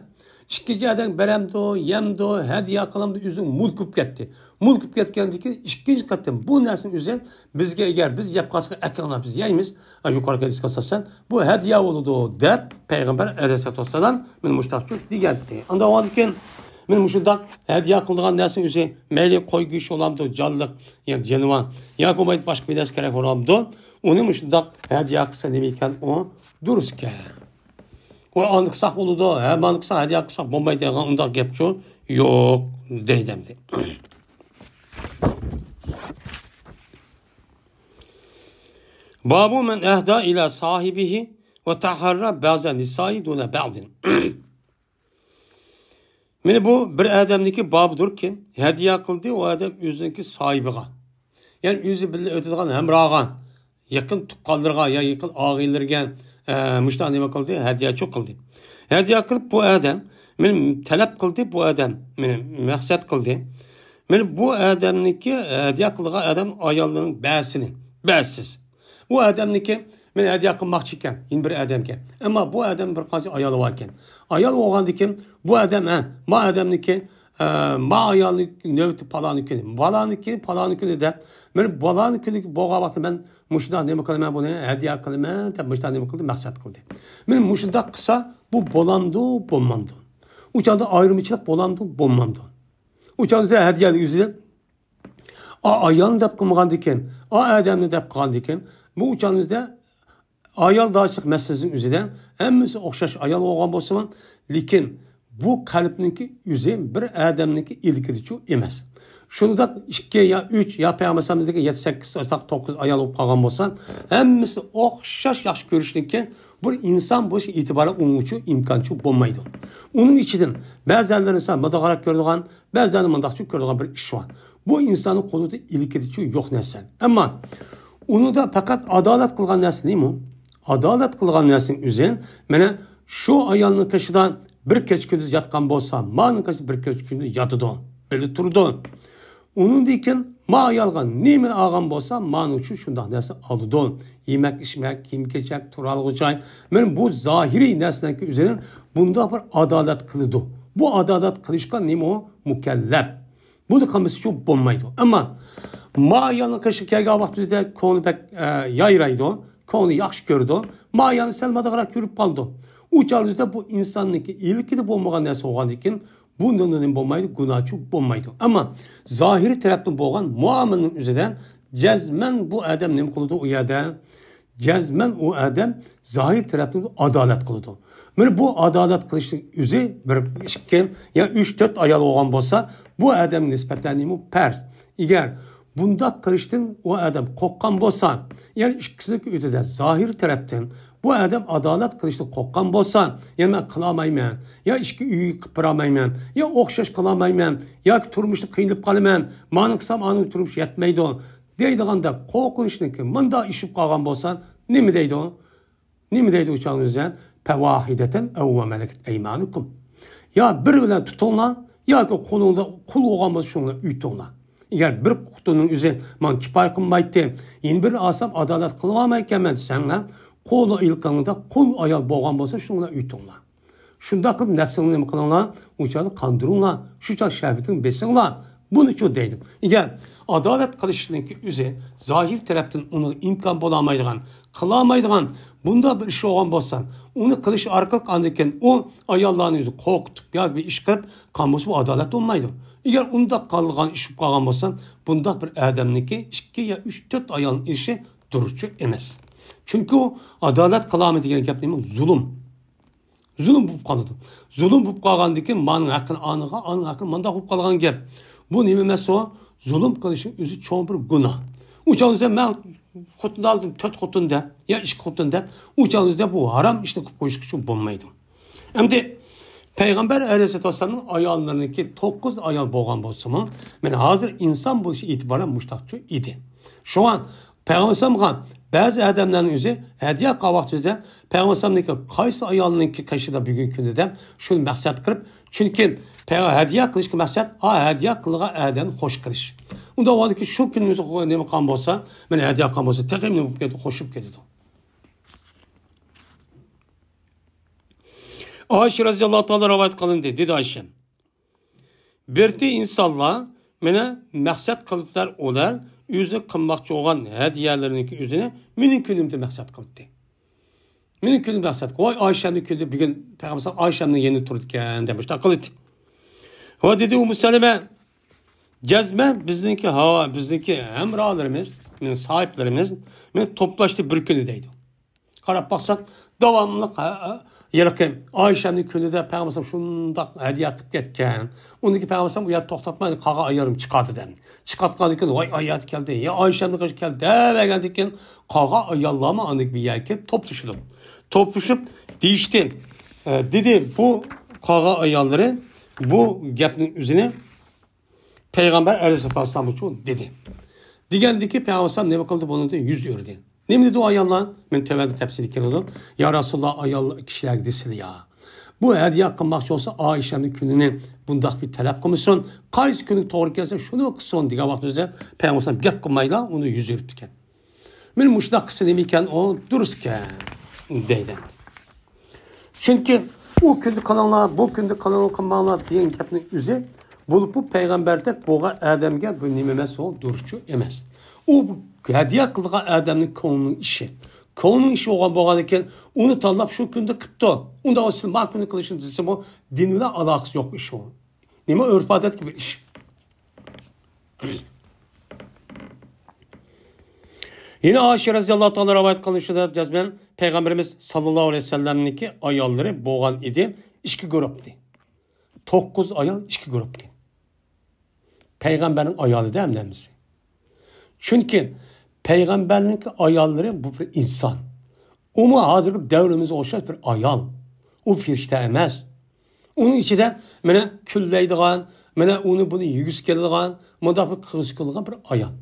ئىككىنچى ئادەمگە بەرەمدۇ، يەمدۇ، ھەدىيە قىلامدۇ، ئۆزىنىڭ مۈلكى بولۇپ كەتتى. مۈلكى بولۇپ كەتكەندىن كېيىن ئىككىنچى قېتىم بۇ نەرسىنى ئۆزى بىزگە ئەگەر بىز يەپ قالساق ئەكىلىڭلار بىز يەيمىز. ھە، يۇقىرىقى ھەدىسكە ئاساسەن بۇ ھەدىيە بولىدۇ دەپ پەيغەمبەر ئەلەيھىسسالاتۇ ۋەسسالام مانا مۇشۇنداق دېگەنتى. ئاندىن كېيىن مانا مۇشۇنداق ھەدىيە قىلىدىغان نەرسىنى ئۆزى مەيلى قوي گۆشى بولامدۇ، جانلىق، يا جانىۋار، ياكى بولمايدۇ باشقا بىر نەرسە كېرەك بولامدۇ، ئۇنى مۇشۇنداق ھەدىيە قىلسا نېمە ئىكەن ئۇ؟ دۇرۇس ئىكەن. ئۇ ئاندىن قىلساق بولىدۇ، ھە، ماندىن قىلساق، ھەدىيە قىلساق بولمايدۇ دەيدىغان ئۇنداق گەپچۇ يوق دەيدۇ ئەمدى. بابۇ مەن ئەھدا ئىلە ساھىبىھى ۋە تەھەررا بەزە نىسائى دۇنە بەزىن. مانا بۇ بىر ئادەمنىڭكى بابىدۇركى، ھەدىيە قىلدى ئۇ ئادەم ئۆزىنىڭكى ساھىبىغا. يەنى ئۆزى بىللە ئۆتىدىغان ھەمراھىغا، يېقىن تۇغقانلىرىغا يا يېقىن ئاغىنىلىرىگە، ئە، مۇشۇنداق نېمە قىلدى؟ ھەدىيەچۇ قىلدى. ھەدىيە قىلىپ بۇ ئادەم، مانا تەلەپ قىلدى بۇ ئادەم، مانا مەقسەت قىلدى. مانا بۇ ئادەمنىڭكى، ئە، ھەدىيە قىلىدىغان ئادەم ئاياللىرىنىڭ بەزىسىنى، بەزىسىز. ئۇ ئادەمنىڭكى مانا ھەدىيە قىلماقچى ئىكەن، يەنە بىر ئادەمگە. ئەمما بۇ ئادەمنىڭ بىر قانچە ئايالى بار ئىكەن. ئايال بولغاندىكىن بۇ ئادەم، ھە، ما ئادەمنىڭكى، ئە، ما ئايالنىڭ نۆۋىتى پالانى كۈنى، بالانىڭكى پالانى كۈنى دەپ، مانا بالانى كۈنى بولغان ۋاقىتتا مەن مۇشۇنداق نېمە قىلىمەن، بۇنى ھەدىيە قىلىمەن دەپ مۇشۇنداق نېمە قىلدى، مەقسەت قىلدى. مانا مۇشۇنداق قىلسا بۇ بولامدۇ، بولمامدۇ؟ ئۇ چاغدا ئايرىمىچىلىق بولامدۇ، بولمامدۇ؟ ئۇ چاغدا ھەدىيەنىڭ ئۆزى ئا ئايالنى دەپ قىلمىغاندىكىن، ئا ئادەمنى دەپ قىلغاندىكىن، بۇ ئۇچانىمىزدا ئايالدارچىلىق مەسىلىسىنىڭ ئۆزىدە ھەممىسى ئوخشاش ئايال بولغان بولسىمۇ، لېكىن بۇ قەلبنىڭكى ئۆزى بىر ئادەمنىڭكى ئىلكىدىچۇ ئەمەس. شۇنداق ئىككى يا ئۈچ يا پەيغەمبەر ئەلەيھىسسالامدىكى يەتتە، سەككىز، توققۇز ئايال بولۇپ قالغان بولسا، ھەممىسى ئوخشاش ياخشى كۆرۈشنىڭكى بىر ئىنسان بولۇش ئېتىبارى ئۇنىڭچۇ ئىمكانچۇ بولمايدۇ. ئۇنىڭ ئىچىدىن بەزىلەرنى مۇنداقراق كۆرىدىغان، بەزىلەرنى مۇنداقچۇ كۆرىدىغان بىر ئىش بار. بۇ ئىنساننىڭ قولىدا ئىلكىدىچۇ يوق نەرسە. ئەمما ئۇنىڭدا پەقەت ئادالەت قىلغان نەرسە نېمە؟ ئادالەت قىلغان نەرسىنىڭ ئۆزى، مانا شۇ ئايالنىڭ قېشىدا بىر كېچە كۈندۈز ياتقان بولسا، مانىڭ قېشىدا بىر كېچە كۈندۈز ياتىدۇ، بىللە تۇرىدۇ. ئۇنىڭدىن كېيىن ما ئايالغا نېمىنى ئالغان بولسا، مانىڭ ئۈچۈن شۇنداق نەرسە ئالىدۇ. يېمەك، ئىچمەك، كىيىم-كېچەك، تۇرالغۇ جاي. مانا بۇ زاھىرىي نەرسىلەرنىڭكى ئۆزىنى بۇنداق بىر ئادالەت قىلىدۇ. بۇ ئادالەت قىلىشقا نېمە ئۇ؟ مۇكەللەپ. بۇنى قىلمىسىچۇ بولمايدۇ. ئەمما ما ئايالنىڭ قېشىغا كەلگەن ۋاقتىمىزدا كۆڭلى بەك، ئە، يايرايدۇ، كۆڭلى ياخشى كۆرىدۇ. ما ئايالنى سەل مادىغراق كۆرۈپ قالىدۇ. ئۇ چاغىمىزدا بۇ ئىنساننىڭكى ئىلكىدە بولمىغان نەرسە بولغاندىكىن، بۇ نېمە بولمايدۇ، گۇناھچۇ بولمايدۇ. ئەمما زاھىرىي تەرەپتىن بولغان مۇئامىلىنىڭ ئۆزىدە جەزمەن بۇ ئادەم نېمە قىلىدۇ ئۇ يەردە؟ جەزمەن ئۇ ئادەم زاھىر تەرەپتىن ئادالەت قىلىدۇ. مانا بۇ ئادالەت قىلىشنىڭ ئۆزى بىر ئىككى يا ئۈچ، تۆت ئايال بولغان بولسا، بۇ ئادەمگە نىسبەتەن نېمە پەرز. ئەگەر بۇنداق قىلىشتىن ئۇ ئادەم قورققان بولسا، يەنى ئىككىسىنىڭكى ئۆتىدە زاھىر تەرەپتىن بۇ ئادەم ئادالەت قىلىشتىن قورققان بولسا، يەنى مەن قىلالمايمەن، يا ئىككى ئۆيگە قىلىپ بېرەلمەيمەن، يا ئوخشاش قىلالمايمەن، ياكى تۇرمۇشتا قىينىلىپ قالىمەن، مانا قىلسام ئانىڭ تۇرمۇشى يەتمەيدۇ دەيدىغاندەك قورقۇنچنىڭكى مۇنداق ئېشىپ قالغان بولسا، نېمە دەيدۇ؟ نېمە دەيدۇ ئۇ چاغدا ئۆزى؟ پەۋاھىدەتەن ئەۋ مەلەكەت ئەيمانۇكۇم. يا بىر بىلەن تۇتۇڭلار، ياكى قولۇڭدا قۇل بولغان بولسا شۇنىڭ بىلەن ئۆتۈڭلار. ئەگەر بىر قۇتۇننىڭ ئۆزى ماڭا كىپايە قىلمايتتى، يەنە بىرنى ئالسام ئادالەت قىلالمايكەنمەن دېسەڭلار، قول ئىلكىڭىزدا قۇل ئايال بولغان بولسا شۇنىڭ بىلەن ئۆتۈڭلار. شۇنداق قىلىپ نەپسىڭلارنى نېمە قىلىڭلار؟ ئۇ چاغدا قاندۇرۇڭلار، شۇ چاغ شەھۋىتىڭنى بېسىڭلار. بۇنىچۇ دەيدۇ. ئەگەر ئادالەت قىلىشنىڭكى ئۆزى زاھىر تەرەپتىن ئۇنىڭ ئىمكان بولالمايدىغان، قىلالمايدىغان بۇنداق بىر ئىش بولغان بولسا، ئۇنى قىلىش ئارقىلىق ئاندىن كېيىن ئۇ ئاياللارنى ئۆزى قورقۇتۇپ ياكى بىر ئىش قىلىپ قالمىسا، بۇ ئادالەت بولمايدۇ. ئەگەر ئۇنداق قىلغان ئىش بولۇپ قالغان بولسا، بۇنداق بىر ئادەمنىڭكى ئىككى يا ئۈچ، تۆت ئايالنى ئېلىشى دۇرۇسچۇ ئەمەس. چۈنكى ئۇ ئادالەت قىلالمايدۇ دېگەن گەپ نېمە؟ زۇلۇم. زۇلۇم بولۇپ قالىدۇ. زۇلۇم بولۇپ قالغاندىن كېيىن مانىڭ ھەققىنى ئانىغا، ئانىڭ ھەققىنى مانداق بولۇپ قالغان گەپ. بۇ نېمە ئەمەس ئۇ؟ زۇلۇم قىلىشنىڭ ئۆزى چوڭ بىر گۇناھ. ئۇ چاغدا مەن خوتۇن ئالدىم، تۆت خوتۇن دەپ، يا ئىككى خوتۇن دەپ، ئۇ چاغدا بۇ ھارام ئىشنى قىلىپ قويۇشقا شۇ بولمايدۇ. ئەمدى پەيغەمبەر ئەلەيھىسسالاتۇ ۋەسسالامنىڭ ئاياللىرىنىڭكى توققۇز ئايال بولغان بولسىمۇ، مانا ھازىر ئىنسان بولۇشى ئېتىبارەن مۇشتاقچۇ ئىدى. شۇڭا پەيغەمبەرگە بەزى ئادەملەرنىڭ ئۆزى ھەدىيە قىلغان ۋاقتىدا پەيغەمبەرنىڭكى قايسى ئايالنىڭكى قېشىدا بۈگۈنكى كۈندە دەپ شۇنى مەقسەت قىلىپ، چۈنكى پەيغەمبەر ھەدىيە قىلىشقا مەقسەت، ئا ھەدىيە قىلغان ئادەمنى خوش قىلىش. ئۇنداق بولغاندىكىن شۇ كۈننىڭ ئۆزى نېمە قىلغان بولسا، مانا ھەدىيە قىلغان بولسا، تېخى نېمە بولۇپ كېتىدۇ، قوشۇپ كېتىدۇ. ئائىشە رەزىياللاھۇ تائالا رىۋايەت قىلىندى، دېدى ئائىشە. بىرتى ئىنسانلار مېنى مەقسەت قىلدىلار، ئۇلار ئۆزى قىلماقچى بولغان ھەدىيەلىرىنىڭكى ئۆزىنى مېنىڭ كۈنۈمدە مەقسەت قىلدى. مېنىڭ كۈنۈم مەقسەت، ۋاي ئائىشەمنىڭ كۈنىدە بۈگۈن پەيغەمبەر ئائىشەمنىڭ يېنىدا تۇرىدىكەن دەپ مۇشۇنداق قىلدى. ۋە دېدى ئۇممۇ سەلەمە، جەزمەن بىزنىڭكى ھاۋا، بىزنىڭكى ھەمراھلىرىمىز، مېنىڭ ساھىبلىرىمىز مېنى توپلاشتى بىر كۈنى دەيدۇ. قاراپ باقساق، داۋاملىق، ھە، ھە، ھېلىقى ئائىشەمنىڭ كۈنىدە پەيغەمبەر شۇنداق ھەدىيە قىلىپ كەتكەن. ئۇنىڭكى پەيغەمبەر ئۇ يەردە توختاتماي، قالغان ئايالىم چىقاتتى دەپ. چىقاتقاندىن كېيىن، ۋاي، ئايالى كەلدى، يا ئائىشەمنىڭ قېشىغا كەلدى دەۋەرگەندىن كېيىن، قالغان ئاياللارمۇ ئاندىن بىر يەرگە كېلىپ توپلىشىدۇ. توپلىشىپ دېيىشتى. ئە، دېدى، بۇ قالغان ئاياللىرى بۇ گەپنىڭ ئۆزىنى پەيغەمبەر ئەلەيھىسسالام ئۈچۈن دېدى. دېگەندىكى پەيغەمبەر نېمە قىلدى؟ بۇنىڭدىن يۈز ئۆردى. نېمە دېدى ئۇ ئاياللار؟ مەن تۆۋەندە تەپسىلىي كېلىدۇ. يا رەسۇلاللا، ئايال كىشىلەرگە دېسىلە يا. بۇ ھەدىيە قىلماقچى بولسا، ئائىشەمنىڭ كۈنىنى بۇنداق بىر تەلەپ قىلمىسۇن. قايسى كۈنى توغرا كەلسە، شۇنى قىلسۇن دېگەن ۋاقتىدا پەيغەمبەر گەپ قىلمايلا، ئۇنى يۈز ئۆرۈپتىكەن. مانا مۇشۇنداق قىلسا نېمە ئىكەن، ئۇ دۇرۇس ئىكەن دەيدۇ. چۈنكى ئۇ كۈندە قىلىڭلار، بۇ كۈندە قىلىڭلار، قىلماڭلار دېگەن گەپنىڭ ئۆزى، بولۇپمۇ پەيغەمبەردەك بولغان ئادەمگە بۇ نېمە ئەمەس، ئۇ دۇرۇسچۇ ئەمەس. ئۇ ھەدىيە قىلغان ئادەمنىڭ كۆڭلىنىڭ ئىشى. كۆڭلىنىڭ ئىشى بولغان بولغاندىكىن، ئۇنى تاللاپ شۇ كۈندە قىپتۇ. ئۇنداق بولسا، ما كۈنى قىلىشنى دېسىمۇ، دىن بىلەن ئالاقىسى يوق ئىش ئۇ. نېمە ئۆرپ-ئادەتتىكى بىر ئىش. يەنە ئائىشە رەزىياللاھۇ تائالا رىۋايەت قىلىنىشىدا جەزمەن پەيغەمبىرىمىز ساللاللاھۇ ئەلەيھى ۋەسەللەمنىڭكى ئاياللىرى بولغان ئىدى، ئىككى گۇرۇپتى. توققۇز ئايال ئىككى گۇرۇپتى. پەيغەمبەرنىڭ ئايالىدا ھەممىسى. چۈنكى پەيغەمبەرنىڭكى ئاياللىرى بۇ بىر ئىنسان. ئۇمۇ ھازىرقى دەۋرىمىزگە ئوخشاش بىر ئايال. ئۇ پىرىشتە ئەمەس. ئۇنىڭ ئىچىدە مانا كۈنلەيدىغان، مانا ئۇنى بۇنى يېگۈسى كېلىدىغان، مۇنداق بىر قىلغۇسى كېلىدىغان بىر ئايال.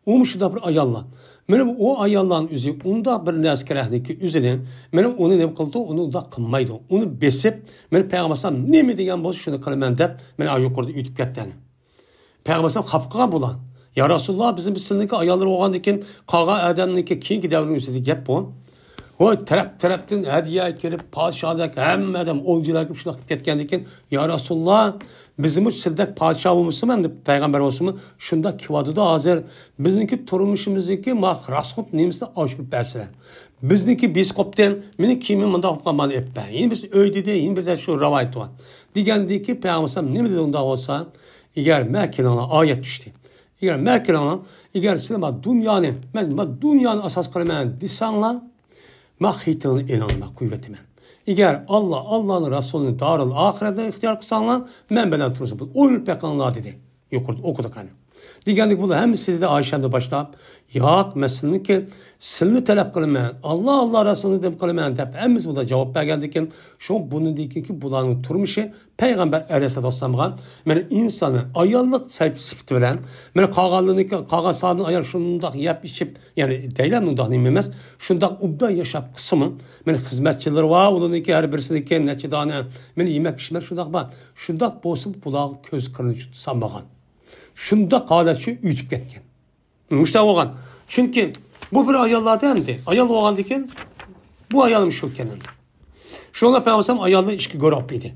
ئۇمۇ شۇنداق بىر ئاياللار. مانا ئۇ ئاياللارنىڭ ئۆزى ئۇنداق بىر نەزكە رەھنىكى ئۆزىنى، مانا ئۇنى نېمە قىلىدۇ، ئۇنى ئۇنداق قىلمايدۇ. ئۇنى بېسىپ، مانا پەيغەمبەر ئەلەيھىسسالام نېمە دېگەن بولسا شۇنى قىلىمەن دەپ، مانا يۇقىرىدا ئۆتۈپ كەتتى. پەيغەمبەر ئەلەيھىسسالام خاپا قىلغان بۇلار. يا رەسۇلاللا، بىزنىڭ، بىز سىلىنىڭكى ئاياللىرى بولغاندىن كېيىن قالغان ئادەمنىڭكى كېيىنكى دەۋرنىڭ ئۆزىدە گەپ بۇ. ھوي، تەرەپ تەرەپتىن ھەدىيە كېلىپ، پادىشاھدەك ھەممە ئادەم ئولجىلار كېلىپ شۇنداق قىلىپ كەتكەندىن كېيىن، يا رەسۇلاللا، بىزمۇ سىزدەك پادىشاھ بولمىسىمۇ، ئەمدى پەيغەمبەر بولسىمۇ، شۇنداق كېلىۋاتىدۇ ھازىر. بىزنىڭكى تۇرمۇشىمىزدىكى ما راسخوت نېمىسىنى ئاشۇرۇپ بەرسىلە. بىزنىڭكى بىسكوپتىن، مېنىڭ كىيىمىم مۇنداق قىلغان، مانا ئېلىپ بەر. يەنە بىز ئۆي دېدى، يەنە بىز شۇ رىۋايەت بار. دېگەندىكى پەيغەمبەر ئەلەيھىسسالام نېمە دېدى ئۇنداق بولسا؟ ئەگەر مە كېلىڭلار، ئايەت چۈشتى. ئەگەر مە كېلىڭلار، ئەگەر سىلەر ما دۇنيانى، مەن ما دۇنيانى ئاساس قىلىمەن دېسەڭلار، ما خېتىڭنى ئېلىڭلار، ما قويۇۋېتىمەن. ئەگەر ئاللا، ئاللانىڭ رەسۇلىنى دارىل ئاخىرەتنى ئىختىيار قىلساڭلار، مەن بىلەن تۇرسۇڭلار، ئويلىنىپ بېقىڭلار دېدى. يۇقىرىدا ئوقۇدۇق قېنى. دېگەندەك بۇلار ھەممىسى دېدى ئائىشەمدىن باشلاپ، ياق، مەن سىلىنىڭكى، سىلىنى تەلەپ قىلىمەن، ئاللا، ئاللا رەسۇلىنى تەلەپ قىلىمەن دەپ ھەممىسى بۇلار جاۋاب بەرگەندىن كېيىن، شۇ بۇنىڭدىن كېيىنكى بۇلارنىڭ تۇرمۇشى پەيغەمبەر ئەلەيھىسسالاتۇ ۋەسسالامغا، مانا ئىنساننى ئاياللىق سەھىپىسى بىلەن، مانا قالغانلىرىنىڭكى، قالغان ساھابىنىڭ ئايال شۇنداق يەپ ئىچىپ، يەنى دەيلى مۇنداق نېمە ئەمەس، شۇنداق ئوبدان ياشاپ قىلسىمۇ، مانا خىزمەتچىلىرى بار، ئۇلارنىڭكى ھەر بىرسىنىڭكى نەچچە دانە، مانا يېمەك ئىچمەك شۇنداق بار. شۇنداق بولسىمۇ بۇلارغا كۆز قىرىنى سالمىغان. شۇنداق ھالەت شۇ ئۆتۈپ كەتكەن. مۇشۇنداق بولغان. چۈنكى بۇ بىر ئاياللاردا ئەمدى. ئايال بولغاندىكىن بۇ ئايالمۇ شۇ ئىكەن ئەمدى. شۇڭا پەيغەمبەر ئاياللار ئىككى گۇرۇپ ئىدى.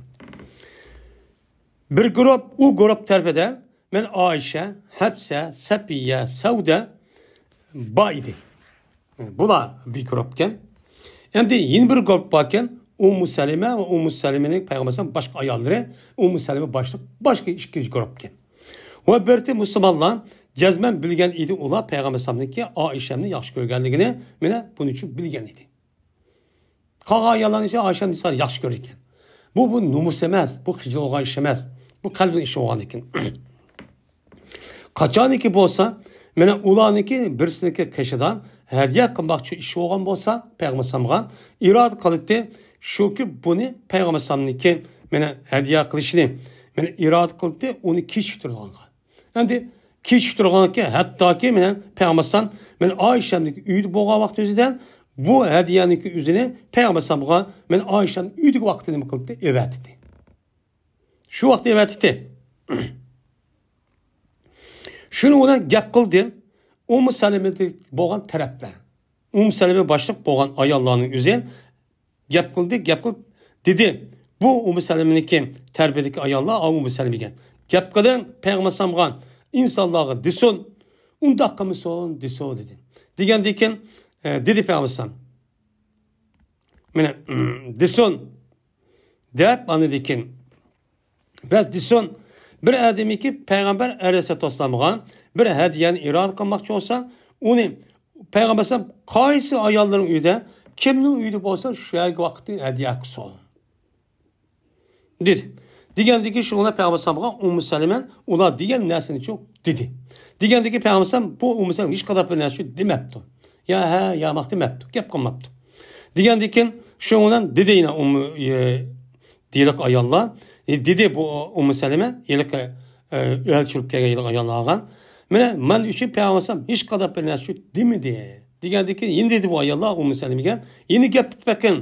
بىر گۇرۇپ، ئۇ گۇرۇپ تەرىپىدە مەن ئائىشە، ھەپسە، سەپىيە، سەۋدە بار ئىدى. بۇلار بىر گۇرۇپپىكەن. ئەمدى يەنە بىر گۇرۇپپا باركەن، ئۇممۇ سەلىمە ۋە ئۇممۇ سەلىمىنىڭ پەيغەمبەر ئەلەيھىسسالام باشقا ئاياللىرى، ئۇممۇ سەلىمە باشلىق باشقا ئىككىنچى گۇرۇپپىكەن. ۋە بىرتى مۇسۇلمانلار جەزمەن بىلگەن ئىدى، ئۇلار پەيغەمبەر ئەلەيھىسسالامنىڭكى ئائىشەمنى ياخشى كۆرگەنلىكىنى مانا بۇنىڭ ئۈچۈن بىلگەن ئىدى. قالغان ئاياللارنىڭ ئىچىدە ئائىشەمنى ياخشى كۆرىدىكەن. بۇ، بۇ نومۇس ئەمەس، بۇ خىجىل بولغان ئىش ئەمەس. بۇ قەلبىنىڭ ئىشى بولغاندىكىن. قاچانكى بولسا، مانا ئۇلارنىڭكى بىرسىنىڭكى قېشىدا ھەدىيە قىلماقچى ئىش بولغان بولسا، پەيغەمبەر ئەلەيھىسسالامغا ئىرادە قىلدى، شۇكى بۇنى پەيغەمبەر ئەلەيھىسسالامنىڭكى مانا ھەدىيە قىلىشىنى مانا ئىرادە قىلدى، ئۇنى كېچىكتۈرىدىغانغا. ئەمدى كېچىكتۈرىدىغانكى، ھەتتاكى مانا پەيغەمبەر ئەلەيھىسسالام مانا ئائىشەمنىڭكى ئۆيىدە بولغان ۋاقتى ئۆزىدە بۇ ھەدىيەنىڭكى ئۆزىنى پەيغەمبەر ئەلەيھىسسالامغا مانا ئائىشەمنىڭ ئۆيىدىكى ۋاقتىدا نېمە قىلدى؟ ئەۋەتتى. شۇ ۋاقىتتا ئەۋەتتى. شۇنىڭ بىلەن گەپ قىلدى ئۇممۇ سەلىمىدە بولغان تەرەپلەر. ئۇممۇ سەلىمە باشلىق بولغان ئاياللارنىڭ ئۆزى گەپ قىلدى، گەپ قىلىپ دېدى، بۇ ئۇممۇ سەلىمىنىڭكى تەرىپىدىكى ئاياللار ئۇممۇ سەلىمىگە گەپ قىلىڭ، پەيغەمبەر ئەلەيھىسسالامغا ئىنسانلارغا دېسۇن، ئۇنداق قىلمىسۇن دېسۇن دېدى. دېگەندىن كېيىن، ئە، دېدى پەيغەمبەر ئەلەيھىسسالام، مانا، دېسۇن دەپ، ئاندىن كېيىن بەس دېسۇن، بىر ئادەمكى پەيغەمبەر ئەلەيھىسسالاتۇ ۋەسسالامغا بىر ھەدىيەنى ئىرادە قىلماقچى بولسا، ئۇنى پەيغەمبەر ئەلەيھىسسالام قايسى ئاياللىرىنىڭ ئۆيىدە، كىمنىڭ ئۆيىدە بولسا، شۇ يەرگە ۋاقىتتا ھەدىيە قىلسۇن دېدى. دېگەندىن كېيىن شۇ پەيغەمبەر ئەلەيھىسسالامغا ئۇممۇ سەلىمە ئۇلار دېگەن نەرسىنى شۇ دېدى. دېگەندىن كېيىن پەيغەمبەر ئەلەيھىسسالام بۇ ئۇممۇ سەلىمە ھېچقانداق بىر نەرسە دېمەپتۇ. يا ھە، يا ماق دېمەپتۇ، گەپ قىلماپتۇ. دېگەندىن كېيىن شۇنىڭ بىلەن دېدى يەنە ئۇممۇ، ئە، دېدى ئاياللار، ئە، دېدى بۇ ئۇممۇ سەلىمە، ھېلىقى، ئە، ئۆيگە چۈشۈپ كەلگەن ھېلىقى ئاياللارغا، مانا، مەن ئۈچۈن پەيغەمبەر ئەلەيھىسسالام ھېچقانداق بىر نەرسە دېمىدى. دېگەندىن كېيىن يەنە دېدى بۇ ئاياللار ئۇممۇ سەلىمىگە، يەنە گەپ قىلىپ بېقىڭ.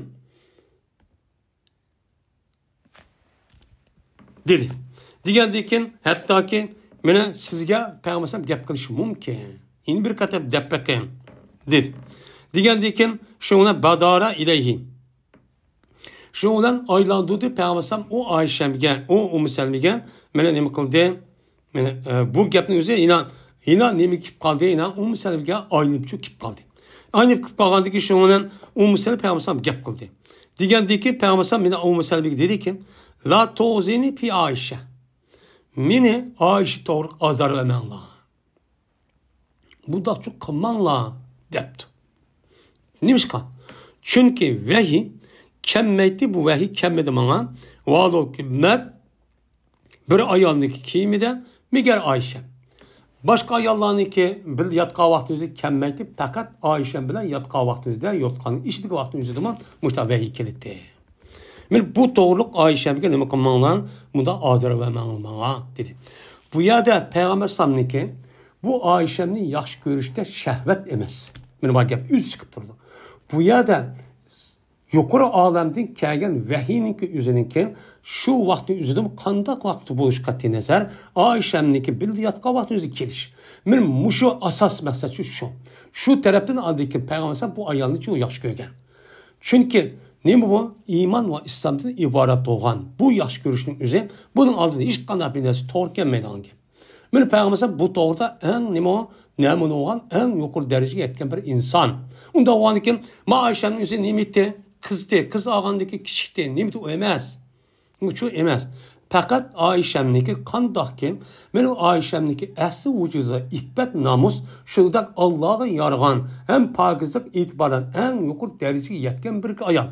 دېدى. دېگەندىن كېيىن، ھەتتاكى، مانا سىزگە پەيغەمبەر ئەلەيھىسسالام گەپ قىلىشى مۇمكىن. يەنە بىر قېتىم دەپ بېقىڭ، دېدى. دېگەندىن كېيىن، شۇنىڭ بىلەن بادارا ئىلەيھى. شۇنىڭ بىلەن ئايلاندۇردى پەيغەمبەر ئەلەيھىسسالام ئۇ ئائىشەمگە، ئۇ ئۇممۇ سەلىمىگە، مانا نېمە قىلدى؟ مانا، ئە، بۇ گەپنىڭ ئۆزى يەنە، يەنە نېمە كېلىپ قالدى؟ يەنە ئۇممۇ سەلىمگە ئايلىنىپ چۈ كېلىپ قالدى. ئايلىنىپ كېلىپ قالغاندىن كېيىن شۇنىڭ بىلەن ئۇممۇ سەلىمە پەيغەمبەر ئەلەيھىسسالام گەپ قىلدى. دېگەندىن كېيىن پەيغەمبەر ئەلەيھىسسالام يەنە ئۇممۇ سەلىمىگە دېدىكى، لا تۇزىنى پى ئائىشە. مېنى ئائىشە توغرا ئازار بەرمەڭلار. بۇنداقچۇ قىلماڭلار دەپتۇ. نېمىشقا؟ چۈنكى ۋەھىي كەلمەيتتى، بۇ ۋەھىي كەلمىدى ماڭا. ۋالۇ مەن بىر ئايالنىڭكى كىيىمىدە مىگەر ئائىشەم. باشقا ئاياللارنىڭكى بىللە ياتقان ۋاقتىمىزدا كەلمەيتتى، پەقەت ئائىشەم بىلەن ياتقان ۋاقتىمىزدا، يوتقاننىڭ ئىچىدىكى ۋاقتىمىزدىمۇ مۇشۇنداق ۋەھىي كېلەتتى. مانا بۇ توغرۇلۇق ئائىشەمگە نېمە قىلماڭلار، مۇنداق ئازار بەرمەڭلار ماڭا، دېدى. بۇ يەردە پەيغەمبەر ئەلەيھىسسالامنىڭكى بۇ ئائىشەمنى ياخشى كۆرۈشتە شەھۋەت ئەمەس. مانا بۇ گەپ ئۆزى چىقىپ تۇرىدۇ. بۇ يەردە يۇقىرى ئالەمدىن كەلگەن ۋەھىينىڭكى ئۆزىنىڭكى شۇ ۋاقىتنىڭ ئۆزىدىمۇ قانداق ۋاقىت بولۇشى قەتئىينەزەر، ئائىشەمنىڭكى بىللە ياتقان ۋاقتىنىڭ ئۆزىدە كېلىش. مانا مۇشۇ ئاساس مەقسەت شۇ، شۇ. شۇ تەرەپتىن ئاندىن كېيىن پەيغەمبەر ئەلەيھىسسالام بۇ ئايالنى چوڭ ياخشى كۆرگەن. چۈنكى نېمە بۇ؟ ئىمان ۋە ئىسلامدىن ئىبارەت بولغان بۇ ياخشى كۆرۈشنىڭ ئۆزى، بۇنىڭ ئالدىدا ھېچقانداق بىر نەرسە توغرا كەلمەيدىغان گەپ. مانا پەيغەمبەر بۇ توغرىدا ئەڭ نېمە، نەمۇنە بولغان، ئەڭ يۇقىرى دەرىجىگە يەتكەن بىر ئىنسان. ئۇنداق بولغاندىكىن، ما ئائىشەمنىڭ ئۆزى نېمە ئىدى؟ قىزدى، قىز ئالغاندىكى كىچىكتى، نېمە ئىدى ئۇ ئەمەس. ئۇچۇ ئەمەس. پەقەت ئائىشەمنىڭكى قانداقكىن، مېنىڭ ئائىشەمنىڭكى ئەسلى ۋۇجۇدىدا ئىپپەت، نامۇس، شۇنداق ئاللاغا يارىغان، ھەم پاكىزلىق ئېتىبارەن ئەڭ يۇقىرى دەرىجىگە يەتكەن بىر ئايال.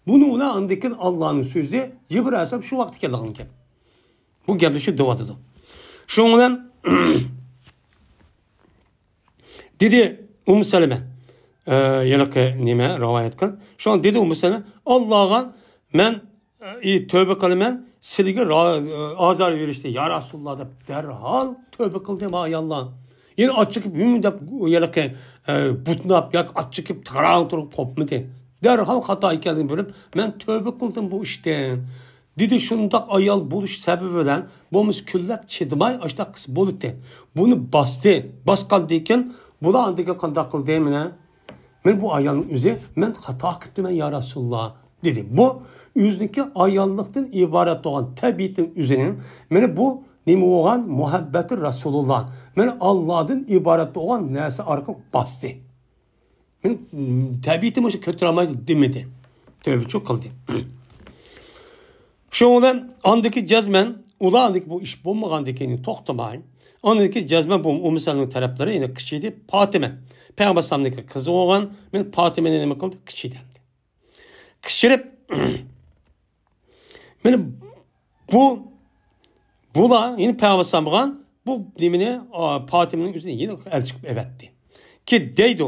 بۇنىڭ بىلەن ئاندىن كېيىن ئاللانىڭ سۆزى، جىبرىل ئەلەيھىسسالام شۇ ۋاقىتتا كېلىدىغان گەپ. بۇ گەپنى شۇ دەۋاتىدۇ. شۇنىڭ بىلەن دېدى ئۇممۇ سەلىمە، ئە، ھېلىقى نېمە، رىۋايەت قىل. شۇڭا دېدى ئۇممۇ سەلىمە، ئاللاغا مەن، ئى، تۆبە قىلىمەن، سىلىگە را-، ئازار بېرىشتىن، يا رەسۇلاللا، دەپ دەرھال تۆبە قىلدى ما ئاياللار. يەنە ئاچچىقىپ ھىم دەپ ھېلىقى، ئە، بۇتناپ ياكى ئاچچىقىپ تاراڭ تۇرۇپ قوپمىدى. دەرھال خاتا ئىكەنلىكىنى بىلىپ، مەن تۆبە قىلدىم بۇ ئىشتىن. دېدى، شۇنداق ئايال بولۇش سەۋەبى بىلەن بولمىسا كۈنلەپ چىدىماي ئاشۇنداق قىز بولىتتى. بۇنى باستى. باسقاندىن كېيىن بۇلار ئاندىن كېيىن قانداق قىلدى مانا؟ مانا بۇ ئايالنىڭ ئۆزى، مەن خاتا قىپتىمەن يا رەسۇلاللا، دېدى. بۇ ئۆزىنىڭكى ئاياللىقتىن ئىبارەت بولغان تەبىئىتىنىڭ ئۆزىنىڭ، مانا بۇ نېمە بولغان؟ مۇھەببەتى رەسۇلۇللا، مېنى ئاللادىن ئىبارەت بولغان نەرسە ئارقىلىق باستى. مېنى، م، تەبىئىتىم مۇشۇ كۆتۈرەلمەيدۇ دېمىدى. تۆۋرۈكچىلىك قىلدى. شۇنىڭ بىلەن ئاندىكى جەزمەن، ئۇلاردىكى بۇ ئىش بولمىغاندىن كېيىن توختىماي، ئاندىكى جەزمەن بۇ ئۇممۇ سەلىمىنىڭ تەرەپلىرى يەنە قىچىيدى. پاتىمە، پەيغەمبەر ئەلەيھىسسالامنىڭكى قىزى بولغان، مېنى پاتىمىنى نېمە قىلدى؟ قىچىيدى ئەمدى. قىچىرىپ، مانا بۇ، بۇلار يەنە پەيغەمبەر ئەلەيھىسسالامغا بۇ نېمىنى، ئا، پاتىمىنىڭ ئۆزىنى يەنە ئەلچى قىلىپ ئەۋەتتى. كى دەيدۇ،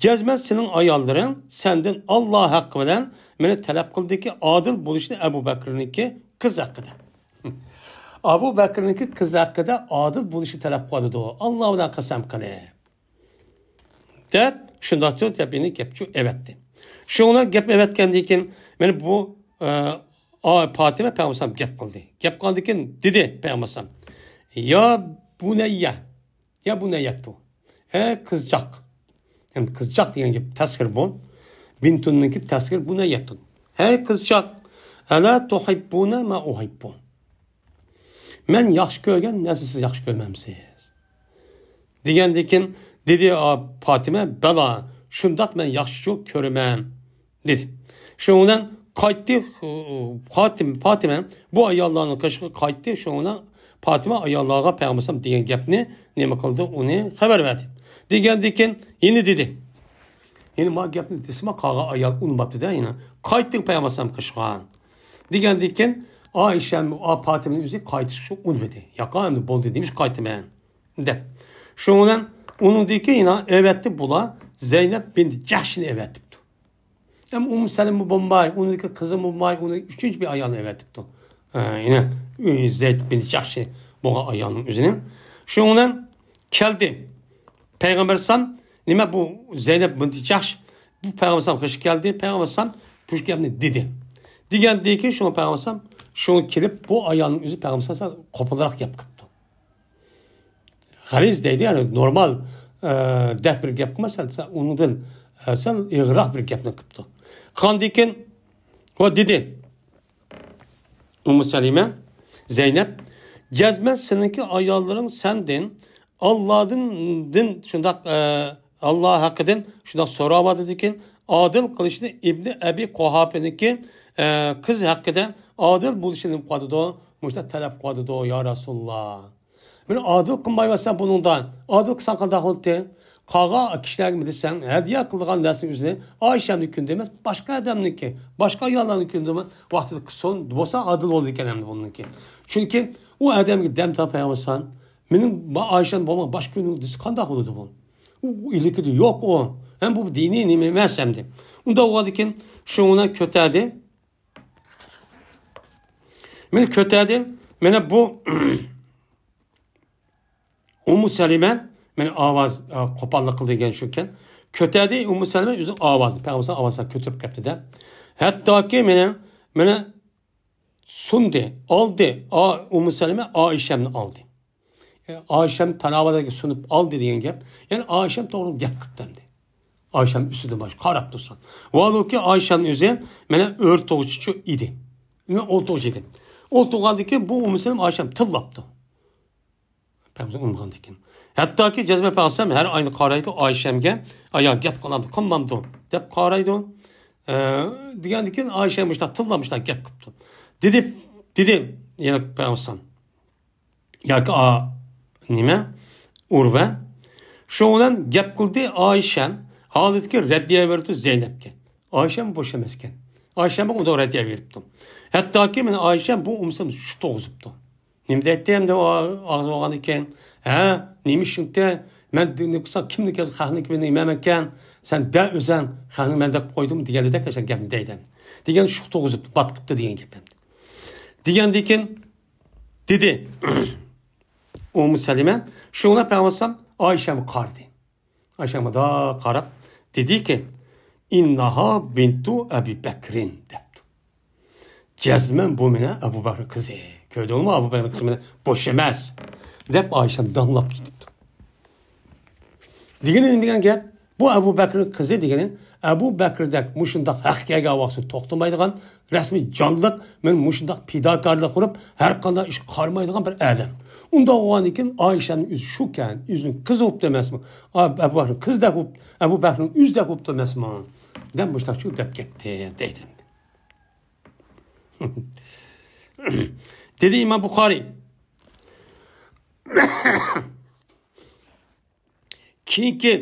جەزمەن سېنىڭ ئاياللىرىڭ سەندىن ئاللا ھەققى بىلەن مېنى تەلەپ قىلدىكى ئادىل بولۇشنى ئەبۇ بەكرىنىڭكى قىز ھەققىدە. ئەبۇ بەكرىنىڭكى قىز ھەققىدە ئادىل بولۇشنى تەلەپ قىلىدۇ، ئاللا بىلەن قەسەم قىلىپ. دەپ، شۇنداقتۇر دەپ، يەنە گەپچۇ ئەۋەتتى. شۇنىڭ بىلەن گەپ ئەۋەتكەندىن كېيىن، مانا بۇ، ئە، ئا، پاتىمە پەيغەمبەر ئەلەيھىسسالام گەپ قىلدى. گەپ قىلغاندىن كېيىن دېدى پەيغەمبەر ئەلەيھىسسالام، يا بۇنەييە، يا بۇنەييەتۇ، ھەي قىزچاق. ئەمدى قىزچاق دېگەن گەپ تەسغىر بۇ. بىنتۇننىڭكى تەسغىر بۇنەييەتۇ. ھەي قىزچاق، ئەلا تۇھىببۇنە ما ئۇھىببۇ، مەن ياخشى كۆرگەن نەرسىنى سىز ياخشى كۆرمەمسىز؟ دېگەندىن كېيىن دېدى، ئا، پاتىمە، بالا، شۇنداق، مەن ياخشىچۇ كۆرىمەن، دېدى. شۇنىڭ بىلەن قايتتى، پاتىمە، پاتىمە بۇ ئاياللارنىڭ قېشىغا قايتتى. شۇنىڭ بىلەن پاتىمە ئاياللارغا پەيغەمبەر ئەلەيھىسسالام دېگەن گەپنى نېمە قىلدى، ئۇنى خەۋەر بەردى. دېگەندىن كېيىن يەنە دېدى. يەنە ما گەپنى دېسىمۇ قالغان ئايال ئۇنىماپتۇ-دە، يەنە قايتتى پەيغەمبەر ئەلەيھىسسالام قېشىغا. دېگەندىن كېيىن ئائىشە، ئا، پاتىمىنىڭ ئۆزى قايتىشقا ئۇنىمىدى. ياق، ئەمدى بولدى، نېمىشقا قايتىمەن؟ دەپ. شۇنىڭ بىلەن ئۇنىڭدىن كېيىن يەنە ئەۋەتتى بۇلار زەينەپ بىنت جەھشنى ئەۋەتىپتۇ. ھەم ئۇممۇ سەلىمە بولماي، ئۇنىڭدىكى قىزى بولماي، ئۇنى ئۈچىنچى بىر ئايالنى ئەۋەتىپتۇ. ئە، يەنە، ئۆي زەيد بىنت جەھش بولغان ئايالنىڭ ئۆزىنى. شۇنىڭ بىلەن كەلدى. پەيغەمبەر ئەلەيھىسسالام، نېمە بۇ زەينەپ بىنت جەھش، بۇ پەيغەمبەر ئەلەيھىسسالام قېشىغا كەلدى. پەيغەمبەر ئەلەيھىسسالام بۇ گەپنى دېدى. دېگەندىن كېيىن شۇڭا پەيغەمبەر ئەلەيھىسسالام شۇڭا كېلىپ بۇ ئايالنىڭ ئۆزى پەيغەمبەر ئەلەيھىسسالام قوپالراق گەپ قىپتۇ. غەلىز دەيدۇ، يەنى نورمال، ئە، دەپ بىر گەپ قىلماي، سەل، سەل ئۇنىڭدىن، ئە، سەل ئېغىرراق بىر گەپنى قىپتۇ. قاندىكىن، ۋە دېدى، ئۇممۇ سەلىمە، زەينەپ، جەزمەن سېنىڭكى ئاياللىرىڭ سەندىن، ئاللادىن، دىن، شۇنداق، ئە، ئاللا ھەققىدىن شۇنداق سوراۋاتىدىكىن، ئادىل قىلىشنى ئىبنى ئەبى قۇھاپىنىڭكى، ئە، قىز ھەققىدە ئادىل بولۇشنى نېمە قىلىۋاتىدۇ، مۇشۇنداق تەلەپ قىلىۋاتىدۇ، يا رەسۇلاللا. مېنى ئادىل قىلمايۋەتسەن بۇنىڭدا. ئادىل قىلساڭ قانداق بولاتتى؟ قالغان كىشىلەرگە دېسەڭ، ھەدىيە قىلىدىغان نەرسىنىڭ ئۆزىنى ئائىشەمنىڭ كۈنىدە ئەمەس، باشقا ئادەمنىڭكى، باشقا ئاياللارنىڭ كۈنىدە ۋاقتىدا قىلسۇن، بولسا ئادىل بولىدىكەن ئەمدى بۇنىڭكى. چۈنكى ئۇ ئادەمگە دەم تاپايۋاتسان، مېنىڭ با-، ئائىشەم بولمىغان باشقا كۈنى دېسە قانداق بولىدۇ بۇ؟ ئۇ ئىلكىدە يوق ئۇ. ھەم بۇ دىنىي نېمە ئەمەس ئەمدى. ئۇنداق بولغاندىكىن شۇنى كۆتەردى. مېنى كۆتەردى. مانا بۇ ئۇممۇ سەلىمە، مانا ئاۋاز، ئا، قوپاللىق قىلدى دېگەن شۇكەن. كۆتەردى ئۇممۇ سەلىمە ئۆزىنىڭ ئاۋازىنى، پەيغەمبەر ئاۋازىنى كۆتۈرۈپ كەپتىدە. ھەتتاكى مانا، مانا سۇندى، ئالدى، ئا، ئۇممۇ سەلىمە ئائىشەمنى ئالدى. ئائىشەم تاناۋادەك سۇنۇپ ئالدى دېگەن گەپ. يەنى ئائىشەم توغرا گەپ قىپتۇ ئەمدى. ئائىشەم ئۈستىدىن باش قاراپ تۇرسۇن. ۋالۇكى ئائىشەم ئۆزى مانا ئۆرتوغچىچۇ ئىدى. مانا ئولتۇرغۇچى ئىدى. ئولتۇرغاندىن كېيىن بۇ ئۇممۇ سەلىمە ئائىشەم تىللاپتۇ. پەيغەمبەر ئۇنىمىغاندىن كېيىن. ھەتتاكى جەزمە پەيغەمبەر ھەر ئاينى قارايدۇ ئائىشەمگە، ئايا گەپ قىلامدۇ، قىلمامدۇ دەپ قارايدۇ. ئە، دېگەندىن كېيىن ئائىشەم مۇشۇنداق تىللاپ مۇشۇنداق گەپ قىپتۇ. دېدى، دېدى يەنە پەيغەمبەر. ياكى ئا-، نېمە؟ ئۇرۋە. شۇنىڭ بىلەن گەپ قىلدى ئائىشەم، ھالىتىكى رەددىيە بېرىپتۇ زەينەپكە. ئائىشەم بوش ئەمەسكەن. ئائىشەم ئۇنداق رەددىيە بېرىپتۇ. ھەتتاكى مانا ئائىشەم بۇ ئۇمسام شۇ توغۇزۇپتۇ. نېمە دەيتتى ئەمدى ئۇ ئاغزى بولغاندىكىن؟ ھە؟ نېمە ئىشىڭتى؟ مەن دىننى قىلسام كىمنى كەلسە خەقنىڭكى بىلەن نېمەمەكەن؟ سەن دە ئۆزەڭ خەقنى مەن دەپ قويدۇم دېگەندەك ئاشۇ گەپنى دەيدۇ. دېگەن شۇ توغۇزۇپتۇ، باتقىپتۇ دېگەن گەپ ئەمدى. دېگەندىكىن دېدى. ئۇممۇ سەلىمە شۇڭا پەيغەمبەر ئائىشەمگە قارىدى. ئائىشەمگە مۇنداق قاراپ دېدىكى، ئىنناھا بىنتۇ ئەبى بەكرىن دەپتۇ. جەزمەن بۇ مېنىڭ ئەبۇ بەكرىنىڭ قىزى. كۆردۈڭمۇ، ئەبۇ بەكرىنىڭ قىزى مېنىڭ بوش ئەمەس دەپ ئائىشەم داڭلاپ كېتىپتۇ. دېگىنى نېمە دېگەن گەپ؟ بۇ ئەبۇ بەكرىنىڭ قىزى دېگىنى ئەبۇ بەكرىدەك مۇشۇنداق ھەق كەلگەن ۋاقتىدا توختىمايدىغان، رەسمىي جانلىق، مەن مۇشۇنداق پىداكارلىق قىلىپ، ھەر قانداق ئىشقا قارىمايدىغان بىر ئادەم. ئۇنداق بولغاندىن كېيىن ئائىشەنىڭ ئۆزى شۇكەن، ئۆزىنىڭ قىزى بوپتۇ ئەمەسمۇ؟ ئا-، ئەبۇ بەكرىنىڭ قىزىدەك بوپ-، ئەبۇ بەكرىنىڭ ئۆزىدەك بوپتۇ ئەمەسمۇ؟ دەپ مۇشۇنداق چۆكۈپ كەتتى، دەيدۇ. دېدى ئىمام بۇخارىي. كېيىنكى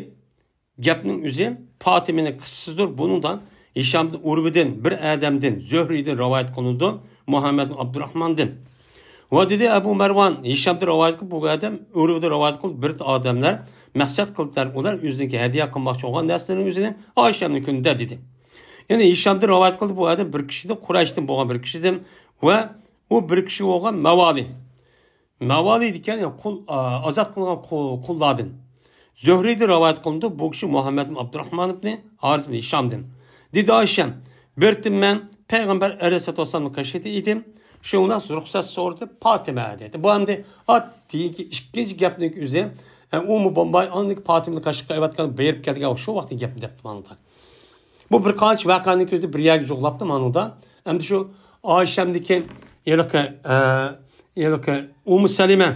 گەپنىڭ ئۆزى پاتىمىنىڭ قىسسىسىدۇر. بۇنىڭدا ھىشامدىن، ئۇرۋىدىن، بىر ئادەمدىن، زۆھرىدىن رىۋايەت قىلىنىدۇ، مۇھەممەد ئابدۇراخماندىن. ۋە دېدى ئەبۇ مەرۋان، ھىشامدىن رىۋايەت قىلىپ، بۇ ئادەم ئۇرۋىدىن رىۋايەت قىلىپ، بىر ئادەملەر مەقسەت قىلىپلار، ئۇلار ئۆزىنىڭكى ھەدىيە قىلماقچى بولغان نەرسىلىرىنىڭ ئۆزىنى ئائىشەمنىڭ كۈنىدە دېدى. يەنى ھىشامدىن رىۋايەت قىلدى، بۇ ئادەم بىر كىشىدىن، قۇرەيشتىن بولغان بىر كىشىدىن ۋە ئۇ بىر كىشى بولغان مەۋالى. مەۋالى دېگەن، يەنى قۇل، ئا، ئازاد قىلغان قۇل، قۇللاردىن. زۆھرىدىن رىۋايەت قىلىنىدۇ، بۇ كىشى مۇھەممەد ئىبن ئابدۇراخمان ئىبنى ھارىس ئىبنى ھىشامدىن. دېدى ئائىشەم، بىر كۈنى مەن پەيغەمبەر ئەلەيھىسسالاتۇ ۋەسسالامنىڭ قېشىدا ئىدىم. شۇنىڭ بىلەن رۇخسەت سورىدى پاتىمە دېدى. بۇ ئەمدى ئات دېگەنكى ئىككىنچى گەپنىڭ ئۆزى، ئە، ئۇمۇ بولماي، ئاندىن پاتىمىنى قېشىغا ئەۋەتكەن، بېرىپ كەلگەن شۇ ۋاقىتتىكى گەپنى دەپتۇ ماڭىدا. بۇ بىر قانچە ۋەقەنىڭ كۆزىدە بىر يەرگە جۇغلاپتۇ مانىدا. ئەمدى شۇ ئائىشەمدىكى ھېلىقى، ئە، ھېلىقى ئۇممۇ سەلىمە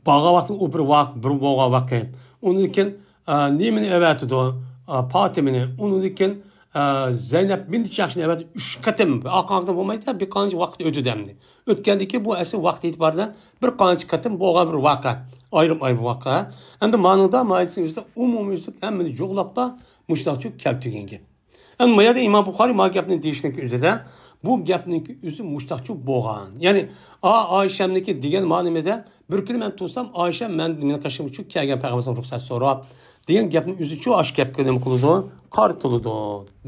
بارغان ۋاقتى ئۇ بىر ۋاق-، بىر بولغان ۋاقىت. ئۇنىڭدىن كېيىن، ئە، نېمىنى ئەۋەتىدۇ؟ ئە، پاتىمىنى. ئۇنىڭدىن كېيىن، ئە، زەينەپ بىنت جەھشنى ئەۋەتىدۇ. ئۈچ قېتىم. ئارقا-ئارقىدىن بولمايدۇ، بىر قانچە ۋاقىت ئۆتىدۇ ئەمدى. ئۆتكەندىن كېيىن بۇ ئەسلى ۋاقىت ئېتىبارى بىلەن بىر قانچە قېتىم بولغان بىر ۋەقە. ئايرىم-ئايرىم ۋەقە. ئەمدى مانىڭدا ماھىيەتنىڭ ئۆزىدە ئومۇميۈزلۈك ھەممىنى جۇغلاپلا مۇشۇنداق چۈ كەلتۈرگەن گەپ. ئەمدى ما يەردە ئىمام بۇخارىي ما گەپنى دېيىشنىڭ ئۆزىدە، بۇ گەپنىڭ ئۆزى مۇشتاقچۇ بولغان. يەنى، ئا، ئائىشەمنىڭكى دېگەن مەنىمىزدە، بىر كۈنى مەن تۇرسام، ئائىشەم مەن، مېنىڭ قېشىمغا چۈ كەلگەن پەيغەمبەر رۇخسەت سوراپ، دېگەن گەپنىڭ ئۆزىچۇ ئاشۇ گەپكە نېمە قىلىدۇ؟ قارىتىلىدۇ،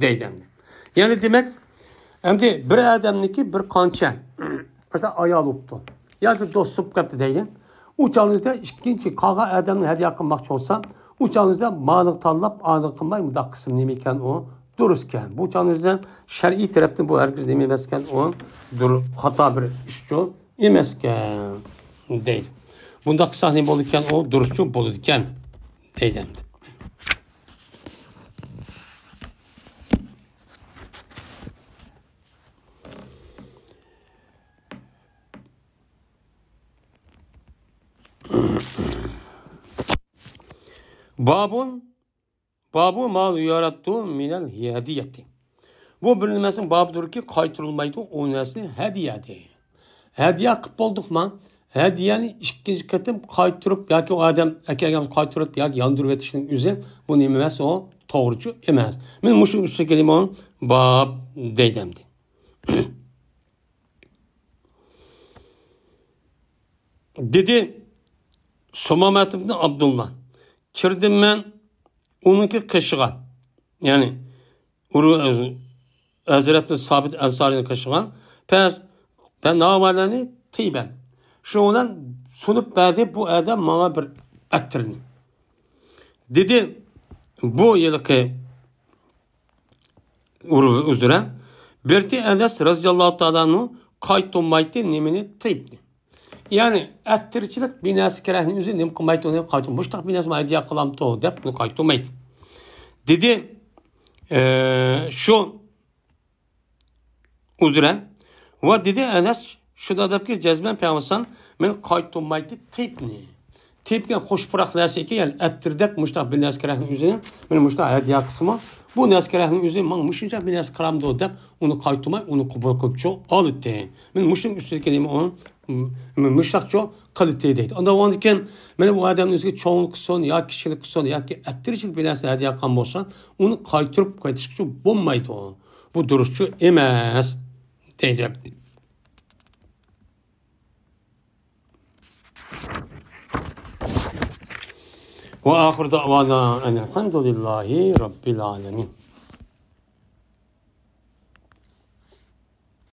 دەيدۇ ئەمدى. يەنى دېمەك، ئەمدى بىر ئادەمنىڭكى بىر قانچە، بىر ئايال بوپتۇ. ياكى دوست بولۇپ قاپتۇ دەيلى. ئۇ چاغنىڭىزدا ئىككىنچى قالغان ئادەمنى ھەدىيە قىلماقچى بولسا، ئۇ چاغنىڭىزدا مانىغا تاللاپ، ئانىغا قىلماي، مۇنداق قىلسام نېمە ئىكەن ئۇ؟ دۇرۇس ئىكەن. بۇ چاغنىڭىزدا شەرئىي تەرەپتىن بۇ ھەرگىز نېمە ئەمەسكەن، ئۇ دۇر-، خاتا بىر ئىشچۇ ئەمەسكەن، دەيدۇ. بۇنداق قىلساق نېمە بولىدىكەن؟ ئۇ دۇرۇسچۇ بولىدىكەن، دەيدۇ ئەمدى. بابۇن، بابۇ ما يۇراددۇ مىنەل ھەدىيەتى. بۇ بىر نېمىسىنىڭ بابىدۇركى، قايتۇرۇلمايدۇ ئۇ نەرسىنى ھەدىيە دەي. ھەدىيە قىلىپ بولدۇقما؟ ھەدىيەنى ئىككىنچى قېتىم قايتۇرۇپ ياكى ئۇ ئادەم ئەكەلگەن قايتۇرۇپ ياكى ياندۇرۇپ ئېتىشنىڭ ئۆزى بۇ نېمە ئەمەس، ئۇ توغرىچۇ ئەمەس. مەن مۇشۇ ئۈستىگە كېلىمەن، باب دەيدۇ ئەمدى. دېدى سۇمامەت ئىبنى ئابدۇللا، كىردىم مەن ئۇنىڭكى قېشىغا، يەنى ئۇرۇ-، ھەزرەتنى سابىت ئەنسارىنىڭ قېشىغا، پەس، پەناۋەلەنى تىيبەن. شۇنىڭ بىلەن سۇنۇپ بەردى بۇ ئادەم ماڭا بىر ئەتىرنى. دېدى، بۇ ھېلىقى ئۇرۇ-، ئۈزرە، بىرتى ئەنەس رەزىياللاھۇ تائالا ئەنھۇ قايتۇرمايتتى نېمىنى تىيىپنى. يەنى، ئەتتىرچىلىك بىناسى كېرەكنى ئۆزى نېمە قىلمايتتى، ئۇنى قايتۇر-، مۇشتاق بىناسى ھەدىيە قىلامتۇ دەپ ئۇنى قايتۇرمايتتى. دېدى، ئە، شۇ ئۈزرە. ۋە دېدى ئەنەس، شۇنداق دەپكى، جەزمەن پەيغەمبەر مەن قايتۇرمايتتى تىيىپنى. تىيىپ دېگەن خۇش پۇراق نەرسە ئىكەن، يەنى ئەتتىردەك مۇشتاق بىر نەرسە كېرەكنىڭ ئۆزىنى، مەن مۇشتاق ھەدىيە قىلسىمۇ، بۇ نەرسە كېرەكنىڭ ئۆزى ماڭا مۇشۇنچە بىر نەرسە قىلامدۇ دەپ، ئۇنى قايتۇرماي، ئۇنى قوبۇل قىلىپچۇ ئالىتى. مەن مۇشۇنىڭ ئۈستىدىكى نېمە ئۇ، م-، مۇشتاقچۇ قىلىتى دەيدۇ. ئانداق بولغاندىكىن، مەن بۇ ئادەمنىڭ ئۆزىگە چوڭلۇق قىلسۇن ياكى كىچىكلىك قىلسۇن ياكى ئەتتىرچىلىك بىر نەرسە ھەدىيە قىلغان بولسا، ئۇنى قايتۇرۇپ قايتىشقىچۇ بولمايدۇ. بۇ دۇرۇسچۇ ئەمەس دەيدۇ. وآخر دعوانا أن الحمد لله رب العالمين.